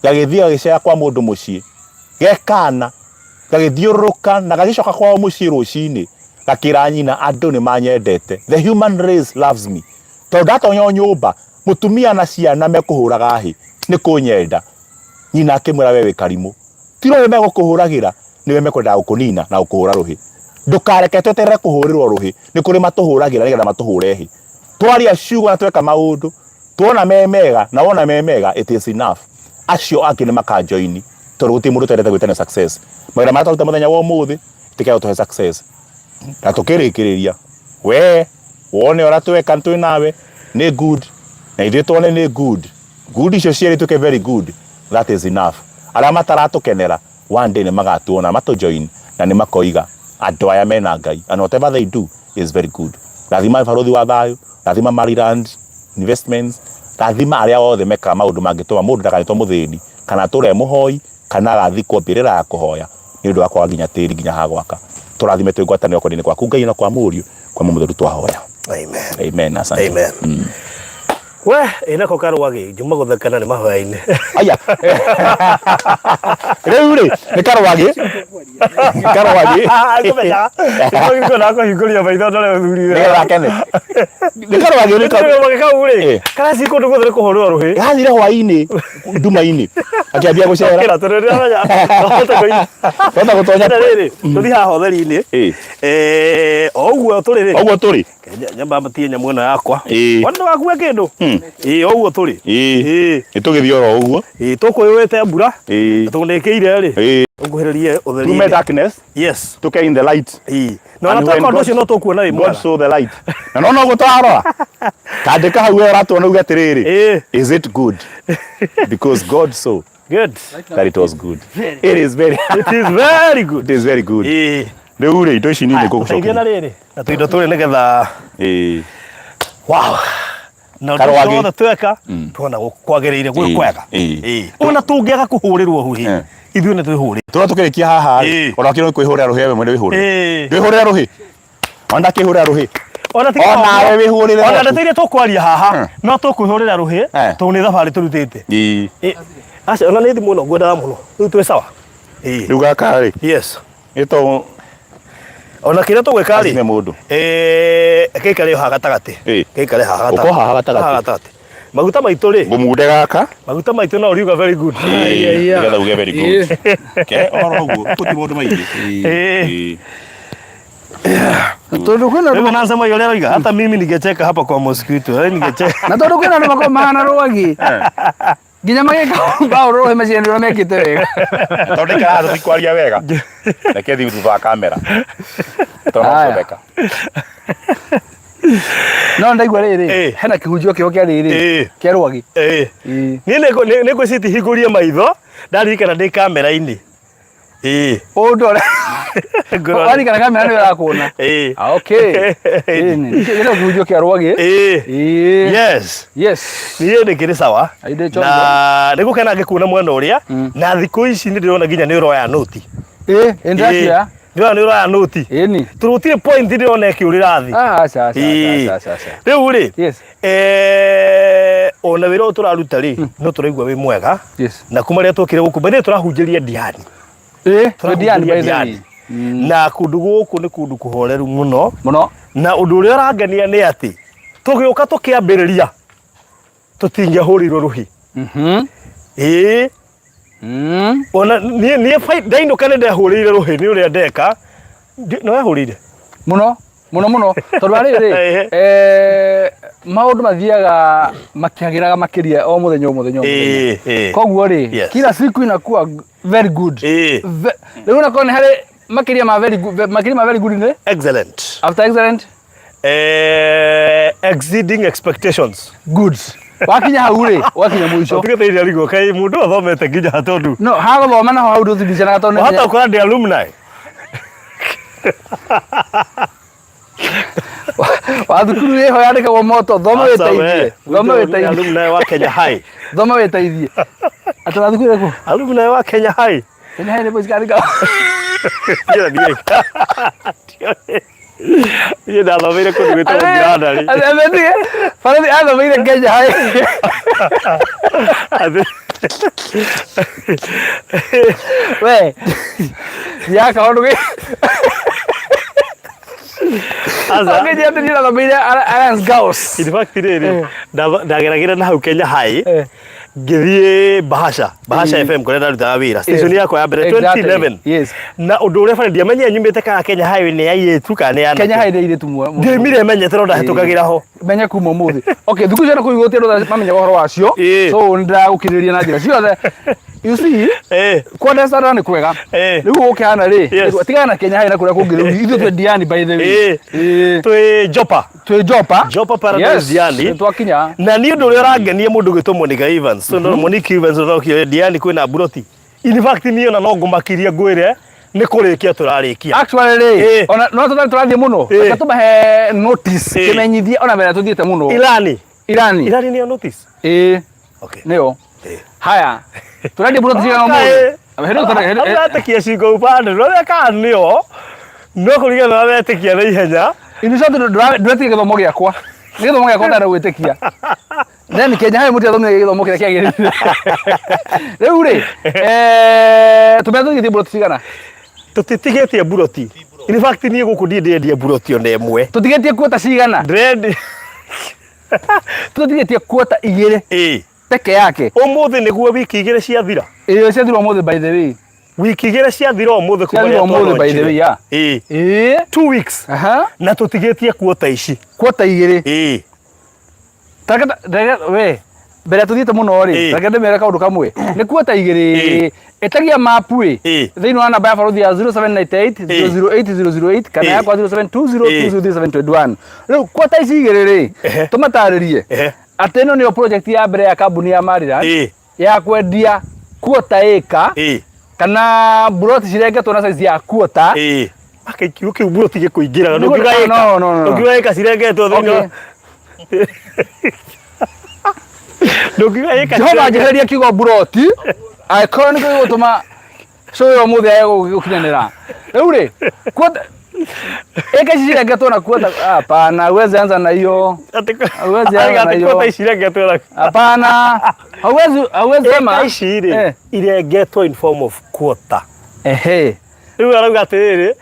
Speaker 2: gagĩthiĩ gagĩcera kwa mũndũ mũciĩ gekana gagĩthiũrũrũka na gagĩcoka kwao mũciĩ rũcinĩ gakĩra nyina andũ nĩ manyendete, the human race loves me, tondũ ndatonya o nyũmba mũtumia na ciana mekũhũraga hĩ nĩ kũnyenda. Nyina akĩmwĩra we wĩ karimũ, ti rũhĩ megũkũhũragĩra, nĩwe mekwendaga gũkũnina na gũkũhũra rũhĩ. Ndũkareke tweterere kũhũrĩrwo rũhĩ, nĩ kũrĩ matũhũragĩra nĩgetha matũhũre hĩ. Twaria ciugo na tweka maũndũ, tuona me mega na wona me mega, it is enough. Acio angĩ nĩ makajoini tondũ gũtirĩ mũndũ ũtendete gwĩtania success. Mawĩra marĩa twaruta mũthenya wa ũmũthĩ ĩtĩkĩra gũtũhe success. Na tũkĩrĩkĩrĩria, we wone ũrĩa tweka twĩ nawe nĩ good, na ithuĩ tuone nĩ good. Good icio cierĩ ituĩke very good, that is enough. Arĩa mataratũkenera one day nĩ magatuona matũ join na nĩ makoiga andũ aya mena Ngai and whatever they do is very good. Rathima barũthi wa thayũ, rathima Maryland Investments, rathima arĩa othe mekaga maũndũ mangĩtũma mũndũ ndakanyitwo mũthĩni kana atũre mũhoi kana agathikwo mbĩrĩra ya kũhoya nĩ ũndũ wa kwaga nginya tĩri nginya ha gwaka. Tũrathime twĩ ngwatanĩro kwenda-inĩ kwaku Ngai na kwa Mũriũ kwa Muoyo Mũtheru twahoya.
Speaker 1: Amen.
Speaker 2: Amen. Asante.
Speaker 1: Amen. We, ĩnako karwagĩ, njuma gũthekana nĩ mahoya-inĩ.
Speaker 2: Aya. Rĩu rĩ, nĩ karwagĩ. Karwagĩ.
Speaker 1: Ngũmenya. Nĩkũhingũra na kũhingũria maitho ndore mũthuri ũyũ.
Speaker 2: Nĩgetha akene. Nĩ karwagĩ nĩ karwagĩ.
Speaker 1: Karwagĩ kau rĩ,
Speaker 2: Eh.
Speaker 1: karathiĩ kũndũ guothe nĩ kũhũrĩrwo rũhĩ.
Speaker 2: Gathire hwaĩ-inĩ nduma-inĩ. Akĩambia gũcera.
Speaker 1: Kĩra tondũ nĩndĩramenya. Wahota kũi-
Speaker 2: Wahota gũtonya.
Speaker 1: Na rĩrĩ, tũthiĩ haha ũtheri-inĩ.
Speaker 2: Eh.
Speaker 1: O ũguo tũrĩ rĩ.
Speaker 2: Ũguo tũrĩ.
Speaker 1: Nyamba matie nyamũ ĩno yakwa.
Speaker 2: Ĩĩ.
Speaker 1: Wona ndũgakue kĩndũ. Ĩĩ, o ũguo tũrĩ.
Speaker 2: Ĩĩ.
Speaker 1: Ĩĩ.
Speaker 2: Nĩ tũgĩthiĩ oro ũguo.
Speaker 1: Ĩĩ, tũkũyũĩte mbura.
Speaker 2: Ĩĩ.
Speaker 1: Na tũnĩkĩire rĩ.
Speaker 2: Ĩĩ.
Speaker 1: Ũnguhĩrĩrie
Speaker 2: Tume
Speaker 1: ũtheri-inĩ.
Speaker 2: darkness,
Speaker 1: Yes.
Speaker 2: tuke in the light.
Speaker 1: Ĩĩ. Na ona
Speaker 2: And when
Speaker 1: tweka ũndũ
Speaker 2: God-
Speaker 1: ũcio no tũkuona wĩ
Speaker 2: God
Speaker 1: mwega.
Speaker 2: saw the light. Na no noguo tũrarora. Tandĩka hau we ũratuona uge atĩrĩrĩ.
Speaker 1: Ĩĩ.
Speaker 2: Is it good? Because God saw
Speaker 1: Good.
Speaker 2: that it was good. It is very
Speaker 1: It is very good.
Speaker 2: It is very good.
Speaker 1: Ĩĩ.
Speaker 2: Rĩu rĩ indo ici nini
Speaker 1: Tũteithie na
Speaker 2: ngũgũcokeria.
Speaker 1: rĩrĩ. Na tũindo tũrĩ nĩgetha
Speaker 2: Ĩĩ.
Speaker 1: wow. Na ũndũ
Speaker 2: Karwagĩ.
Speaker 1: ũcio wothe tweka tuona kwagĩrĩire gwĩ
Speaker 2: Ĩĩ,
Speaker 1: kwega.
Speaker 2: ĩĩ.
Speaker 1: Ĩĩ. Ona tũngĩaga kũhũrĩrwo huhi
Speaker 2: Eh.
Speaker 1: ithuĩ nĩ twĩhũrĩte.
Speaker 2: Tũrĩa tũkĩrĩkia haha rĩ,
Speaker 1: Ĩĩ.
Speaker 2: ona wakĩrwo kwĩhũrĩra rũhĩ we mwene wĩhũrĩre.
Speaker 1: Ĩĩ.
Speaker 2: Ndwĩhũrĩre rũhĩ. Ona ndakĩhũrĩra rũhĩ.
Speaker 1: Ona tiga
Speaker 2: Ona
Speaker 1: ũguo,
Speaker 2: we wĩhũrĩre
Speaker 1: ona
Speaker 2: gwaku.
Speaker 1: ndeto iria tũkwaria haha
Speaker 2: Eh.
Speaker 1: no tũkwĩhũrĩra rũhĩ
Speaker 2: Eh.
Speaker 1: tondũ nĩ thabarĩ tũrutĩte.
Speaker 2: Ĩĩ.
Speaker 1: Ĩ, Aca ona nĩ thimũ ĩno ngwendaga mũno. Rĩu twĩ sawa. Ĩĩ.
Speaker 2: Rĩu gaka rĩ,
Speaker 1: Yes.
Speaker 2: nĩ to
Speaker 1: Ona kĩrĩa tũgwĩka rĩ
Speaker 2: acine mũndũ.
Speaker 1: Eh, gĩikare haha gatagatĩ.
Speaker 2: Ĩĩ.
Speaker 1: Gĩikare haha gatagatĩ.
Speaker 2: Ũko haha gatagatĩ.
Speaker 1: Haha gatagatĩ. Maguta maitũ rĩ,
Speaker 2: Ngũmunde gaka.
Speaker 1: maguta maitũ no ũriuga very good.
Speaker 2: Ĩĩ, Nĩgetha uge very good. Ke oro ũguo, gũtirĩ maũndũ maingĩ.
Speaker 1: Ĩĩ.
Speaker 2: Ĩĩ.
Speaker 3: Tondũ kwĩna
Speaker 1: Rĩu na sema yule aroiga hata mimi ningecheka hapa kwa mosquito. Eh, ningecheka.
Speaker 3: Na tondũ kwĩna andũ makoragwo mahana rwagĩ. Nginya magĩka Paũlũ rũhĩ meciria nĩ ũrĩa mekĩte wega.
Speaker 2: Tondũ ndikara haha tũtikwaria wega. Reke thiĩ thutha wa kamera. Tondũ no
Speaker 3: Haya.
Speaker 2: gũtheka.
Speaker 3: No ndaigua rĩrĩ,
Speaker 1: Eh.
Speaker 3: hena kĩhunjio kĩo kĩa rĩrĩ,
Speaker 1: Eh.
Speaker 3: kĩa rwagĩ.
Speaker 1: Ĩĩ.
Speaker 3: Ĩĩ.
Speaker 1: Niĩ nĩ ngwĩciria hingũrie maitho ndaririkana ndĩ kamera-inĩ. Ĩĩ.
Speaker 3: Ũndore.
Speaker 1: Ngũrore.
Speaker 3: Warikana kamera nĩ ĩrakuona.
Speaker 1: Ĩĩ.
Speaker 3: Ah, okay. Ĩĩ, nĩ kĩo kĩhunjio kĩa rwagĩ.
Speaker 1: Ĩĩ.
Speaker 3: Ĩĩ.
Speaker 1: Yes.
Speaker 3: Yes.
Speaker 1: Niĩ ndĩkĩrĩ sawa.
Speaker 3: Ai, ndĩ chonjo.
Speaker 1: Na nĩ gũkena ngĩkuona mwena ũrĩa na thikũ ici nĩ ndĩrona nginya nĩ ũroya nũti.
Speaker 3: Ĩĩ, ĩ ndĩraciya.
Speaker 1: Ndĩrona nĩ ũroya nũti.
Speaker 3: Ĩĩ ni.
Speaker 1: Tondũ gũtirĩ point ndĩrona ĩkĩũrĩra thĩ.
Speaker 3: Ah, aca, aca,
Speaker 1: Ĩĩ.
Speaker 3: aca, aca, aca.
Speaker 1: Rĩu rĩ,
Speaker 3: Yes.
Speaker 1: Ona wĩra ũyũ tũraruta rĩ, no tũraigua wĩ mwega.
Speaker 3: Yes.
Speaker 1: Na kuma rĩrĩa twokire gũkũ, by the way tũrahunjĩria Diani.
Speaker 3: Twĩ Diani, by the way.
Speaker 1: Diani. Na kũndũ gũkũ nĩ kũndũ kũhoreru mũno.
Speaker 3: Mũno.
Speaker 1: Na ũndũ ũrĩa ũrangenia nĩ atĩ tũgĩũka tũkĩambĩrĩria tũtingĩahũrirwo rũhĩ. Ĩĩ. Ona niĩ ndainũka nĩ ndehũrĩire rũhĩ nĩ ũrĩa ndeka. Nĩ wehũrĩire?
Speaker 3: Mũno. Mũno mũno. Tondũ wa rĩrĩ, maũndũ mathiaga makĩagĩraga makĩria o mũthenya o mũthenya o mũthenya. Koguo rĩ, kila siku inakuwa very good. Rĩu onakorwo nĩ harĩ makĩria ma very good, makĩria ma very good nĩ?
Speaker 1: Excellent.
Speaker 3: After excellent?
Speaker 1: Exceeding expectations.
Speaker 3: Good. Wakinya hau rĩ, wakinya mũico.
Speaker 1: Ũtige thĩinĩ arigwo kaĩ mũndũ athomete nginya tondũ.
Speaker 3: No, ha gũthoma naho hau ndũthibicanaga tondũ nĩ
Speaker 1: Wahota gũkora ndĩ alumni.
Speaker 3: Wa thukuru ĩho yandĩkagwo moto, thoma
Speaker 1: Aca
Speaker 3: wĩteithie.
Speaker 1: we,
Speaker 3: Thoma
Speaker 1: gwitũ nĩ
Speaker 3: wĩteithie.
Speaker 1: Alumni wa Kenya High.
Speaker 3: Thoma wĩteithie. Atĩ wa thukuru ĩrĩkũ?
Speaker 1: Alumni wa Kenya High.
Speaker 3: Kenya High nĩ boys kandĩka.
Speaker 1: Ndiũĩ niĩ. Niĩ ndathomeire kũndũ gwĩtagwo Granary.
Speaker 3: Ametige. Barathi athomeire Kenya High. We. Ya kaũndũ gĩ.
Speaker 1: Aca.
Speaker 3: Ũngĩnjĩra atĩ niĩ nathomeire Alliance Girls.
Speaker 1: In fact rĩrĩ, ndageragĩra na hau Kenya High. Ngĩthiĩ Bahasha, Bahasha FM kũrĩa ndarutaga wĩra. Station yakwa ya mbere 2011. Na ũndũ ũrĩa bani ndiamenyire nyumĩte kana Kenya Highway nĩ ya airĩtu kana nĩ ya anake.
Speaker 3: Kenya High nĩ airĩtu
Speaker 1: Ndiaumire menyete no ndahĩtũkagĩra ho.
Speaker 3: Menye kuma ũmũthĩ. Okay, thukuru ciana kũu igũrũ andũ mamenyaga ũhoro wacio. So nĩ ndĩragũkirĩrĩria na njĩra ciothe. You see, kũunderstand nĩ kwega. Rĩu gũkĩhana rĩ, tigana na Kenya High na kũrĩa kũngĩ rĩu ithuĩ twĩ Diani by the way.
Speaker 1: Twĩ Jopa.
Speaker 3: Twĩ Jopa.
Speaker 1: Jopa Paradise Diani.
Speaker 3: Nĩ twakinya.
Speaker 1: Na niĩ ũndũ ũrĩa ũrangenia mũndũ gwĩtwo Monica Evans. So no Monique Evans ũrokire Diani kwĩna mburoti. In fact niĩ ona no ngũmakirie ngwĩre nĩ kũrĩkia tũrarĩkia.
Speaker 3: Actually rĩ, ona no tũthiĩ tũrathiĩ mũno. Reke tũmahe notice, kĩmenyithia ona mbere tũthiĩte mũno.
Speaker 1: Irani.
Speaker 3: Irani.
Speaker 1: Irani nĩyo notice?
Speaker 3: Ĩĩ.
Speaker 1: Okay.
Speaker 3: Nĩyo. Haya. Tũrendia mburoti cigana ũmũthĩ?
Speaker 1: Aretĩkia cingo upande ndũrĩa kana nĩyo no kũringana na ũrĩa aretĩkia na ihenya.
Speaker 3: In short ndũretĩkia gĩthomo gĩakwa. Nĩ gĩthomo gĩakwa ũtarenda gwĩtĩkia. Then Kenya High mũtiathomire gĩthomo kĩrĩa kĩagĩrĩire. Rĩu rĩ, tũmĩra tũtigĩtie mburoti cigana?
Speaker 1: Tũtitigĩtie mburoti. In fact niĩ gũkũ ndirĩ ndĩrendia mburoti ona ĩmwe.
Speaker 3: Tũtigĩtie kuota cigana?
Speaker 1: Ndĩrendia.
Speaker 3: Tũtigĩtie kuota igĩrĩ. Peke yake.
Speaker 1: Ũmũthĩ nĩguo wiki igĩrĩ ciathira.
Speaker 3: Ĩĩ ciathira ũmũthĩ by the way.
Speaker 1: Wiki igĩrĩ ciathira ũmũthĩ kuma
Speaker 3: Ciathira
Speaker 1: rĩrĩa
Speaker 3: ũmũthĩ by the way, yeah.
Speaker 1: Ĩĩ.
Speaker 3: Ĩĩ.
Speaker 1: 2 weeks.
Speaker 3: Aha.
Speaker 1: Na tũtigĩtie kuota ici.
Speaker 3: Kuota igĩrĩ.
Speaker 1: Ĩĩ.
Speaker 3: Tareke reke we mbere ya tũthiĩte mũno rĩ, reke ndĩmere kaũndũ kamwe. Nĩ kuota igĩrĩ. Ĩtagia mapu ĩ thĩinĩ wa namba ya barothi ya 0798 008 008 kana yakwa 0720 203 721. Rĩu kuota ici igĩrĩ rĩ, tũmatarĩrie atĩ ĩno nĩyo project ya mbere ya kambuni ya Maryland ya kwendia kuota ĩka kana mburoti cirengetwo na size ya kuota.
Speaker 1: Aka kiugo kĩu mburoti gĩkũingĩraga
Speaker 3: Nĩguo-
Speaker 1: ndũngiuga ĩka
Speaker 3: No, no, no, no.
Speaker 1: ndũngiuga ĩka cirengetwo thĩinĩ wa- ndũngiuga ĩka
Speaker 3: Jehova njehereria kiugo mburoti angĩkorwo nĩkĩo gĩgũtũma cũĩ ũmũthĩ age gũkinyanĩra. Rĩu rĩ, kuota ĩka ici cirengetwo na kuota, hapana, huwezi anza na hiyo. Huwezi anza na
Speaker 1: Atĩ
Speaker 3: hiyo.
Speaker 1: kuota ici irengetwo na
Speaker 3: Hapana. Hauwezi hauwezi sema.
Speaker 1: Ĩka ici rĩ irengetwo in form of quarter.
Speaker 3: Ehe.
Speaker 1: Rĩu arauga atĩrĩrĩ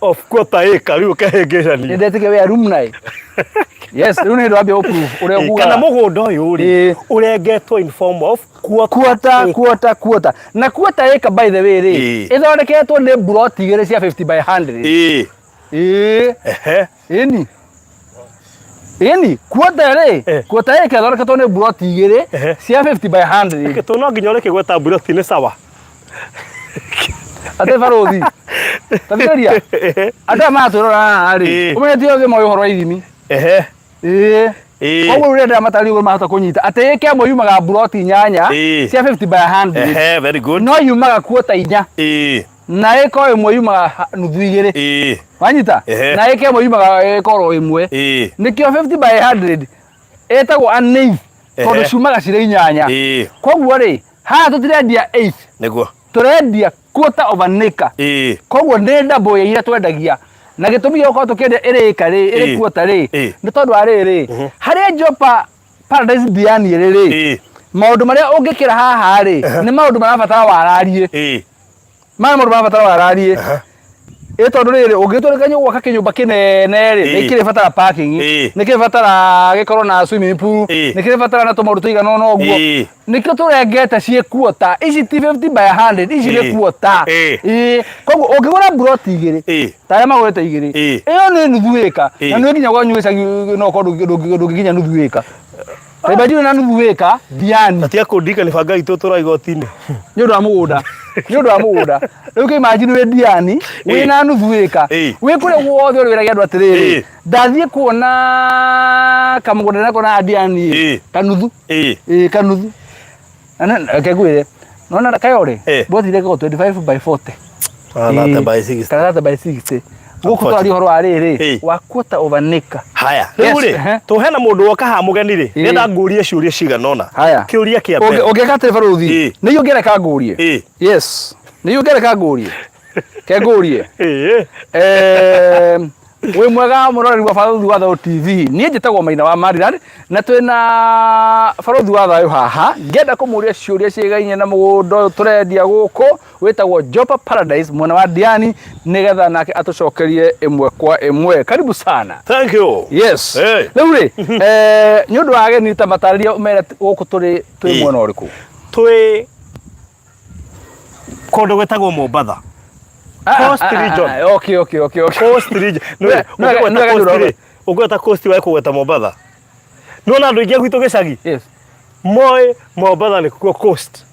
Speaker 1: of quarter ĩka rĩu ũkehĩngĩcania.
Speaker 3: Nĩndetĩkia wĩ alumni. Yes, rĩu nĩ hĩndĩ wambia gũ-prove ũrĩa ũkugaga.
Speaker 1: Kana mũgũnda ũyũ rĩ ũrengetwo in form of quarter
Speaker 3: Quarter,
Speaker 1: acre.
Speaker 3: quarter, quarter. Na quarter acre by the way rĩ, ĩthondeketwo nĩ mburoti igĩrĩ cia 50 by 100. Ĩĩ. Ĩni. Ĩni quarter rĩ, quarter ĩka ĩthondeketwo nĩ mburoti igĩrĩ cia 50 by 100.
Speaker 1: Reke to no nginya ũreke gweta mburoti nĩ sawa.
Speaker 3: Atĩ barũthi. Tathikĩrĩria. Andũ aya maratwĩrora haha rĩ, ũmenye ti othe moĩ ũhoro wa ithimi. Ĩĩ. Koguo rĩu rĩrĩa ndĩramatarĩria ũguo mahota kũnyita atĩ ĩka ĩmwe yumaga mburoti inyanya cia 50 by 100.
Speaker 1: Ehe, very good.
Speaker 3: No yumaga quarter inya. Na ĩka ĩmwe yumaga nuthu igĩrĩ. Wanyita? Na ĩka ĩmwe yumaga ĩka oro ĩmwe. Nĩkĩo 50 by 100 ĩtagwo an eighth tondũ ciumaga cirĩ inyanya. Koguo rĩ, haha tũtirendia eighth.
Speaker 1: Nĩguo.
Speaker 3: Tũrendia quarter of an acre. Koguo nĩ double ya iria twendagia. Na gĩtũmi gĩa gũkorwo tũkĩendia ĩrĩ ĩka rĩ, ĩrĩ quarter rĩ, nĩ tondũ wa rĩrĩ, harĩa Jopa Paradise Diani ĩrĩ rĩ, maũndũ marĩa ũngĩkĩra haha rĩ, nĩ maũndũ marabatara wararie. Maya maũndũ marabatara wararie. Ĩ tondũ rĩrĩ, ũngĩtũrĩka gwaka kĩnyũmba kĩnene rĩ, nĩ kĩrĩbatara parking, nĩ kĩrĩbatara gĩkorwo na swimming pool, nĩ kĩrĩbatara na tũmaũndũ tũigana ũna ũguo. Nĩkĩo tũrengete ciĩ quarter. Ici ti 50 by 100, ici nĩ quarter. Ĩĩ. Koguo ũngĩgũra mburoti igĩrĩ, ta arĩa magũrĩte igĩrĩ, ĩyo nĩ nuthu ĩka. Na nĩ nginya kwanyu gĩcagi no ũkorwo ndũngĩkinya nuthu ĩka. Ta imagine na nuthu ĩka Diani.
Speaker 1: Na tiga kũndirikania banga itũ tũra igoti-inĩ.
Speaker 3: Nĩ ũndũ wa mũgũnda. Nĩ ũndũ wa mũgũnda. Rĩu kĩ imagine wĩ Diani, wĩna nuthu ĩka. Wĩ kũrĩa guothe ũrĩwĩragia andũ atĩrĩrĩ, ndathiĩ kuona kamũgũnda nako na Diani, kanuthu. Ĩĩ kanuthu. Na reke ngwĩre, nona Kayore, mburoti iria ĩkoragwo 25 by 40.
Speaker 1: Kana 30 by 60.
Speaker 3: Kana 30 by 60. Gũkũ tũraria ũhoro wa rĩrĩ, wa quarter of an acre.
Speaker 1: Haya, rĩu rĩ, to hena mũndũ woka haha mũgeni rĩ, nĩenda ngũrie ciũria cigana ũna.
Speaker 3: Haya.
Speaker 1: Kĩũria kĩa mbere.
Speaker 3: Ũngĩka atĩrĩ barũthi, nĩ ũngĩreka ngũrie? Yes. Nĩ ũngĩreka ngũrie? Ke ngũrie? Wĩ mwega mũroreri wa Barũthi wa Thayũ TV. Niĩ njĩtagwo Maina wa Maryland na twĩna Barũthi wa Thayũ haha. Ngĩenda kũmũria ciũria ciĩgainie na mũgũnda ũyũ tũrendia gũkũ wĩtagwo Jopa Paradise mwena wa Diani nĩgetha nake atũcokerie ĩmwe kwa ĩmwe. Karibu sana.
Speaker 1: Thank you.
Speaker 3: Yes.
Speaker 1: Hey.
Speaker 3: Rĩu rĩ, nĩ ũndũ wa ageni ta matarĩrie ũmere gũkũ tũrĩ twĩ mwena ũrĩkũ?
Speaker 1: Twĩ kũndũ gwĩtagwo Mombatha. Coast region.
Speaker 3: Okay.
Speaker 1: Coast region. Nĩ ũngĩgweta Coast rĩ, ũngĩgweta Coast wae kũgweta Mombatha. Nĩwona andũ aingĩ a gwitũ gĩcagi?
Speaker 3: Yes.
Speaker 1: Moĩ Mombatha nĩkuo Coast.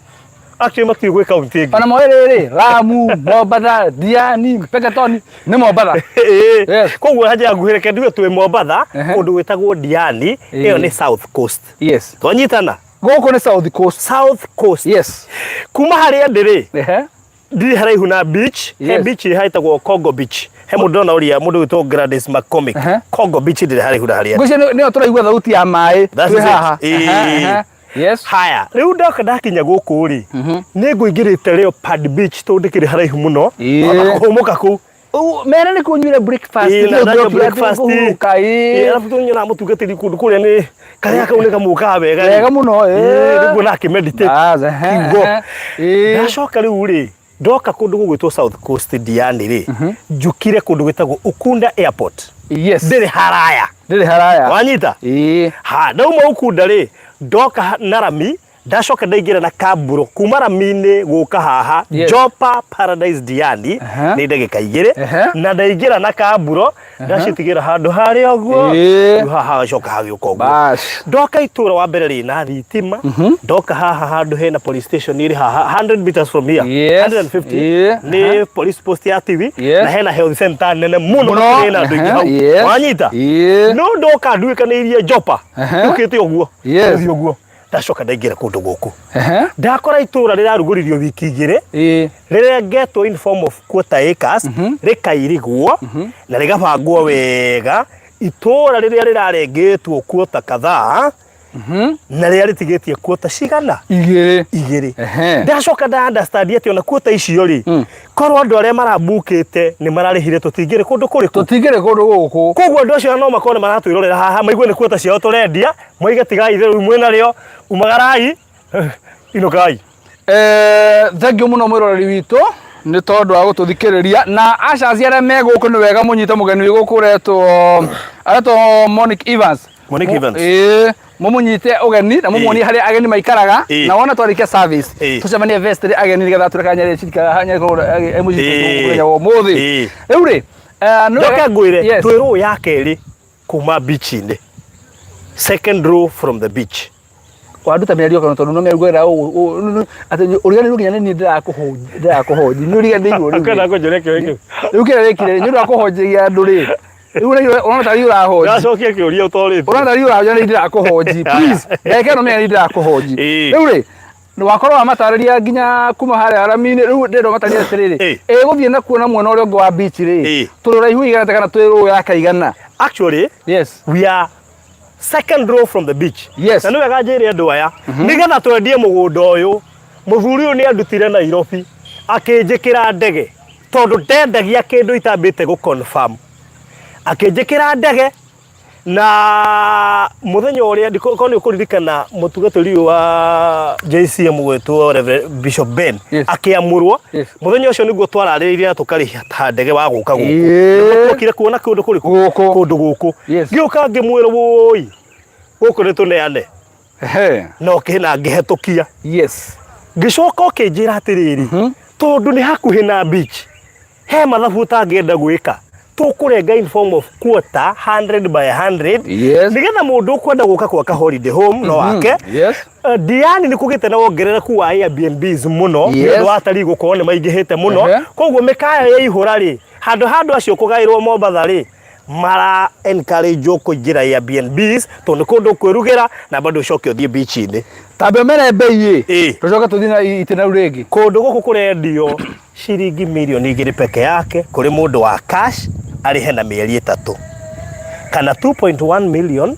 Speaker 1: Actually matiũĩ gwĩ kaunti ĩngĩ.
Speaker 3: Ona moĩ rĩrĩ, Lamu, Mombatha, Diani, Mpeketoni, nĩ Mombatha.
Speaker 1: Yes. Koguo hanja nguhĩ reke nduge twĩ Mombatha, kũndũ gwĩtagwo Diani, ĩyo nĩ South Coast.
Speaker 3: Yes.
Speaker 1: Twanyitana?
Speaker 3: Gũkũ nĩ South Coast.
Speaker 1: South Coast.
Speaker 3: Yes.
Speaker 1: Kuma harĩa ndĩ rĩ,
Speaker 3: Ehe.
Speaker 1: ndirĩ haraihu na beach. He
Speaker 3: Yes.
Speaker 1: beach ĩrĩ hetagwo Congo Beach. He mũndũ ndĩrona ũrĩa mũndũ wĩtwo Gladys McCormick.
Speaker 3: Ehe.
Speaker 1: Congo Beach ndĩrĩ haraihu na harĩa ndĩ.
Speaker 3: Ngwĩciria nĩyo tũraigua thauti ya maĩ
Speaker 1: That
Speaker 3: twĩ
Speaker 1: is it.
Speaker 3: haha.
Speaker 1: Ĩĩ.
Speaker 3: Ehe, ehe. Yes.
Speaker 1: Haya, rĩu ndoka ndakinya gũkũ rĩ, nĩ ngũingĩrĩte Leopard Beach tondũ ndĩkĩrĩ haraihu mũno.
Speaker 3: Ĩĩ.
Speaker 1: Ona kũhũmũka kũu.
Speaker 3: Mere nĩ kũnyuire breakfast.
Speaker 1: Ĩĩ, na
Speaker 3: Nĩkĩo
Speaker 1: ndanyua
Speaker 3: ndokire atĩ
Speaker 1: breakfast.
Speaker 3: kũhurũka,
Speaker 1: Ĩĩ,
Speaker 3: ĩĩ.
Speaker 1: arabu tũnyona mũtungatĩri kũndũ kũrĩa nĩ karĩa kau nĩ kamũkaga wega rĩ.
Speaker 3: Wega mũno, ĩĩ.
Speaker 1: Ĩĩ, rĩu nguona akĩmeditate
Speaker 3: Bas, ehe,
Speaker 1: kiugo.
Speaker 3: ehe. Ĩĩ.
Speaker 1: Ndacoka rĩu rĩ, ndoka kũndũ gũgwĩtwo South Coast Diani rĩ, njũkire kũndũ gwĩtagwo Ukunda Airport.
Speaker 3: Yes.
Speaker 1: Ndĩrĩ haraya.
Speaker 3: Ndĩrĩ haraya.
Speaker 1: Wanyita?
Speaker 3: Ĩĩ.
Speaker 1: Ha, ndauma Ukunda rĩ, ndoka na rami ndacoka ndaingĩra na kamburo kuma rami-inĩ gũka haha
Speaker 3: Yes.
Speaker 1: Jopa Paradise Diani
Speaker 3: Aha.
Speaker 1: nĩ ndagĩka igĩrĩ
Speaker 3: Aha.
Speaker 1: na ndaingĩra na kamburo ndacitigĩra handũ harĩa ũguo
Speaker 3: Ĩĩ.
Speaker 1: rĩu haha hagacoka hagĩũka ũguo
Speaker 3: Bas.
Speaker 1: ndoka itũra wa mbere rĩna thitima ndoka haha handũ hena police station ĩrĩ haha 100 meters from here
Speaker 3: Yes.
Speaker 1: 150
Speaker 3: Ĩĩ.
Speaker 1: nĩ police post ya Tiwi
Speaker 3: Yes.
Speaker 1: na hena health center nene mũno
Speaker 3: Mũno.
Speaker 1: hakuhĩ na andũ aingĩ
Speaker 3: Aha,
Speaker 1: hau
Speaker 3: yes.
Speaker 1: wanyita
Speaker 3: Ĩĩ.
Speaker 1: no ndoka nduĩkanĩirie Jopa
Speaker 3: Aha.
Speaker 1: yũkĩte ũguo
Speaker 3: Yes.
Speaker 1: Gũthiĩ ũguo ndacoka ndaingĩra kũndũ gũkũ
Speaker 3: Ehe.
Speaker 1: ndakora itũra rĩrarugũririo wiki igĩrĩ
Speaker 3: Ĩĩ.
Speaker 1: rĩrengetwo in form of quarter acres rĩkairigwo na rĩgabangwo wega itũra rĩrĩa rĩrarengetwo quarter kadhaa na rĩrĩa rĩtigĩtie quarter cigana
Speaker 3: Igĩrĩ.
Speaker 1: igĩrĩ
Speaker 3: Ehe.
Speaker 1: ndacoka nda understand atĩ ona quarter icio rĩ korwo andũ arĩa marambukĩte nĩ mararĩhire tũtingĩrĩ kũndũ kũrĩkũ
Speaker 3: Tũtingĩrĩ kũndũ gũkũ.
Speaker 1: koguo andũ acio no makorwo nĩ maratwĩrorera haha maigue nĩ quarter ciao tũrendia moige tigai itherũ mwĩna rĩo umagarai inũkai.
Speaker 3: Thank you mũno mwĩroreri witũ nĩ tondũ wa gũtũthikĩrĩria na acaci arĩa me gũkũ nĩ wega mũnyite mũgeni wĩ gũkũ ũretwo aretwo Monique Evans.
Speaker 1: Monique Evans.
Speaker 3: Ĩĩ mũmũnyite ũgeni na mũmuonie harĩa ageni maikaraga
Speaker 1: Ĩĩ.
Speaker 3: na wona twarĩkia service
Speaker 1: Ĩĩ.
Speaker 3: tũcemanie vestry ageni nĩgetha tũreke nyarĩ cirika nyarĩ korwo mũciĩ
Speaker 1: Ĩĩ.
Speaker 3: mũthenya wa ũmũthĩ.
Speaker 1: Ĩĩ.
Speaker 3: Rĩu rĩ
Speaker 1: Ndoke ngwĩre
Speaker 3: yes.
Speaker 1: twĩ rũũ ya kerĩ kuma beach-inĩ. Second row from the beach.
Speaker 3: Wanduta mĩario kanua tondũ no mĩario ũũ atĩ ũriganĩirwo nginya nĩ niĩ ndĩrakũhonji nĩ ũriganĩirwo rĩu.
Speaker 1: Akena kũnjũria kĩũria kĩu.
Speaker 3: Rĩu kĩrĩa wĩkire nĩ ũndũ wa kũhonjeria andũ rĩ. Rĩu ũrona tarĩ ũrahonji.
Speaker 1: Ndacokia kĩũria ũtorĩte.
Speaker 3: Ũrona tarĩ ũrahonji nĩ ndĩrakũhonji. Please, ndagĩka ĩno menya nĩ ndĩrakũhonji. Rĩu rĩ, wakorwo wamatarĩria nginya kuma harĩa rami-inĩ rĩu ndĩrenda ũmatarĩrie atĩrĩrĩ ĩgũthiĩ na kuona mwena ũrĩa ũngĩ wa beach rĩ tũrĩ ũraihu igana kana twĩ rũĩ ya kaigana?
Speaker 1: Actually,
Speaker 3: yes,
Speaker 1: we are second row from the beach.
Speaker 3: Yes.
Speaker 1: Na nĩ wega njĩre andũ aya nĩgetha twendie mũgũnda ũyũ, mũthuri ũyũ nĩ andutire Nairobi akĩnjĩkĩra ndege tondũ ndendagia kĩndũ itambĩte gũ confirm. Akĩnjĩkĩra ndege na mũthenya ũrĩa ndiko nĩ ũkũririkana mũtungatĩri ũyũ wa JCM gwĩtwo Reverend Bishop Ben
Speaker 3: Yes.
Speaker 1: akĩamũrwo.
Speaker 3: Yes.
Speaker 1: Mũthenya ũcio nĩguo twararĩrĩirie na tũkarĩha ta ndege wa gũka gũkũ.
Speaker 3: Ĩĩ.
Speaker 1: Nĩguo tuokire kuona kũndũ kũrĩkũ?
Speaker 3: Gũkũ.
Speaker 1: Kũndũ gũkũ.
Speaker 3: Yes.
Speaker 1: Ngĩũka ngĩmwĩra woi gũkũ nĩ tũneane
Speaker 3: Ehe.
Speaker 1: na ũkĩna ngĩhetũkia.
Speaker 3: Yes.
Speaker 1: Ngĩcoka ũkĩnjĩra atĩrĩrĩ, tondũ nĩ hakuhĩ na beach, he mathabu ũtangĩenda gwĩka, tũkũrenga in form of quarter 100 by 100
Speaker 3: Yes.
Speaker 1: nĩgetha mũndũ ũkwenda gũka gwaka holiday home no ake.
Speaker 3: Yes.
Speaker 1: Diani nĩ kũgĩte na wongerereku wa Airbnbs mũno nĩ
Speaker 3: Yes.
Speaker 1: ũndũ wa atarii gũkorwo nĩ maingĩhĩte mũno.
Speaker 3: Ehe.
Speaker 1: Koguo mĩkaya yaihũra rĩ, handũ ha andũ acio kũgaĩrwo Mombatha rĩ, mara encourage kũingĩra Airbnbs tondũ nĩ kũndũ kwĩrugĩra na bado ũcoke ũthiĩ beach-inĩ.
Speaker 3: Tambe ũmere mbei ĩ.
Speaker 1: Ĩ.
Speaker 3: Tũcoke tũthiĩ na itĩna rĩu rĩngĩ.
Speaker 1: Kũndũ gũkũ kũrendio ciringi mirioni 2 peke yake kũrĩ mũndũ wa cash arĩhe na mĩeri 3, kana 2.1 million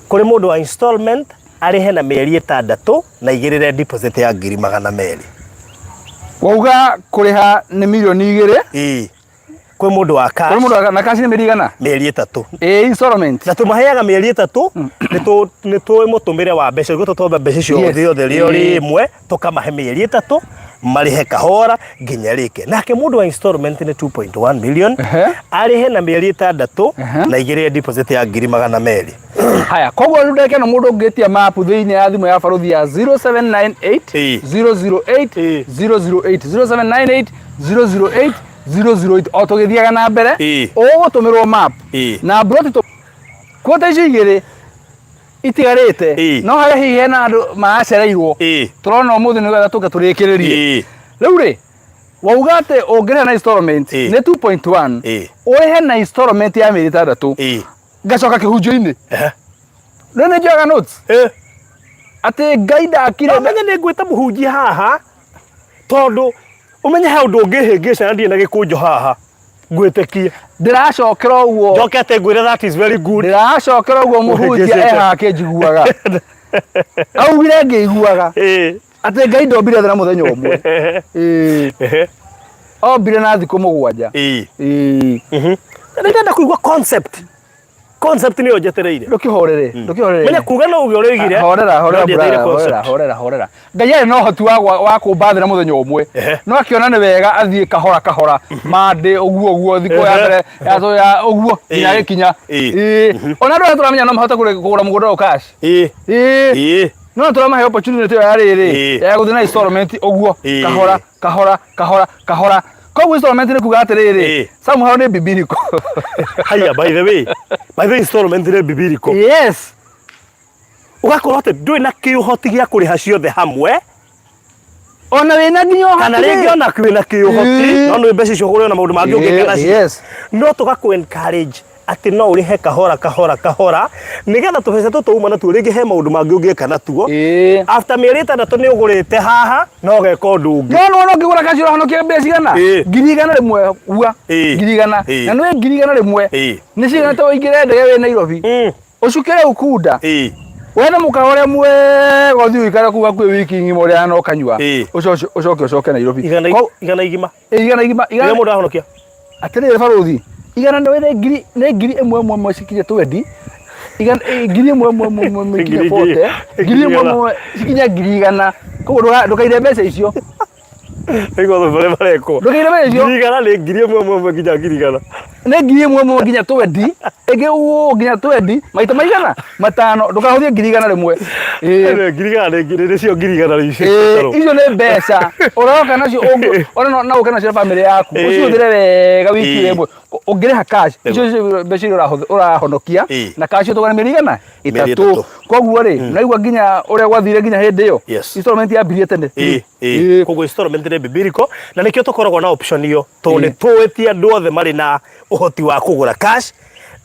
Speaker 1: kũrĩ mũndũ wa installment arĩhe na mĩeri 6 na igĩrĩre deposit ya 200,000.
Speaker 3: Wauga kũrĩha nĩ mirioni 2.
Speaker 1: Ĩĩ. Kwĩ mũndũ wa cash.
Speaker 3: Kũrĩ mũndũ na cash nĩ mĩeri igana?
Speaker 1: Mĩeri 3.
Speaker 3: Ĩĩ, installment.
Speaker 1: Na tũmaheaga mĩeri 3, nĩ tũĩ mũtũmĩre wa mbeca, nĩguo tũtombe mbeca icio ciothe rĩo rĩmwe, tũkamahe mĩeri 3 marĩhe kahora nginya rĩke. Nake mũndũ wa installment nĩ 2.1 million, arĩhe na mĩeri 6 na igĩrĩre deposit ya 200,000.
Speaker 3: Haya, koguo rĩu ndagĩka ĩno mũndũ ũngĩtia mapu thĩinĩ ya thimũ ya baruthi ya 0798 008 008 0798 008 008 o tũgĩthiaga na mbere ũgũtũmĩrwo map na mburoti kuota icio igĩrĩ itigarĩte no harĩa hihi hena andũ maracereirwo tũrona ũmũthĩ nĩgetha tũke tũrĩkĩrĩrie. Rĩu rĩ wauga atĩ ũngĩrĩha na installment nĩ 2.1, ũrĩhe na installment ya mĩeri 6. Ngacoka kĩhunjio-inĩ rĩu nĩ njoyaga notes atĩ Ngai ndakire.
Speaker 1: Ũmenye nĩ ngwĩta mũhunjia haha tondũ ũmenye he ũndũ ũngĩhĩngĩca na ndirĩ na gĩkũnjo haha ngwĩtĩkie.
Speaker 3: Ndĩracokera ũguo.
Speaker 1: Njoke atĩ ngwĩre that is very good.
Speaker 3: Ndĩracokera ũguo mũhunjia
Speaker 1: Ũhĩngĩcĩte.
Speaker 3: e haha akĩnjiguaga. Augire ngĩiguaga atĩ Ngai ndombire thĩ na mũthenya ũmwe. Ĩĩ. Ombire na thikũ 7. Ĩĩ.
Speaker 1: Ndĩrenda kũigua concept. Concept nĩyo njetereire.
Speaker 3: Ndũkĩhorere, ndũkĩhorere.
Speaker 1: Menya kuga no uge ũrĩa oigire.
Speaker 3: Horera, horera,
Speaker 1: No ndietereire
Speaker 3: brother, horera,
Speaker 1: concept.
Speaker 3: horera, horera. Ngai arĩ na ũhoti wa kũmba thĩ na mũthenya ũmwe. No akĩona nĩ wega athiĩ kahora kahora, Monday ũguo ũguo, thikũ ya mbere ya ũguo nginya agĩkinya. Ĩĩ. Ona andũ arĩa tũramenya no mahote kũgũra mũgũnda ũyũ cash. Ĩĩ. No tũramahe opportunity ĩyo ya rĩrĩ, ya gũthiĩ na installment ũguo, kahora, kahora, kahora, kahora. Koguo installment nĩ kuga atĩrĩrĩ, somehow nĩ biblical.
Speaker 1: Haya, by the way, by the way, installment nĩ biblical.
Speaker 3: Yes.
Speaker 1: Ũgakorwo atĩ ndũrĩ na kĩũhoti gĩa kũrĩha ciothe hamwe.
Speaker 3: Ona wĩna nginya ũhoti.
Speaker 1: Kana rĩngĩ ona wĩna kĩũhoti, no nĩ mbeca icio ũgũre ona maũndũ mangĩ ũngĩka nacio.
Speaker 3: Yes.
Speaker 1: No tũgakũ encourage atĩ no ũrĩhe kahora kahora kahora nĩgetha tũbeca tũtũ uma natuo rĩngĩ he maũndũ mangĩ ũngĩka natuo. After mĩeri 6 nĩ ũgũrĩte haha na ũgeka ũndũ ũngĩ.
Speaker 3: No nĩwona ũngĩgũra cash ũrahonokia mbeca cigana? 100,000 ua. 100,000. Na nĩ 100,000. Nĩ cigana ta ũingĩre ndege wĩ Nairobi. Ũcukĩre Ukunda. Wethe mũkawa ũrĩa mwega ũthiĩ ũikare kũu hakuhĩ wiki ng'ima ũrĩa na ũkanyua. Ũcoke ũcoke Nairobi.
Speaker 1: Igana igima.
Speaker 3: Igana igima.
Speaker 1: Igana mũndũ arahonokia.
Speaker 3: Atĩrĩrĩ barũthi, igana nĩ ngiri nĩ ngiri ĩmwe ĩmwe ĩmwe cikinye twendi, igana ngiri ĩmwe ĩmwe ĩmwe ĩmwe ĩmwe ikinye 40, ngiri ĩmwe ĩmwe cikinye 100,000. Koguo ndũkaire mbeca icio.
Speaker 1: Nĩguo thũ marĩa marekwo.
Speaker 3: Ndũkaire mbeca icio.
Speaker 1: 100,000 nĩ ngiri ĩmwe ĩmwe ĩmwe nginya 100,000.
Speaker 3: Nĩ 1,000 ĩmwe nginya twendi, ĩngĩ ũũ nginya twendi, maita maigana? Matano. Ndũkahũthie 100,000. Ĩĩ.
Speaker 1: 100,000 nĩcio 100,000 icio.
Speaker 3: Ĩĩ, icio nĩ mbeca ũroka nacio ona no ũke nacio na bamĩrĩ yaku, ũcihũthĩre wega wiki ĩmwe ũngĩrĩha cash. Icio nĩcio mbeca iria ũrahonokia na cash ũtũgana mĩeri igana?
Speaker 1: Mĩeri
Speaker 3: 3.
Speaker 1: 3.
Speaker 3: Koguo rĩ, naigua nginya ũrĩa gwathire nginya hĩndĩ ĩyo installment yambirie tene.
Speaker 1: Koguo installment nĩ biblical na nĩkĩo tũkoragwo na option ĩyo, tondũ nĩ tũĩ ti andũ othe marĩ na ũhoti wa kũgũra cash.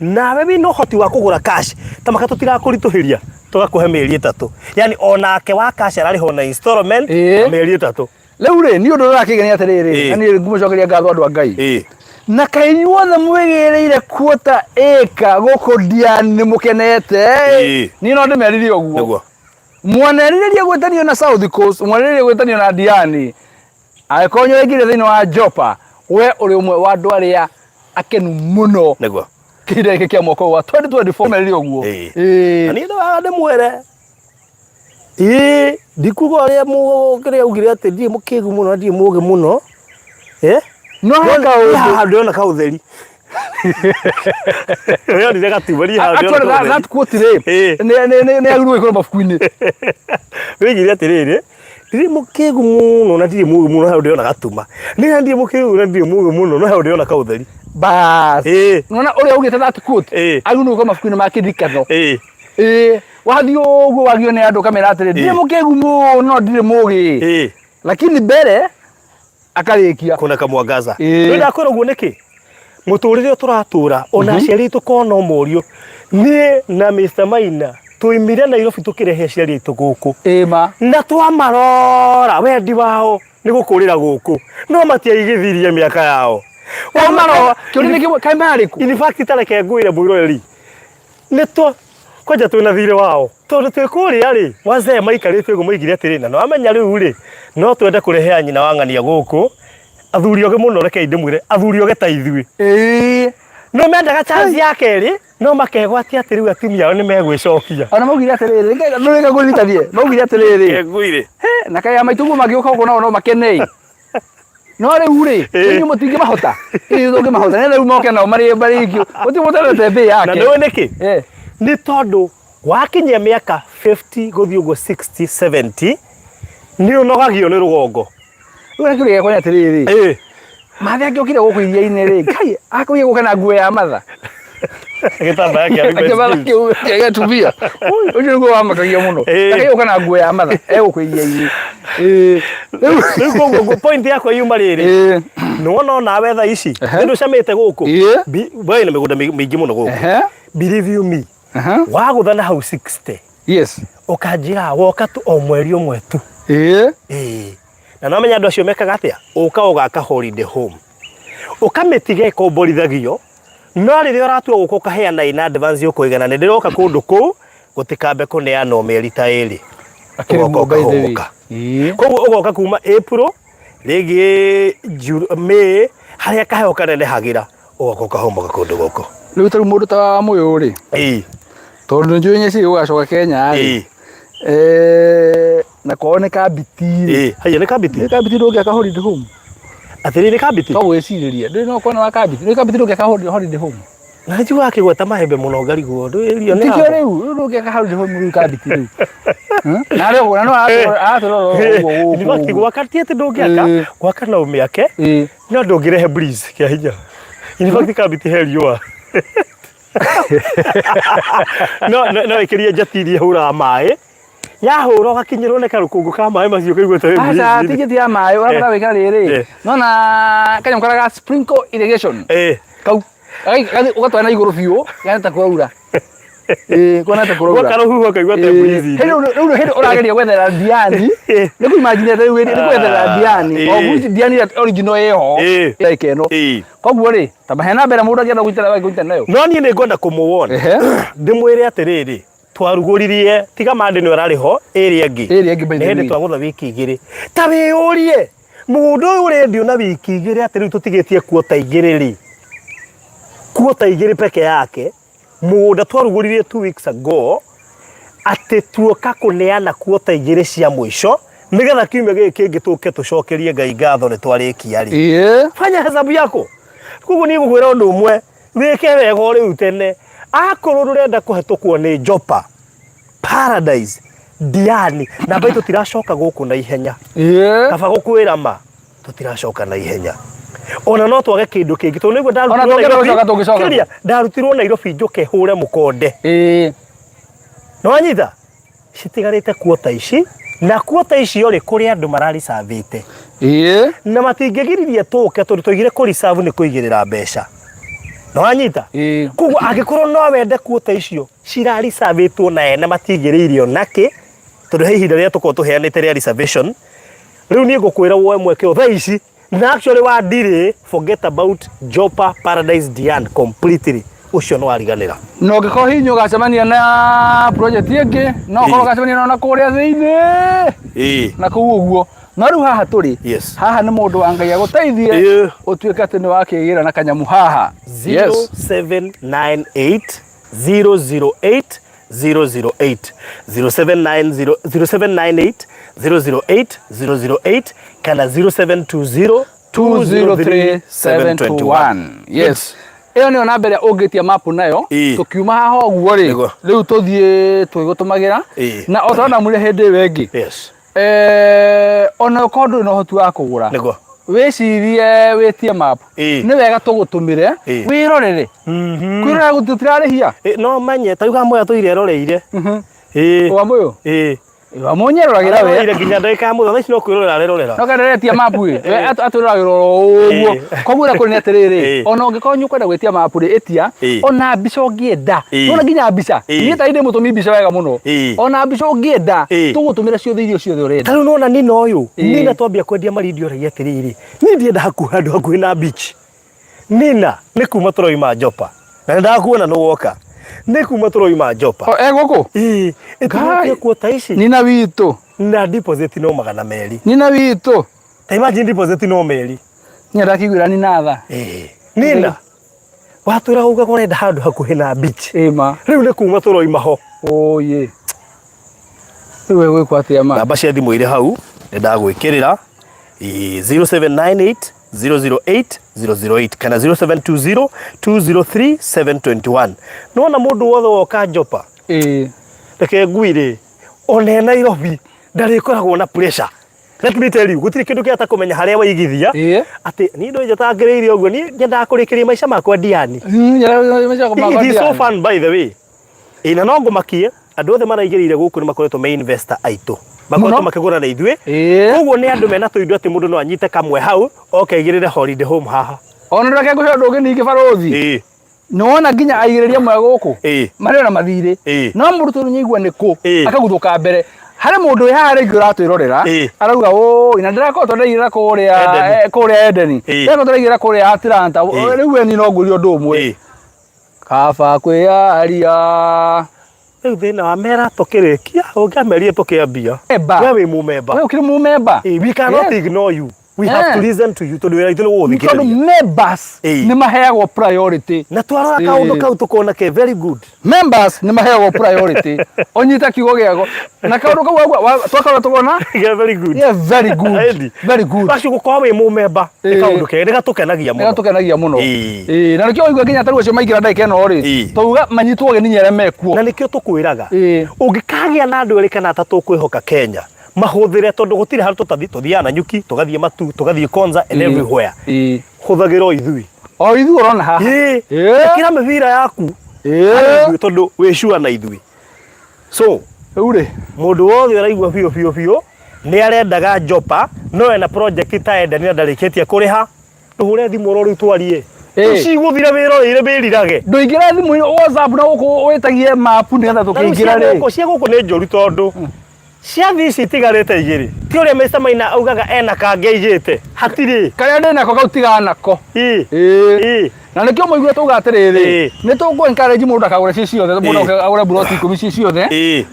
Speaker 1: Nawe wĩna ũhoti wa kũgũra cash, ta maka tũtirakũritũhĩria, tũgakũhe mĩeri 3. Yani onake wa cash ararĩhwo na installment mĩeri 3.
Speaker 3: Rĩu rĩ, niĩ ũndũ ũrĩa ũrakĩngenia atĩrĩrĩ, na niĩ ngũmũcokeria ngatho andũ a Ngai. Na kaĩ inyuothe mwĩgĩrĩire kuota ĩka gũkũ Ndiani nĩ mũkenete. Niĩ no ndĩmerire ũguo. Mwanerirĩria gwĩtanio na South Coast, mwanerirĩria gwĩtanio na Diani. Angĩkorwo nĩ ũraingĩrire thĩinĩ wa Jopa, we ũrĩ ũmwe wa andũ arĩa akenu mũno. Kĩhinda gĩkĩ kĩa mwaka ũyũ wa 2024 merire ũguo.
Speaker 1: Na niĩ no ndĩmwĩre. Ĩĩ ndikuga ũrĩa kĩrĩa augire atĩ ndirĩ mũkĩgu mũno na ndirĩ mũgĩ mũno.
Speaker 3: No he kaũndũ.
Speaker 1: Haha ndĩrona kaũtheri. Weyonire gatumbo niĩ haha ndĩrona
Speaker 3: Actually,
Speaker 1: kaũtheri.
Speaker 3: that quote rĩ, nĩ yagĩrĩirwo gwĩkĩrwo mabuku-inĩ.
Speaker 1: Wĩigire atĩrĩrĩ, ndirĩ mũkĩgu mũno na ndirĩ mũgĩ mũno, hau ndĩrona gatuma. Niĩ ndirĩ mũkĩgu na ndirĩ mũgĩ mũno, no hau ndĩrona kaũtheri.
Speaker 3: Bas. Nĩwona ũrĩa augĩte that quote, agĩrĩirwo gwĩkĩrwo mabuku-inĩ ma kĩririkano. Wathiĩ ũguo wagio nĩ andũ ũkamera atĩrĩ, ndirĩ mũkĩgu mũno, ndirĩ mũgĩ. Lakini mbere akarĩkia.
Speaker 1: Kuna kamwangaza. Nĩ ndakwĩra ũguo nĩkĩ? Mũtũrĩre ũyũ tũratũra, ona aciari aitũ korwo no morio, niĩ na Mr. Maina twaumire Nairobi tũkĩrehe aciari aitũ gũkũ.
Speaker 3: Ma.
Speaker 1: Na twamarora wendi wao nĩ gũkũrĩra gũkũ, no matiaigithirie mĩaka yao. Wamarora,
Speaker 3: Kĩũria nĩ kĩmwe, kaĩ marĩ kũ?
Speaker 1: In fact, ta reke ngwĩre mwĩroreri, nĩ twa kwanja twĩna thirĩ wao, tondũ twĩ kũrĩa rĩ, wazee maikarĩte ũguo moigire atĩrĩ, na nĩwamenya rĩu rĩ, no twende kũrehe a nyina wa ng'ania gũkũ, athuri ogĩ mũno, rekei ndĩmwĩre, athuri ogĩ ta ithuĩ. No mendaga chance ya kerĩ, no makegwatia atĩ rĩu atumia ao nĩ megwĩcokia.
Speaker 3: Ona maugire atĩrĩrĩ, reke reke ngũririkanie, maugire atĩrĩrĩ,
Speaker 1: Reke ngwĩre.
Speaker 3: He, na kaĩ a maitũ guo mangĩũka gũkũ nao no makene ĩ. No rĩu rĩ, inyuĩ mũtingĩmahota. Ithuĩ tũngĩmahota, nĩgetha rĩu moke nao marĩ marĩ aingĩ. Gũtirĩ mũtarete mbĩ
Speaker 1: Na
Speaker 3: yake.
Speaker 1: nĩũĩ nĩkĩ? Nĩ tondũ wakinyia mĩaka 50 gũthiĩ ũguo 60, 70, nĩ ũnogagio nĩ rũgongo.
Speaker 3: Rĩu nakĩo gĩgekwo nĩ atĩrĩrĩ, Mathe angĩokire gũkũ iria-inĩ rĩ, Ngai akũrie gũka na nguo ya matha.
Speaker 1: Gĩtambaya kĩa Rubens
Speaker 3: Akĩmatha
Speaker 1: Gibbs.
Speaker 3: kĩu kĩa gĩatumia. Ui, Ũcio nĩguo wamakagia mũno. Akĩgĩa gũka na nguo ya matha e gũkũ iria-inĩ. Rĩu
Speaker 1: Rĩu koguo point yakwa yuma rĩrĩ. Nĩwona onawe thaa ici, nĩ ndũcamĩte gũkũ. We na mĩgũnda mĩingĩ mũno gũkũ. Believe you me, wagũtha na hau 60. Ũkanjĩra woka tu o mweri ũmwe tu. Na no menya andũ acio mekaga atĩa? Ũka ũgaka holiday home. Ũkamĩtiga ĩkomborithagio, no rĩrĩa ũratua gũka ũkaheana in advance ũkoiga na nĩ ndĩroka kũndũ kũu gũtikambe kũneanwo mĩeri ta ĩrĩ.
Speaker 3: Akĩrĩ
Speaker 1: Ũgoka
Speaker 3: guo, by the way.
Speaker 1: ũkahũmũka. Koguo ũgoka kuma April, rĩngĩ May, harĩa kaheho kanenehagĩra, ũgoka ũkahũmũka kũndũ gũkũ.
Speaker 3: Rĩu ta rĩu mũndũ ta wa Mũyũ rĩ, tondũ nĩ njũĩ nyeci gũgacoka Kenya rĩ, na kwao nĩ Kambiti rĩ.
Speaker 1: Haiya nĩ Kambiti?
Speaker 3: Nĩ Kambiti ndũngĩaka holiday home.
Speaker 1: Atĩrĩ nĩ Kambiti?
Speaker 3: No gwĩcirĩria, ndũĩ no kwona wa Kambiti, nĩ Kambiti ndũngĩaka holiday home.
Speaker 1: Na nĩ njiguaga akĩgweta maembe mũno ngarigwo, ndũĩ nĩ
Speaker 3: Tikio rĩu, rĩu ndũngĩaka holiday home rĩu Kambiti rĩu. Na rĩu na no aratũrora ũguo gũkũ.
Speaker 1: In fact, gwaka ti atĩ ndũngĩaka, gwaka no ũmĩake, no ndũngĩrehe breeze kĩa hinya. In fact, Kambiti he riũa. No no no ĩkĩrie njeti iria ĩhũraga maĩ, yahũra ũgakinyĩrwo nĩ karũkũngũ ka maĩ macio ũkaigua ta wĩ
Speaker 3: Aca
Speaker 1: breeze-inĩ.
Speaker 3: ti njeti ya maĩ, ũrabatara gwĩka rĩrĩ. Nona kanyamũ karĩa ga sprinkle irrigation. Kau ũgatwara na igũrũ biũ, gana ta kũraura. Kuona ta kũraura.
Speaker 1: Gwoka rũhuho ũkaigua ta breeze-inĩ.
Speaker 3: Rĩu hĩndĩ ũrageria gwetherera Diani, nĩ kũ imagine rĩu nĩ gwetherera Diani. O which Diani ĩrĩa original ĩho. Ndagĩka ĩno. Koguo rĩ, ta mahe namba ĩrĩa mũndũ angĩenda kũnyitana kũnyitana nayo.
Speaker 1: No niĩ nĩ ngwenda kũmũwona. Ndĩmwĩre atĩrĩrĩ, twarugũririe tiga Monday nĩyo ĩrarĩ ho, ĩrĩa ĩngĩ.
Speaker 3: Ĩrĩa ĩngĩ by the
Speaker 1: Nĩ hĩndĩ
Speaker 3: way.
Speaker 1: twagũtha wiki igĩrĩ. Ta wĩyũrie, mũgũnda ũyũ ũrendio na wiki igĩrĩ atĩ rĩu tũtigĩtie kuota igĩrĩ rĩ, kuota igĩrĩ peke yake, mũgũnda twarugũririe 2 weeks ago, atĩ tuoka kũneana kuota igĩrĩ cia mũico, nĩgetha kiumia gĩkĩ kĩngĩ tũke tũcokerie Ngai ngatho nĩ twarĩkia rĩ. Fanya hesabu yako. Koguo niĩ ngũkwĩra ũndũ ũmwe, Wĩke wega o rĩu tene. Akorwo ndũrenda kũhetũkwo nĩ Jopa, Paradise, Diani, namba itũ tiracoka gũkũ na ihenya. Kaba gũkwĩra ma, tũtiracoka na ihenya. Ona no twage kĩndũ kĩngĩ tondũ nĩguo
Speaker 3: Ona
Speaker 1: ndarutirwo
Speaker 3: tũngĩenda
Speaker 1: Nairobi.
Speaker 3: gũcoka tũngĩcoka.
Speaker 1: Kĩria, ndarutirwo Nairobi njũke hũre mũkonde. Nĩwanyita? Citigarĩte kuota ici na kuota icio rĩ kũrĩ andũ mararicavĩte na matingĩgiririe tũke tondũ tũigire kũricabu nĩ kũigĩrĩra mbeca. Nĩwanyita? Koguo angĩkorwo no wende kuota icio ciraricavĩtwo na ene matigĩrĩire onakĩ tondũ he ihinda rĩrĩa tũkoragwo tũheanĩte rĩa reservation. Rĩu niĩ ngũkwĩra woe mweke ũyũ thaa ici na actually wa ndirĩ forget about Jopa Paradise Dian completely ũcio nĩ wariganĩra.
Speaker 3: Na ũngĩkorwo hihi nĩ ũgacemania na project ĩngĩ no ũkorwo ũgacemania nayo na kũrĩa thĩinĩ na kũu ũguo no rĩu haha tũrĩ haha nĩ mũndũ wa Ngai agũteithie ũtuĩke atĩ nĩ wakĩgĩra na kanyamu haha. Yes.
Speaker 1: 0798 008 008 0790 0798 008 008 kana 0720 203 721.
Speaker 3: Yes, ĩyo nĩyo namba ĩrĩa ũngĩtia mapu nayo. Tũkiuma haha ũguo rĩ, rĩu tũthiĩ tũgĩgũtũmagĩra na o ta ũrĩa ndamwĩrire hĩndĩ ĩyo ĩngĩ, ona ũkorwo ndũrĩ na ũhoti wa kũgũra, wĩcirie wĩtie mapu, nĩ wega tũgũtũmĩre wĩrorere. Kwĩrorera gũtirarĩhia.
Speaker 1: No menye ta rĩu kamũya tũire eroreire.
Speaker 3: Wamũyũ Wamunyeroragĩra we.
Speaker 1: Aroreire nginya ndagĩka ya mũthia, thaa ici no kwĩrorera arerorera.
Speaker 3: No kenderetie mapu ĩ. We atwĩroragĩra oro ũguo. Koguo ũrĩa kũrĩ nĩ atĩrĩrĩ, ona ũngĩkorwo nĩ ũkwenda gwĩtia mapu rĩ, ĩtia, ona mbica ũngĩenda. Nĩwona nginya mbica. Niĩ ta ndĩ mũtũmi mbica wega mũno. Ona mbica ũngĩenda, tũgũtũmĩra ciothe iria ciothe ũrenda.
Speaker 1: Ta rĩu nĩwona Nina ũyũ, Nina twambia kwendia marindi oragia atĩrĩrĩ, niĩ ndienda hakuhĩ handũ hakuhĩ na beach. Nina nĩ kuma tũroima Jopa na nĩ ndakuona nĩ woka nĩ kuma tũroima Jopa.
Speaker 3: O, e gũkũ?
Speaker 1: Ĩĩ, ĩtũrokire kuo ta ici.
Speaker 3: Nina witũ.
Speaker 1: Na deposit no 200.
Speaker 3: Nina witũ.
Speaker 1: Ta imagine deposit no merĩ.
Speaker 3: Niĩ ndakĩiguĩra Nina tha.
Speaker 1: Ĩĩ. Nina watwĩra ugaga ũrenda handũ hakuhĩ na beach.
Speaker 3: Ĩĩ ma.
Speaker 1: Rĩu nĩ kuma tũroima ho.
Speaker 3: Ũyĩ. Rĩu ĩgwĩkwo atĩa ma?
Speaker 1: Namba cia thimũ irĩ hau nĩ ndagwĩkĩrĩra. Ĩĩ, 0798 008 008 kana 0720 203 721. Nĩwona mũndũ wothe woka Jopa, reke ngwĩre ona e Nairobi ndarĩkoragwo na pressure. Let me tell you, gũtirĩ kĩndũ kĩata kũmenya harĩa waigithia atĩ niĩ ndũĩ njatangĩrĩire ũguo, niĩ nyendaga kũrĩkĩria maica makwa Diani. It is so fun by the way. Ĩ na no ngũmakie andũ othe maraigĩrĩire gũkũ nĩ makoretwo me investor aitũ makoretwo makĩgũra na ithuĩ. Koguo nĩ andũ mena tũindo atĩ mũndũ no anyite kamwe hau oke aigĩrĩre holiday home haha.
Speaker 3: Ona reke ngũhe ũndũ ũngĩ ningĩ barũthi. Nĩwona nginya aigĩrĩria amwe gũkũ marĩ ona mathirĩ no mũndũ tondũ nĩaigua nĩ kũ akaguthũka mbere. Harĩ mũndũ wĩ haha rĩngĩ ũratwĩrorera arauga ũĩ na ndĩrakoretwo ndaigĩrĩra kũrĩa kũrĩa Edeni, ndĩrakoretwo ndaigĩrĩra kũrĩa Atlanta, rĩu we niĩ no ngũrie ũndũ ũmwe. Kaba kwĩyaria.
Speaker 1: Rĩu thĩna wa mera tũkĩrĩkia ũngĩamerire tũkĩambia.
Speaker 3: Memba.
Speaker 1: We wĩ mũmemba.
Speaker 3: We ũkĩrĩ mũmemba.
Speaker 1: We cannot ignore you. We have to listen to you tondũ wĩra witũ nĩ gũgũthikĩrĩria.
Speaker 3: Tondũ members nĩ maheagwo priority.
Speaker 1: Na twarora kaũndũ kau tũkona ke very good.
Speaker 3: Members nĩ maheagwo priority. Ũnyite kiugo gĩako. Na kaũndũ kau twakorwo tũkona.
Speaker 1: Yeah, very good.
Speaker 3: Yeah, very good. Very good.
Speaker 1: Acio gũkorwo wĩ mũmemba nĩ kaũndũ kega, nĩ gatũkenagia mũno.
Speaker 3: Nĩ gatũkenagia mũno. Ĩĩ, na nĩkĩo waigua nginya ta rĩu acio maingĩra ndagĩka ĩno rĩ, twauga manyitwo ũgeni nĩ arĩa mekuo.
Speaker 1: Na nĩkĩo tũkwĩraga, ũngĩkagĩa na andũ erĩ kana atatũ ũkwĩhoka Kenya, mahũthĩre tondũ gũtirĩ handũ tũtathiĩ, tũthiaga Nanyuki, tũgathiĩ Matu, tũgathiĩ Konza and everywhere. Hũthagĩra o ithuĩ.
Speaker 3: O ithuĩ ũrona haha.
Speaker 1: Ĩĩ. Ĩkĩra mĩbira yaku harĩ ithuĩ tondũ wĩ sure na ithuĩ. So,
Speaker 3: Rĩu rĩ,
Speaker 1: mũndũ wothe ũraigua biũ biũ biũ nĩ arendaga Jopa no ena project ta Eden na ndarĩkĩtie kũrĩha, tũhũre thimũ oro rĩu twarie. Cigũthira wĩroreire wĩrirage.
Speaker 3: Ndũingĩre thimũ-inĩ WhatsApp na gũkũ wĩtagie mapu nĩgetha tũkĩingĩra rĩ.
Speaker 1: Cia gũkũ nĩ njũru tondũ ciathi ici itigarĩte igĩrĩ. Ti ũrĩa Mr Maina augaga ena kangĩ aigĩte. Hatirĩ.
Speaker 3: Karĩa ndĩnako kau tigana nako.
Speaker 1: Ĩĩ.
Speaker 3: Na nĩkĩo mũigue tauga atĩrĩrĩ, nĩ tũkũ encourage mũndũ ndakagũre ciĩ ciothe, mũndũ agũre buroti 10 ciĩ ciothe.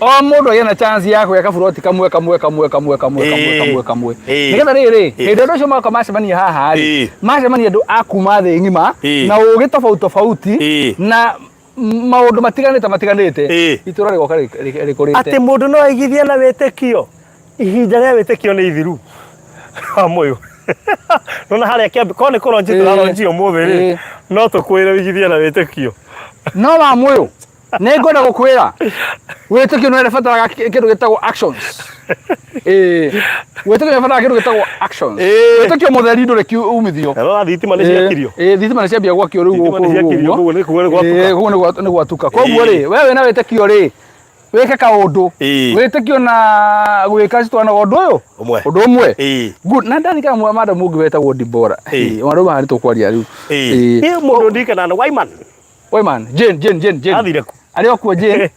Speaker 3: O mũndũ agĩe na chance ya kũgĩa kaburoti kamwe kamwe kamwe kamwe kamwe kamwe kamwe kamwe. Nĩgetha rĩrĩ, hĩndĩ andũ acio moka macemania haha rĩ, macemania andũ a kuma thĩ ng'ima na ũgĩ tofauti tofauti na maũndũ matiganĩte matiganĩte, itũra rĩgoka rĩkũrĩte.
Speaker 1: Atĩ mũndũ no aigithie na wĩtĩkio, ihinda rĩa wĩtĩkio nĩ ithiru. Wamũyũ. Nona harĩa kĩambi, korwo nĩ kũronji tũraronji ũmũthĩ rĩ, No tũkwĩre wĩigithie na wĩtĩkio.
Speaker 3: No wa mũyũ nĩ ngwenda gũkwĩra wĩtĩkio nĩ ũrĩbataraga kĩndũ gĩtagwo actions. Ĩĩ, wĩtĩkio nĩ ũbataraga kĩndũ gĩtagwo actions. Wĩtĩkio mũtheri ndũrĩ umithio.
Speaker 1: Rora thitima nĩ ciakirio.
Speaker 3: Ĩĩ, thitima nĩ ciambia gwakio rĩu
Speaker 1: Thitima
Speaker 3: gũkũ
Speaker 1: nĩ ciakirio,
Speaker 3: ũguo.
Speaker 1: koguo nĩ kuga nĩ gwatuka.
Speaker 3: Ĩĩ, koguo nĩ gwatuka. Koguo rĩ, we wĩna wĩtĩkio rĩ, wĩke kaũndũ. Wĩtĩkio na gwĩka citwaranaga ũndũ ũyũ
Speaker 1: Ũmwe.
Speaker 3: Ũndũ ũmwe. Good. Na ndarikana mwa madam ũngĩ wetagwo Dibora. Madam haha nĩ tũkwaria rĩu.
Speaker 1: Ĩĩ. Ĩĩ, mũndũ ndirikana nĩ Wyman.
Speaker 3: Wyman, Jane, Jane, Jane, Jane.
Speaker 1: Athire kũ?
Speaker 3: Arĩ o kuo Jane.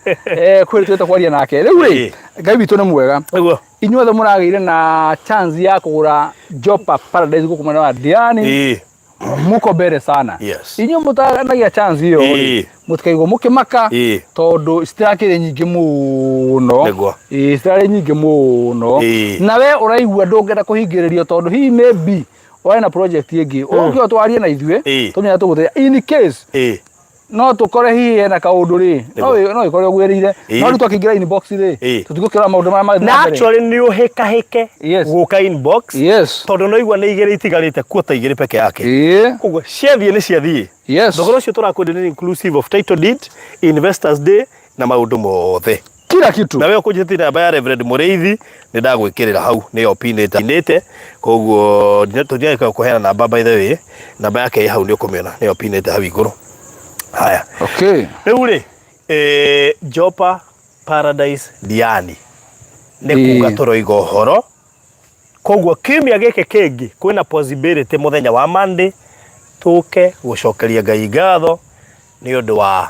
Speaker 3: Kwĩ twĩte kwaria nake. Rĩu rĩ, Ngai witũ nĩ mwega.
Speaker 1: Nĩguo.
Speaker 3: Inyuothe mũragĩire na chance ya kũgũra Jopa Paradise gũkũ mwena wa Diani. Muko mbere sana. Inyuĩ mũtanagia chance ĩyo rĩ, mũtikaigwo mũkĩmaka tondũ citirakĩrĩ nyingĩ mũno.
Speaker 1: Nĩguo.
Speaker 3: Ĩĩ, citirarĩ nyingĩ mũno. Na we ũraigua ndũngĩenda kũhingĩrĩrio tondũ hihi maybe ũrarĩ na project ĩngĩ, ũke ũtwarie na ithuĩ, tũmenye tũgũteithia. In case no tũkore hihi hena kaũndũ rĩ, no ĩkore ũgwĩrĩire. No rĩu twakĩingĩra inbox rĩ, tũtigũkĩrora maũndũ marĩa marathiĩ
Speaker 1: Na
Speaker 3: na mbere.
Speaker 1: actually nĩ ũhĩkahĩke gũka inbox tondũ no igua nĩ igĩrĩ itigarĩte kuota igĩrĩ peke yake. Koguo ciathiĩ nĩ ciathiĩ. Thogora ũcio tũrakwenderia nĩ inclusive of title deed, investors day na maũndũ mothe.
Speaker 3: Kila kitu.
Speaker 1: Na we ũkũnjĩtĩra namba ya Reverend Mũrĩithi nĩ ndagwĩkĩrĩra hau nĩyo pinĩte pinĩte koguo tũtiagĩka kũheana namba by the way, namba yake ĩ hau nĩ ũkũmĩona nĩyo pinĩte hau igũrũ. Haya. Rĩu rĩ, Jopa Paradise Diani nĩ kuga tũroiga ũhoro. Koguo kiumia gĩkĩ kĩngĩ kwĩna possibility mũthenya wa Monday tũke gũcokeria Ngai ngatho nĩ ũndũ wa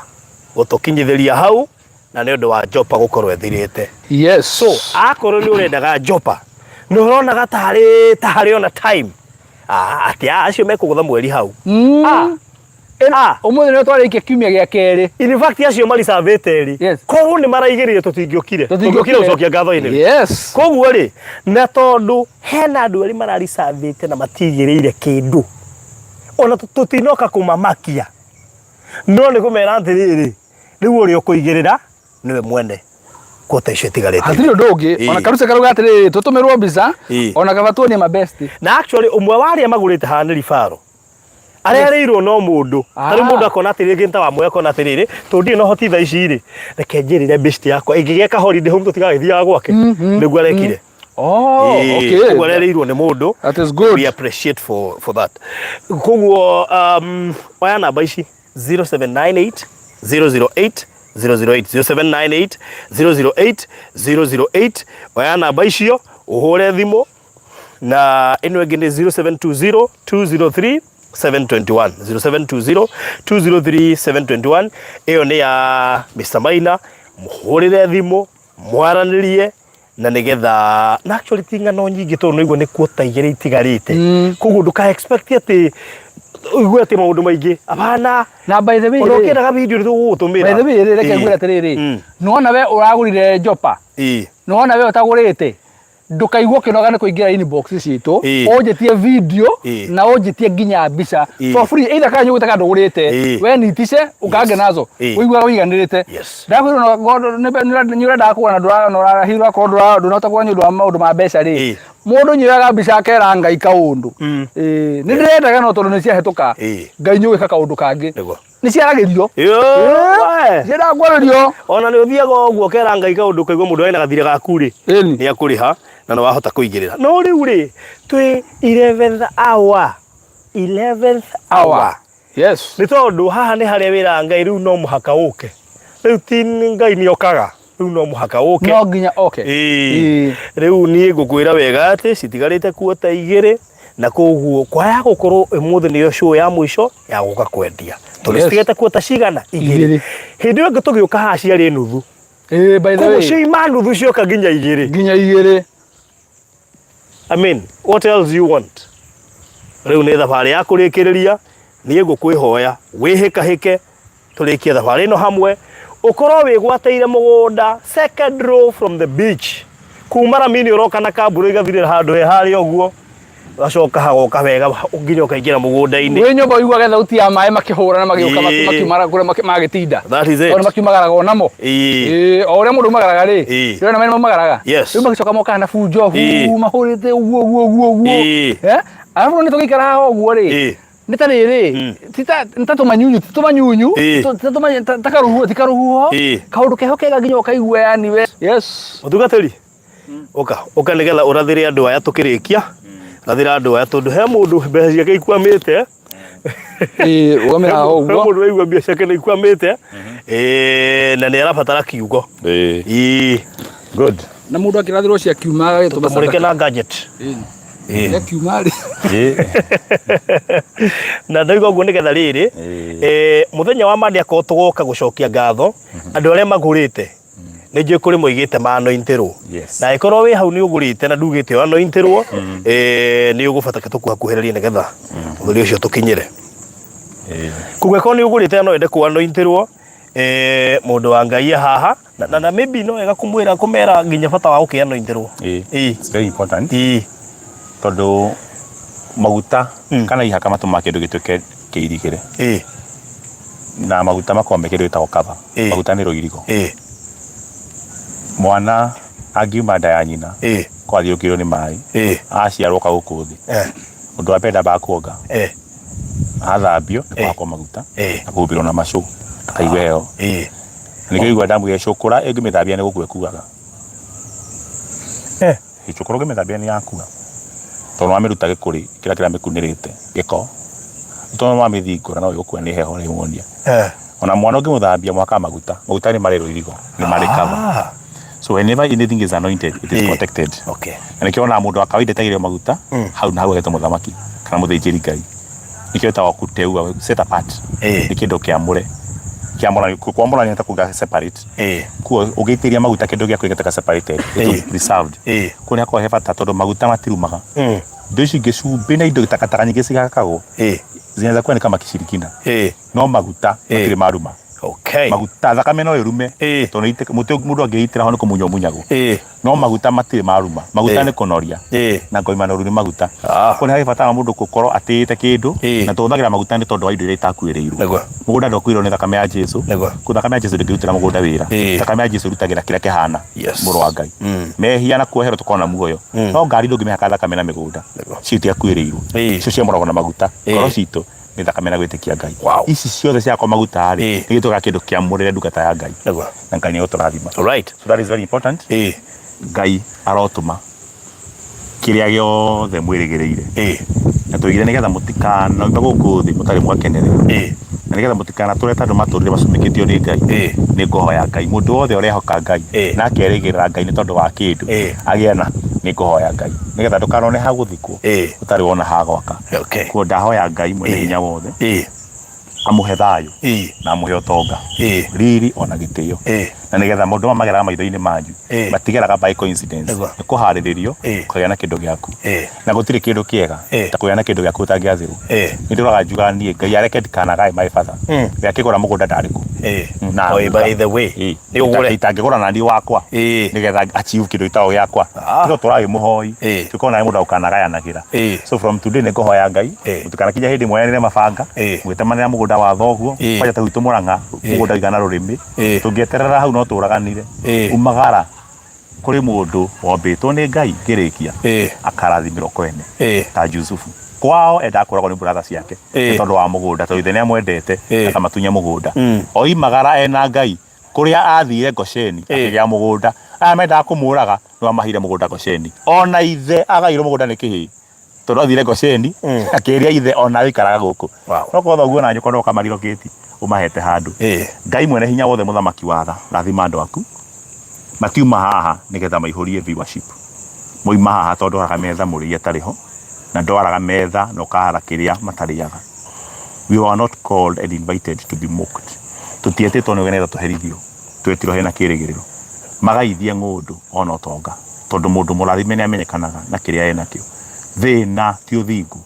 Speaker 1: gũtũkinyithĩria hau na nĩ ũndũ wa Jopa gũkorwo ĩthirĩte. So akorwo nĩ ũrendaga Jopa nĩ ũronaga tarĩ tarĩ ona time, atĩ acio mekũgũtha mweri hau.
Speaker 3: Ũmũthĩ nĩ twarĩkia kiumia gĩa kerĩ.
Speaker 1: In fact acio maricavĩte rĩ, korwo nĩ maraigĩrĩire tũtingĩokire. Tũtingĩokire gũcokia ngatho inĩ. Koguo rĩ, na tondũ hena andũ erĩ mararicavĩte na matigĩrĩire kĩndũ, ona tũtinoka kũmamakia, no nĩ kũmera atĩrĩrĩ, rĩu ũrĩa ũkũigĩrĩra nĩwe mwene kuota icio itigarĩte.
Speaker 3: Hatirĩ ũndũ ũngĩ. Ona Karuce karauga atĩrĩrĩ, tũtũmĩrwo mbica, ona kaba tuonie mabesti.
Speaker 1: Na actually ũmwe wa arĩa magũrĩte haha nĩ Ribaro. Arerĩirwo no mũndũ. Ta rĩu mũndũ akona atĩrĩrĩ, kĩndũ ta wamwe akona atĩrĩrĩ, tondũ ndirĩ na ũhoti thaa ici rĩ, reke njĩrĩre best yakwa ĩngĩgeka holiday home tũtigagĩthiaga gwake. Nĩguo arekire.
Speaker 3: Oh, okay.
Speaker 1: Koguo arerĩirwo nĩ mũndũ.
Speaker 3: That is good.
Speaker 1: We appreciate for that. Koguo oya namba ici 0798 008 008 0798 008 008. Oya namba icio ũhũre thimũ, na ĩno ĩngĩ nĩ 0720 203 721 0720 203 721. Ĩyo nĩ ya Mr Maina. Mũhũrĩre thimũ mwaranĩrie na nĩgetha na actually ti ng'ano nyingĩ tondũ nĩguo nĩ kuota igĩrĩ itigarĩte. Koguo ndũka expect atĩ ũigue atĩ maũndũ maingĩ, hapana.
Speaker 3: Na by the way
Speaker 1: ona ũkĩendaga video nĩ tũgũgũtũmĩra.
Speaker 3: By the way rĩ, reke ngwĩre atĩrĩrĩ, nĩwona we ũragũrire Jopa, nĩwona we ũtagũrĩte, ndũkaigua ũkĩnoga nĩ kũingĩra inbox citũ, ũnjĩtie video na ũnjĩtie nginya mbica for free, either kana nyũgũte kana ndũgũrĩte, we nitice ũkange nazo ũiguaga ũiganĩrĩte. Ndakwĩrwo nĩ ũrendaga kũgũra na hihi ũrakorwo ndũnahota kũgũra nĩ ũndũ wa maũndũ ma mbeca rĩ, mũndũ nyoyaga mbica akera Ngai kaũndũ. Nĩ ndĩrendaga no tondũ nĩ ciahĩtũka, Ngai nĩ ũgwĩka kaũndũ kangĩ. Nĩ ciaragĩrio. Ciendaga kwarĩrio.
Speaker 1: Ona nĩ ũthiaga ũguo ũkera Ngai kaũndũ ũkaigua mũndũ ena gathirĩ gaku rĩ, nĩ akũrĩha na nĩ wahota kũigĩrĩra. No rĩu rĩ, twĩ 11th hour. 11th hour. Nĩ tondũ haha nĩ harĩa wĩra wa Ngai rĩu no mũhaka ũke. Rĩu ti Ngai nĩ okaga, rĩu no mũhaka ũke.
Speaker 3: No nginya oke.
Speaker 1: Rĩu niĩ ngũkwĩra wega atĩ citigarĩte kuota igĩrĩ, na koguo kwaya gũkorwo ũmũthĩ nĩyo show ya mũico ya gũka kwendia. Tondũ citigarĩte kuota cigana? Igĩrĩ.
Speaker 3: Igĩrĩ.
Speaker 1: Hĩndĩ ĩyo ĩngĩ tũgĩũka haha ciarĩ nuthu.
Speaker 3: By the
Speaker 1: Koguo
Speaker 3: way.
Speaker 1: cioima nuthu cioka nginya igĩrĩ.
Speaker 3: Nginya igĩrĩ.
Speaker 1: I mean, what else you want? Rĩu nĩ thabarĩ ya kũrĩkĩrĩria, niĩ ngũkwĩhoya wĩhĩkahĩke tũrĩkie thabarĩ ĩno hamwe, ũkorwo wĩgwatĩire mũgũnda second row from the beach, kuma ramini ũroka na kambura igathirĩra handũ he harĩa ũguo, gacoka hagoka wega nginya ũkaingĩra mũgũnda-inĩ.
Speaker 3: Wĩ nyũmba ũiguage thauti ya maĩ makĩhũra na magĩũka makiumagara kũrĩa magĩtinda.
Speaker 1: That is it.
Speaker 3: Tondũ makiumagaraga o namo. O ũrĩa mũndũ aumagaraga rĩ, ndĩrona maĩ maumagaraga. Rĩu magĩcoka mokaga na bunjo, huu, mahũrĩte ũguo, ũguo, ũguo, ũguo. Arabu nĩ tũgĩikara haha ũguo rĩ, Nĩ ta rĩrĩ, ti ta nĩ ta tũmanyunyu, ti tũmanyunyu, ti ta tũmanyunyu, ta karũhuho, ti karũhuho, kaũndũ keho kega nginya ũkaigua yani we. Yes.
Speaker 1: Mũtungatĩri, ũka ũka nĩgetha ũrathĩre andũ aya tũkĩrĩkia. Rathĩra andũ aya tondũ he mũndũ mbeca ciake ikwamĩte.
Speaker 3: Ĩĩ, rũgamĩra haha
Speaker 1: He
Speaker 3: ũguo.
Speaker 1: mũndũ ũraigua mbia ciake nĩ ikwamĩte. Na nĩ arabatara kiugo. Ĩĩ.
Speaker 2: Good.
Speaker 3: Na mũndũ akĩrathĩrwo cia kiuma agagĩtũma
Speaker 1: Tũmũrĩke
Speaker 3: sadaka.
Speaker 1: na gadget.
Speaker 3: Ĩĩ. Cia kiuma rĩ.
Speaker 1: Na ndauga ũguo nĩgetha rĩrĩ, mũthenya wa Monday akorwo tũgoka gũcokia ngatho andũ arĩa magũrĩte, nĩ njũĩ kũrĩ moigĩte manointĩrwo.
Speaker 2: Yes.
Speaker 1: Na angĩkorwo wĩ hau nĩ ũgũrĩte na ndugĩte ũanointĩrwo, nĩ ũgũbata tũkuhakuhĩrĩrie nĩgetha ũtheri ũcio tũkinyĩre. Koguo angĩkorwo nĩ ũgũrĩte na no wende kũanointĩrwo, mũndũ wa Ngai e haha na maybe no wega kũmwĩra kũmera nginya bata wa gũkĩanointĩrwo.
Speaker 2: It's very important. Tondũ maguta kana ihaka matũmaga kĩndũ gĩtuĩke kĩirigĩre. Na maguta makoragwo me kĩndũ gĩtagwo cover. Maguta nĩ rũirigo. Mwana angiuma nda ya nyina ko athiũrũrũkĩirio nĩ maĩ, aciarwo oka gũkũ thĩ, ũndũ wa mbere ndambaga kuonga. Athambio nĩ kũhakwo maguta na kũhumbĩrwo na macũ ndakaigue heho. Na nĩkĩo ũiguaga ndamwĩra cũkũra ĩngĩmĩthambia nĩ gũkua ĩkuaga. Cũkũra ũngĩmĩthambia nĩ yakua tondũ nĩwamĩruta gĩkũrĩ kĩrĩa kĩramĩkunĩrĩte gĩko. Tondũ nĩwamĩthingũra no ĩgũkua nĩ heho pneumonia. Ona mwana ũngĩmũthambia mũhakaga maguta, maguta nĩ marĩ rũirigo, nĩ marĩ cover. So whenever anything is anointed, it is protected. Na nĩkĩo wonaga mũndũ wa kawaida etagĩrĩrio maguta, hau na hau agetwo mũthamaki kana mũthĩnjĩri Ngai. Nĩkĩo ĩtagwo kuteua, set apart. Nĩ kĩndũ kĩamũre. Kĩamũranio, kwamũranio nĩ ta kuga separate. Koguo ũngĩitĩrĩria maguta kĩndũ gĩaku gĩgatuĩka separated, it is preserved. Koguo nĩ hakoragwo he bata tondũ maguta matirumaga. Indo ici ingĩ cumbĩ na indo takataka nyingĩ cihakagwo, zinaweza kuwa ni kama kishirikina. No maguta matirĩ maruma. Maguta thakame no ĩrume tondũ nĩ mũtĩ mũndũ angĩitĩra ho nĩ kũmunywo ũmunyagwo. No maguta matirĩ maruma. Maguta nĩ kũnoria. Na ngoima noru nĩ maguta. Koguo nĩ harĩ bata wa mũndũ gũkorwo atĩĩte kĩndũ na tũhũthagĩra maguta nĩ tondũ wa indo iria itakuĩrĩirwo. Mũgũnda ndwakuĩrĩirwo nĩ thakame ya Jesu. Koguo thakame ya Jesu ndĩngĩrutĩra mũgũnda wĩra. Thakame ya Jesu ĩrutagĩra kĩrĩa kĩhana mũrũ wa Ngai. Mehia na kuoherwo tũkorwo na muoyo. No ngari ndũngĩmĩhaka thakame na mĩgũnda. Icio itiakuĩrĩirwo. Icio ciamũragwo na maguta. Ngoro citũ nĩ thakame na gwĩtĩkia Ngai. Ici ciothe ciakwa maguta rĩ, nĩ gĩtuĩkaga kĩndũ kĩamũrĩre ndungata ya Ngai. Na Ngai nĩ egũtũrathima. So that is very important. Ngai arotũma kĩrĩa gĩothe mwĩrĩgĩrĩire. Na tũigire nĩgetha mũtikanoime gũkũ thĩ mũtarĩ mwakenerera. Na nĩgetha mũtikanatũre ta andũ matũrire macumĩkĩtio nĩ Ngai. Nĩ ngũhoya Ngai mũndũ wothe ũrehoka Ngai na akerĩgĩrĩra Ngai nĩ tondũ wa kĩndũ agĩe na, nĩ ngũhoya Ngai nĩgetha ndũkanone ha gũthikwo ũtarĩ wona ha gwaka. Koguo ndahoya Ngai mwene hinya wothe amũhe thayũ na amũhe ũtonga, riri ona gĩtĩo, na nĩgetha maũndũ maya mageraga maitho-inĩ manyu matigeraga by coincidence, nĩ kũharĩrĩrio ũkagĩa na kĩndũ gĩaku, na gũtirĩ kĩndũ kĩega ta kũgĩa na kĩndũ gĩaku ũtangĩathĩrwo. Nĩ ndũraga njugaga niĩ Ngai areke ndikanagae my father, rĩrĩa akĩgũra mũgũnda ndarĩ kũ na
Speaker 1: Oh, by the way, nĩ ũgũre.
Speaker 2: Itangĩgũra na niĩ wakwa nĩgetha achieve kĩndũ gĩtagwo gĩakwa. Tiga tũraga mũhoi, tukorwo na mũndũ ũkanagayanagĩra. So from today nĩ ngũhoya Ngai mũtikanakinye hĩndĩ mwoyanĩre mabanga mũgĩtemanĩra mũgũnda wa thoguo kwanja ta gwitũ Mũrang'a mũgũnda ũigana rũrĩmĩ tũngĩeterera hau no tũraganire. Umagara kũrĩ mũndũ wombĩtwo nĩ Ngai ngĩrĩkia akarathimĩrwo kwene ta Jusufu. Kwao endaga kũragwo nĩ brother ciake nĩ tondũ wa mũgũnda tondũ ithe nĩ amwendete akamatunya mũgũnda. Oimagara ena Ngai kũrĩa athire Gosheni akĩgĩa mũgũnda. Aya mendaga kũmũraga nĩo amaheire mũgũnda Gosheni. Ona ithe agairwo mũgũnda nĩ kĩhĩĩ tondũ athire Gosheni akĩria ithe ona aikaraga gũkũ. No korwo thoguo na nyũkwa no ũkamarilokĩti ũmahete handũ. Ngai mwene hinya wothe mũthamaki wa tha rathima andũ aku. Matiuma haha nĩgetha maihũrie viewership. Moima haha tondũ ndwaraga metha mũrĩi atarĩ ho na ndwaraga metha na ũkahara kĩrĩa matarĩaga. We were not called and invited to be mocked. Tũtietĩtwo nĩ nĩgetha tũherithio, twetirwo hena kĩrĩgĩrĩro. Magaithie ng'ũndũ ona ũtonga tondũ mũndũ mũrathime nĩ amenyekanaga na kĩrĩa enakĩo. Thĩna ti ũthingu,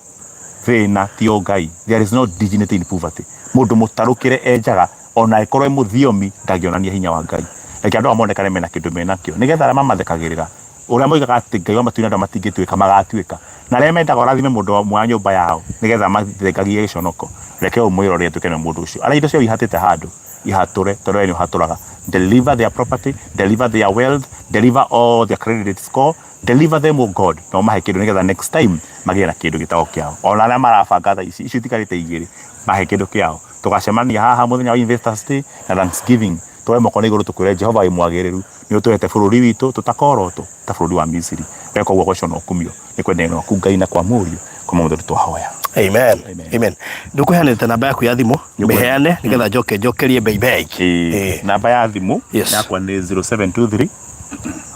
Speaker 2: thĩna ti ũngai. There is no dignity in poverty. Mũndũ mũtarũkĩre enjaga ona angĩkorwo e mũthiomi ndangĩonania hinya wa Ngai. Reke andũ aya monekane mena kĩndũ menakĩo nĩgetha arĩa mamathekagĩrĩra ũrĩa moigaga atĩ Ngai wa matu-inĩ andũ matingĩtuĩka magatuĩka. Na arĩa mendaga ũrathime mũndũ ũmwe wa nyũmba yao nĩgetha mathengagie gĩconoko, reke ũmwĩrorere atuĩke nĩwe mũndũ ũcio. Arĩa indo ciao ihatĩte handũ, ihatũre tondũ we nĩ ũhatũraga. Deliver their property, deliver their wealth, deliver all their credit score, deliver them, oh God, na ũmahe kĩndũ nĩgetha next time magĩe na kĩndũ gĩtagwo kĩao. Ona arĩa marabanga thaa ici, icio itigarĩte igĩrĩ, mahe kĩndũ kĩao. Tũgacemania haha mũthenya wa Investors Day na Thanksgiving, tuoe moko na igũrũ tũkwĩre Jehova wĩ mwagĩrĩru, nĩ ũtũhete bũrũri witũ tũtakorotwo ta bũrũri wa Misiri. Weka ũguo gocwo na ũkumio nĩ kwendana gwaku Ngai na kwa Mũriũ kwa Mũtheri twahoya.
Speaker 1: Amen.
Speaker 2: Amen.
Speaker 1: Amen. Ndũkũheanĩte namba yaku ya thimũ, mĩheane nĩgetha njoke njokerie Beibei.
Speaker 2: Ĩĩ, namba ya thimũ yakwa nĩ 0723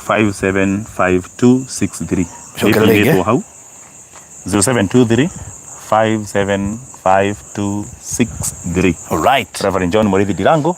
Speaker 2: 575263.
Speaker 1: Cokerera rĩngĩ.
Speaker 2: Ĩpindĩtwo hau 0723 575263.
Speaker 1: Alright.
Speaker 2: Reverend John Mũrĩithi Ndirango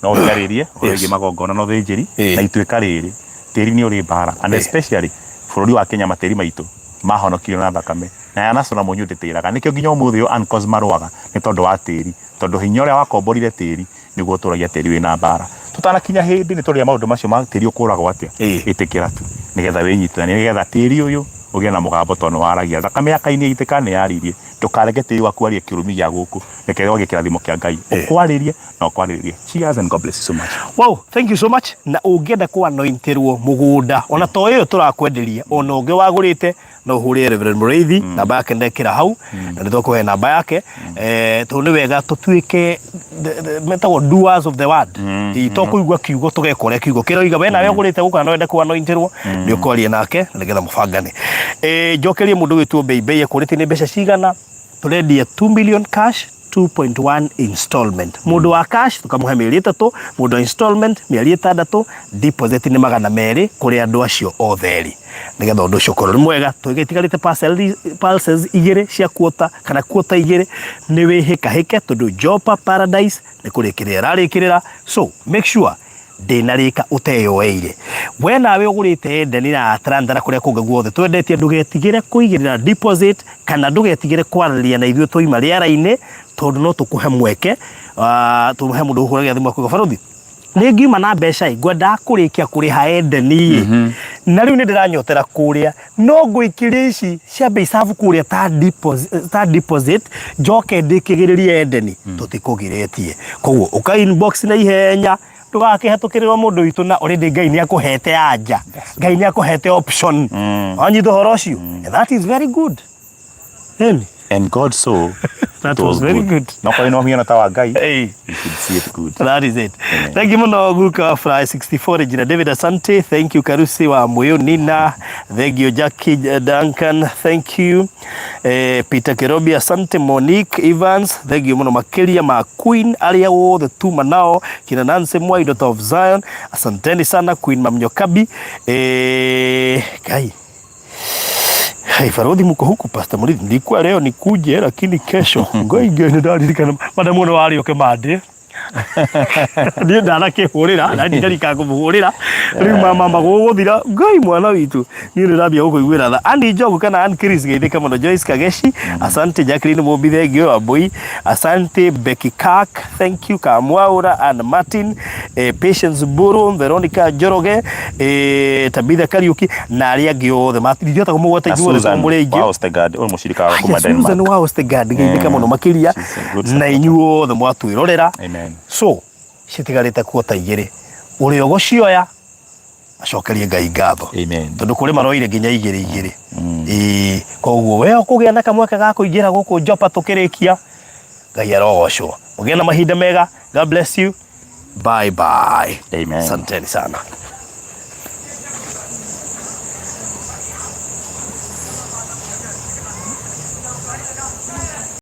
Speaker 2: no ũnjarĩrie ũhoro wĩgiĩ magongona na ũthĩnjĩri na ituĩka rĩrĩ tĩri nĩ ũrĩ mbara and especially bũrũri wa Kenya matĩri maitũ mahonokirio na thakame na ya national mũnyũ ndĩtĩraga nĩkĩo nginya ũmũthĩ ũyũ ANCOS marũaga nĩ tondũ wa tĩri tondũ hinya ũrĩa wakomborire tĩri nĩguo ũtũragia tĩri wĩna mbara tũtanakinya hĩndĩ nĩ tũrĩa maũndũ macio ma tĩri ũkũragwo atĩa ĩtĩkĩra tu nĩgetha wĩnyitithanie nĩgetha tĩri ũyũ ũgĩe na mũgambo tondũ nĩ waragia thakame ya Kaini yaitĩka nĩ yaririe ndũkareke tĩri waku warie kĩrumi gĩa gũkũ reke wagie kĩrathimo kĩa Ngai ũkwarĩrie na ũkwarĩrĩrie. Cheers and God bless you so much.
Speaker 1: Wow, thank you so much. Na ũngĩenda kũanointirwo mũgũnda ona to ĩyo tũrakwenderia ona ũngĩ wagũrĩte no ũhũrĩre Reverend Mũrĩithi namba yake ndekĩra hau na nĩ tũkũhe namba yake tondũ nĩ wega tũtuĩke metagwo doers of the word. Ĩ, to kũigua kiugo tũgeka ũrĩa kiugo kĩroiga. We nawe ũgũrĩte gũkũ na no wende kũanointirwo nĩ ũkwaria nake na nĩgetha mũbangane. Njokerie mũndũ gwĩtwo Beibei ekũrĩtie nĩ mbeca cigana. Tũrendia 2 million cash, 2.1 installment. Mũndũ wa cash tũkamũhe mĩeri 3, mũndũ wa installment mĩeri 6, deposit nĩ 200 kũrĩ andũ acio othe erĩ nĩgetha ũndũ ũcio ũkorwo nĩ mwega. Tũgĩtigarĩte parcels igĩrĩ cia kuota kana kuota igĩrĩ nĩ wĩhĩkahĩke tondũ Jopa Paradise nĩ kũrĩkĩrĩra ĩrarĩkĩrĩra, so make sure ndĩnarĩka ũteyoeire. We nawe ũgũrĩte Eden na Atlanta na kũrĩa kũngĩ guothe twendetie, ndũgetigĩre kũigĩrĩra deposit kana ndũgetigĩre kwaranĩria na ithuĩ twaima rĩera-inĩ tondũ no tũkũhe mweke, tũhe mũndũ ũhũragia thimũ akuga barothi nĩ ngiuma na mbeca ĩ ngwendaga kũrĩkia kũrĩha Eden ĩ na rĩu nĩ ndĩranyotera kũrĩa no ngũikĩria ici cia mbicabu kũrĩa ta deposit, ta deposit njoke ndĩkĩgĩrĩrie Eden. Tũtikũgirĩtie, koguo ũka inbox na ihenya ndũgakĩhetũkĩrĩrwo mũndũ witũ na already Ngai nĩ akũhete anja, Ngai nĩ akũhete option. Wanyita ũhoro ũcio? That is very good. Amy.
Speaker 2: And God saw
Speaker 1: That
Speaker 2: it
Speaker 1: was very good.
Speaker 2: No korwo no hiana ta wa Ngai,
Speaker 1: Hey.
Speaker 2: you should see it good.
Speaker 1: That is it.
Speaker 2: Amen.
Speaker 1: Thank you muno Guka Fly 64 Regina David, asante. Thank you Karusi wa Muyu Nina. Thank you Jackie Duncan. Thank you. Peter Kirobi, asante. Monique Evans, thank you muno makiria ma Queen aria wothe tuma nao kina Nancy Mwai, Daughter of Zion. Asanteni sana Queen Mamnyokabi. Kai. Hey, Farodhi mko huku Pastor Murithi, nilikuwa leo nikuje lakini kesho ngoige nĩ ndaririkana madamu no wario kĩmandĩ niĩ ndanakĩhũrĩra na ndirika kũmũhũrĩra rĩu mama magũgũthira ngai mwana witũ niĩ nĩ ndambia gũkũiguĩra tha. Andy Njogu kana Ann Chris geithĩka mũno. Joyce Kageshi, asante. Jacqueline Mũmbi, thank you. Wambui, asante. Becky Kirk, thank you. Kamwaura Ann Martin, Patience Mburu, Veronica Njoroge, Tabitha Kariuki na arĩa angĩ othe matingĩhota kũmũgweta
Speaker 2: Na
Speaker 1: inyuothe tondũ
Speaker 2: Susan
Speaker 1: mũrĩ aingĩ.
Speaker 2: wa Ostergaard, ũyũ mũcirika wa kuma
Speaker 1: Aya, Susan
Speaker 2: Denmark.
Speaker 1: wa Ostergaard geithĩka mũno makĩria
Speaker 2: She's a good
Speaker 1: na
Speaker 2: supporter.
Speaker 1: inyuothe mwatwĩrorera.
Speaker 2: Amen.
Speaker 1: So citigarĩte kuota igĩrĩ ũrĩa ũgũcioya acokerie Ngai ngatho.
Speaker 2: Amen.
Speaker 1: Tondũ kũrĩ maroire nginya igĩrĩ igĩrĩ. Ĩĩ, koguo we ũkũgĩa na kamweke ga kũingĩra gũkũ Jopa tũkĩrĩkia, Ngai arogocwo. Ũgĩe na mahinda mega. God bless you. Bye bye.
Speaker 2: Amen.
Speaker 1: Asanteni sana.